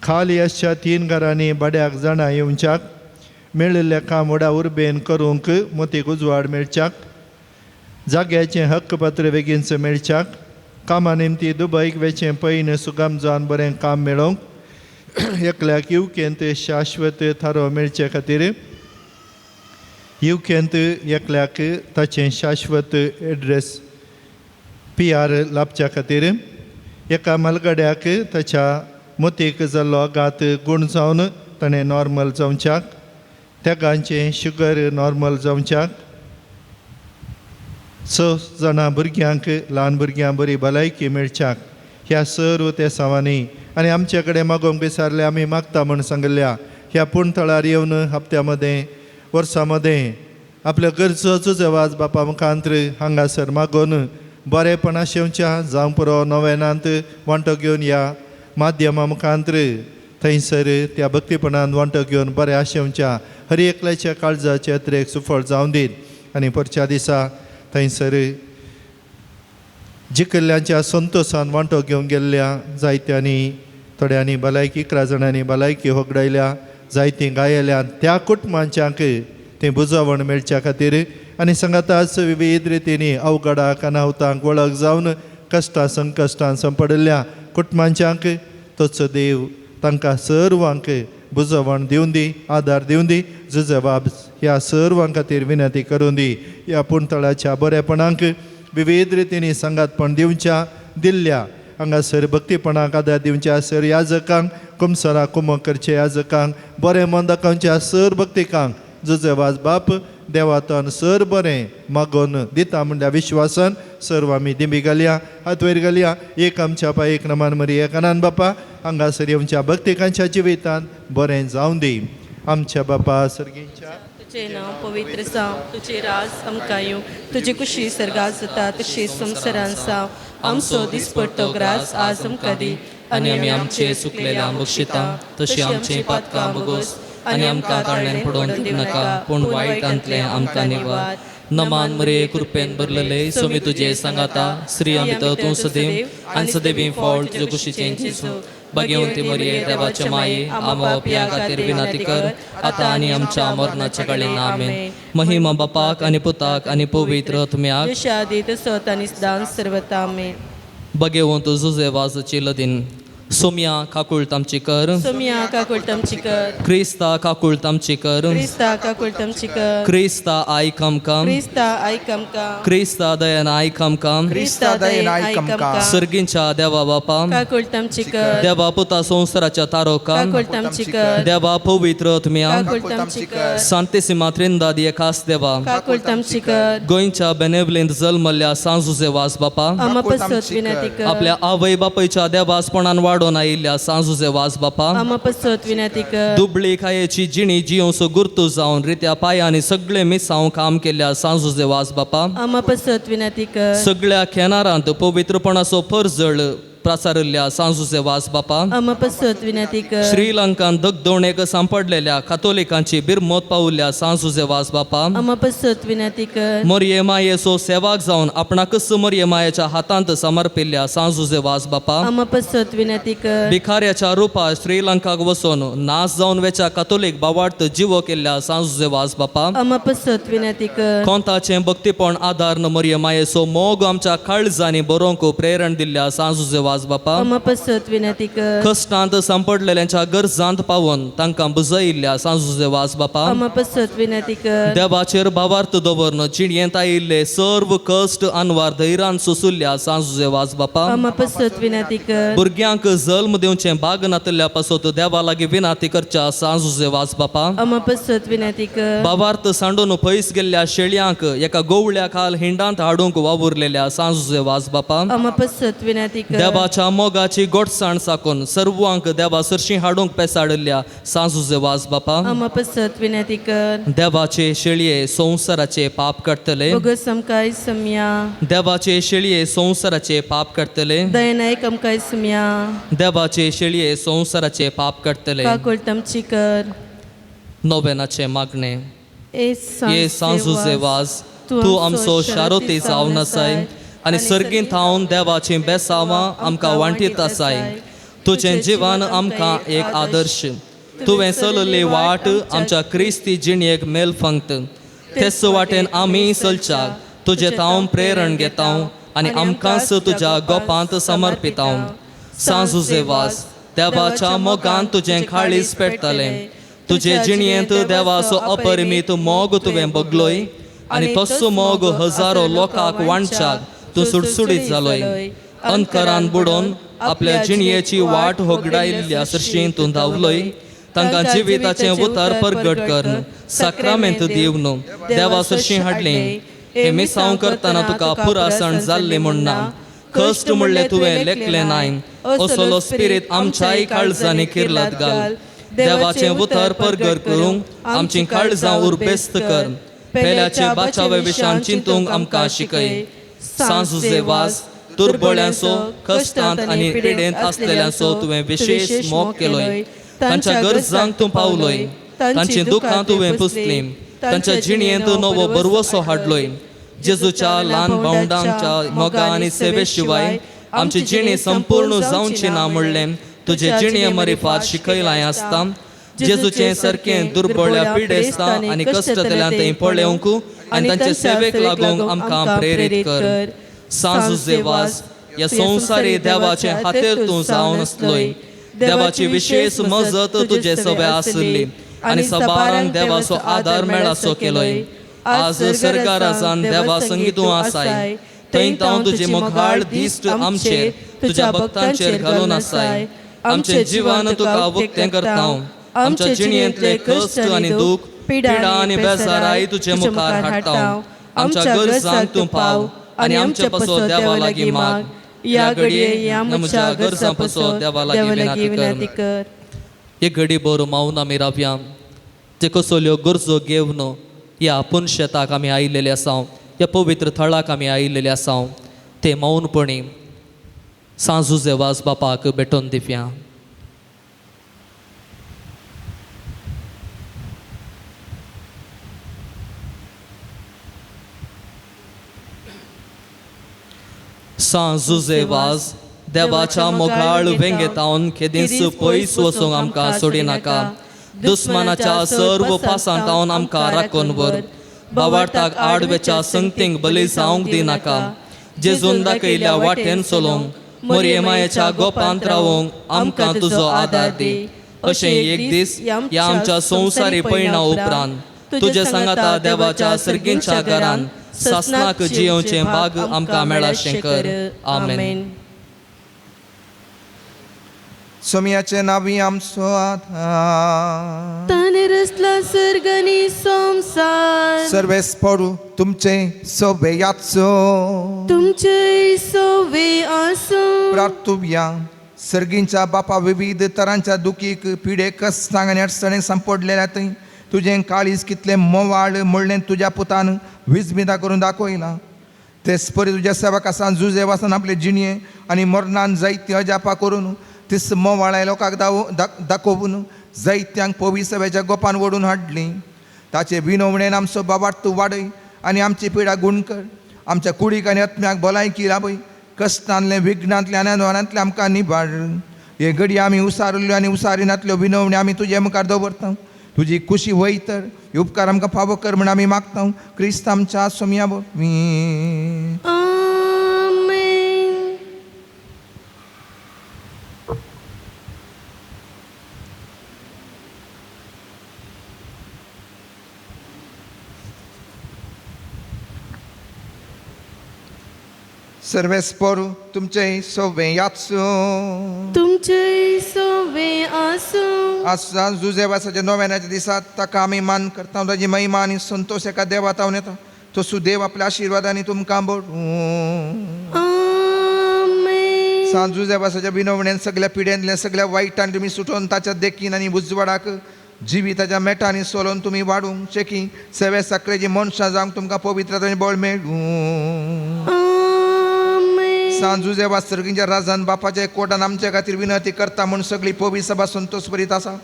खाली आसच्या 3 घरांनी भाड्याक जाणां येवच्याक, मेळिल्लें काम व्हडा उर्बेन करूंक मोतीक उजवाड मेळच्याक, जाग्याचें हक्कपत्र बेगीनच मेळच्याक, कामा निमती दुबयक वेचें पयन सुगम जावन बरें काम मेळोवंक, एकल्याक युकेंत शाश्वत थारो मेळचे खातीर युकेंत एकल्याक ताचें शाश्वत एड्रेस PR लाभच्या खातीर, एका मलगड्याक ताच्या मोतीक जाल्लो आघात गूण जावन ताणें नॉर्मल जावच्याक, तेगांचें शुगर नॉर्मल जावच्याक, 6 जाणां भुरग्यांक ल्हान भुरग्यांक बरी भलायकी मेळच्याक, ह्या सर्व त्या सावांनी आनी आमचे कडेन मागोवंक विसरले आमी मागता म्हूण सांगिल्ल्या ह्या पूण थळार येवन हप्त्या मदें वर्सां मदें आपल्या गरजो जवाज बापा मुखांत्र हांगासर मागोवन बरेपणा शेवच्या जावं पुरो नवेनांत वांटो घेवन ह्या माध्यमा मुखांत्र थंयसर त्या भक्तीपणान वांटो घेवन बरें आशेवच्या हर एकल्याच्या काळजाचे अत्रेक सुफळ जावन दीत आनी परच्या दिसा थंयसर जिखल्ल्यांच्या संतोशान वांटो घेवन गेल्ल्या जायत्यांनी थोड्यांनी भलायकी 11 जाणांनी भलायकी होगडायल्या, जायतीं गायल्या त्या कुटुंबांच्यांक तें बुजवण मेळच्या खातीर आनी सांगाताच विविध रितींनी अवघडाक अनावतांक वळख जावन कश्टां संकश्टां संपडिल्ल्या कुटुंबांच्यांक तोच देव तांकां सर्वांक बुजवण दिवन दी, आदार दिवन दी, जुजबाब ह्या सर्वां खातीर विनंती करून दी. ह्या पुणतळाच्या बरेपणाक विविध रितींनी सांगातपण दिवच्या दिल्ल्या हांगासर भक्तीपणाक आदार दिवच्या सर याजकांक कुमसरा कुमक करचे याजकांक बरें मन दाखोवच्या सर भक्तिकांक जुजेवाज बाप देवातन सर बरें मागोवन दिता म्हणल्या विश्वासान सर्व आमी दिंबी घालया, हात वयर घालया. एक आमच्या पाय एक नमान मरी एक अनान बापा हांगासर येवच्या भक्तिकांच्या जिवितांत बरें जावं दी. आमच्या बापा सर्गींच्या तुझे नांव पवित्र जावं, तुझे राज आमकां येवं, तुजी कुशी सर्गात जाता तशी संवसारांत जावं. आमचो दिसपडटो ग्रास आज आमकां दी आनी आमी आमचे चुकलेल्या बक्षिता तशी आमची पातकां बगोस आनी आमकां ताळ्यान पडोवन दिवं नाका, पूण वायटांतलें आमकां निवार. नमान मरे कृपेन भरलेले सोमी तुजे सांगाता, स्त्रियां भितर तूं सदैव आनी सदैवी फळ तुजे कुशीचें जेजू. भाग्यवंती मरिये देवाचे माये, आमो पिया खातीर विनंती कर आतां आनी आमच्या मरणाच्या काळीन. आमेन. महिमा बापाक आनी पुताक आनी पवित्र आत्म्याक, जशें आदी तसोच आनी सदांच सर्वता. आमेन. भगेवंत जुजे वाजची लदीन. सोम्या काकुळट आमची कर, सोम्या काकुळट आमची कर, क्रिस्ता काकुळट आमची कर, क्रिस्ता काकुळट आमची कर, क्रिस्ता आयक आमकां, क्रिस्ता आयक आमकां, क्रिस्ता दयेन आयक आमकां, क्रिस्ता दयेन आयक आमकां, सर्गींच्या देवा बापा, काकुळट आमची कर, देवा पुता संवसाराच्या तारोका, काकुळट आमची कर, देवा पवित्र आत्म्या, काकुळट आमची कर, सांतेसिमा त्रिंदाद खास देवा, काकुळट आमची कर, गोंयच्या बेनेवलेंत जल्मल्ल्या सांजुजे वास बापा, आमा पसत विनंती कर, आपल्या आवय बापायच्या देवासपणान वाडोवन आयिल्ल्या सांजुजे वास बापा, आमा पसत विनंती कर, दुबळी खायेची जिणी जियोसो गुर्तू जावन रित्या पायांनी सगळे मिसांव काम केल्ल्या सांजुजे वास बापा, आमा पसत विनंती कर, सगळ्या खेनारांत पवित्रपणाचो परजळ प्रासारिल्ल्या सांजुजे वास बापा, आमा पसत विनंती कर. श्रीलंकान दगदोणेक सांपडलेल्या कातोलिकांची बिरमोत पावल्ल्या सांजुजे वास बापा, आमा पसत विनंती कर. मोरये मायेचो सेवाक जावन आपणाकच मोरये मायेच्या हातांत समर्पिल्ल्या सांजुजे वास बापा, आमा पसत विनंती कर. भिखाऱ्याच्या रुपार श्रीलंकाक वचून नाश जावन वेच्या कातोलीक बावार्थ जिवो केल्ल्या सांजुजे वास बापा, आमा पसत विनंती कर. कोंताचें भक्तीपण आदार मोरये मायेचो मोग आमच्या काळजांनी बरोवंक प्रेरण दिल्ल्या सांजुजे वास बापा, आमा पसत विनंती कर. कश्टांत सांपडलेल्यांच्या गरजांत पावून तांकां बुजयिल्ल्या सांजुजे वास बापा, आमा पसत विनंती कर. देवाचेर भावार्थ दवरन जिणयेंत आयिल्ले सर्व कश्ट अनवार धैर्यान सोसुल्ल्या सांजुजे वास बापा, आमा पसत विनंती कर. भुरग्यांक जल्म दिवचें भाग नातल्या पासत देवा लागीं विनाती करच्या सांजुजे वास बापा, आमा पसत विनंती कर. भावार्थ सांडून पयस गेल्ल्या शेळयांक एका गोवळ्या खाल हिंडांत हाडूंक वावुरलेल्या सांजुजे वास बापा, आमा पसत विनंती कर. देवाच्या मोगाची गोडसाण साकून सर्वांक देवा सरशी हाडूंक पेसाडिल्ल्या सांजुजे वास बापा, आमा पसत विनंती कर. देवाचे शेळये संवसाराचे पाप काडटले, बोगस आमकां सम्या. देवाचे शेळये संवसाराचे पाप काडटले, दयनायक आमकां सम्या. देवाचे शेळये संवसाराचे पाप काडटले. काकुळट आमची कर. नोवेनाचे मागणे. ए ये सांजुजे वास, तूं आमचो शारोती जावन आसाय आनी सर्गींत थावन देवाचीं बेसावां आमकां वांटीत आसाय. तुजें जिवन आमकां एक आदर्श, तुवें चलयल्ली वाट आमच्या क्रिस्ती जिणेक मेल फंक्त. तेच वाटेन आमी चलच्याक तुजें थावन प्रेरण घेता आनी आमकांच तुज्या गोपांत समर्पिता. सांजुजे वास, देवाच्या मोगान तुजें काळीज पेटतलें. तुजे जिणेंत देवाचो अपरिमीत मोग तुवें बगलोय आनी तसो मोग हजारो लोकांक वांटच्याक तूं सुडसुडीत जालोय. अंतरान बुडोवन आपल्या जिणयेची वाट होगडायल्ल्या सरशीं तूं धांवलोय. तांकां जिविताचें उतार परगट करून साक्रामेंत दिवन देवा सरशीं हाडलें. हें मिसांव करतना तुका पुरासण जाल्लें म्हूण ना, कश्ट म्हणलें तुवें लेखलें नाय. असलो स्पिरीत आमच्याय काळजांनी किर्लात घाल. देवाचें उतर परगट करूंक आमचीं काळजां उरबेस्त कर. पेल्याचे बाचावे विशान चिंतूंक आमकां शिकय. सांजुजे वास, दुर्बळ्यांचो कश्टांत आनी पिडेंत आसलेल्यांचो तुवें विशेश मोग केलोय. तांच्या गरजांक तूं पावलोय, तांचीं दुखां तुवें पुसलीं, तांच्या जिणयेंत नवो बरवसो हाडलोय. जेजूच्या ल्हान भावंडांच्या मोगा आनी सेवे शिवाय आमची जिणी संपूर्ण जावची ना म्हणलें तुजे जिणये मरिफात शिकयलां आसता. जेजूचें सारकें दुर्बळ्या पिडेस्तां आनी कश्टतल्यान थंय पळोवंक आनी तांचे सेवेक लागूंक आमकां प्रेरीत कर. सांजुजे वास, ह्या संवसारी देवाचे हातेर तूं जावन आसलोय. देवाची विशेश मजत तुजे सवे आसली आनी सबारांक देवाचो आदार मेळासो केलोय. आज सरकारासान देवा संगी तूं आसाय, थंय तावन तुजी मोगाळ दिश्ट आमचेर तुज्या भक्तांचेर घालून आसाय. आमचें जिवन तुका उक्तें करता. आमच्या जिणयेंतले कश्ट आनी दूख, पिडा आनी बेजाराय तुजे मुखार हाडटा. आमच्या गरजांक तूं पाव आनी आमचे पासो देवा लागीं माग. ह्या घडये ह्या म्हज्या गरजां पासो देवा लागीं विनंती कर. हे घडी बरो मावन आमी रावया. जे कसल्यो गरजो घेवन ह्या पुनशेताक आमी आयिल्लेले आसा, ह्या पवित्र थळाक आमी आयिल्लेले आसा, ते मौनपणी सांजुजे वास बापाक भेटोवन दिवया. सांजुजे वास, देवाच्या मोगाळ वेंगेतावन केदींच पयस वचूंक आमकां सोडिनाका. दुस्मानाच्या सर्व पासांतावन आमकां राखून व्हर. बावार्थाक आडवेच्या संगतींक बली जावंक दिनाका. जेजून दाखयल्या वाटेन चलोवंक, मोरये मायेच्या गोपांत रावोंक आमकां तुजो आदार दी. अशें एक दीस ह्या आमच्या संवसारी पयणा उपरांत तुजे सांगाता देवाच्या सर्गींच्या घरान सासनाक जियोवचें भाग आमकां मेळाशें कर. आमेन. सोमयाचें नांव आमचो आधार. ताणें रचला सर्ग आनी संवसार. सर्वेस्परू तुमचे सोबेयाचो तुमचे सोवे आसूं. प्रार्थुया. सर्गींच्या बापा, विविध तरांच्या दुखीक पिडे कश्टांक आनी अडचणेक सांपडलेल्या थंय तुजें काळीज कितलें मोवाळ म्हणलें तुज्या पुतान विजमिता करून दाखयलां. तेच परी तुज्या सेवक आसा जुजेवासान आपले जिणये आनी मरणान जायती अजापा करून तीस मोवाळ्या लोकांक दाखोवन जायत्यांक पवी सभेच्या गोपान ओडून हाडली. ताचे विनवणेन आमचो बाबार्थ वाडय आनी आमची पिडा गुण कर. आमच्या कुडीक आनी आत्म्याक भलायकी लाभय. कश्टांतलें विघ्नांतलें आनी अनवारांतलें आमकां निबाड. हे घडी आमी उसारिल्ल्यो आनी उसारिनातल्यो विनवण्यो आमी तुजे मुखार दवरता. तुजी खुशी वय तर हे उपकार आमकां फावो कर म्हण आमी मागता. क्रिस्त आमच्या सोमया वरवीं. आमेन. सर्वेस्पोरू तुमचें सोवे याचो तुमचे सोवे आसूं. आज जुजेवासाच्या नव्याच्या दिसा ताका आमी मान करता. ताजी महिमा आनी संतोश एका देवा तावन येता. तो सुदेव आपल्या आशिर्वादांनी तुमकां बरूं. आमेन. सांत जुजेवासाच्या विनवणेन सगळ्या पिड्यांतल्या सगळ्या वायटान तुमी सुटोवन ताच्या देखीन आनी उजवाडाक जिविताच्या मेटांनी सोलोवन तुमी वाडूंक चेकी सेवे साकरेची मनशां जावंक तुमकां पवित्रताचें बळ मेळूं. सांत जुजेवा सर्गींच्या राजान बापाच्या कोटान आमच्या खातीर विनंती करता म्हूण सगळी पवी सभा संतोष भरीत आसा.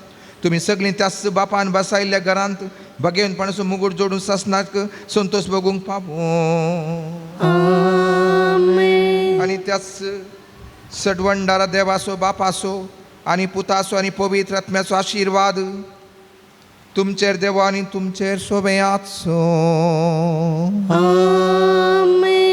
तुमी सगळीं त्याच बापान बसायल्ल्या घरांत बगेवनपणाचो मुगूट जोडून सासनाक संतोष भोगूंक पावूं. आनी त्याच सडवंडारा देवाचो बापाचो आनी पुताचो आनी पवित्र आत्म्याचो आशिर्वाद तुमचेर देवा आनी तुमचेर सोबयाचो. आमेन.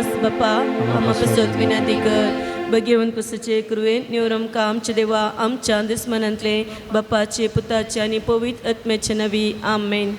खास बापा आमा पासत विनंती कर. बगेवन कुसूचे कृवेन निवरमका आमच्या देवा आमच्या दुस्मनांतले बापाचे पुताचे आनी पवित्र आत्म्याचे नवी. आमेन.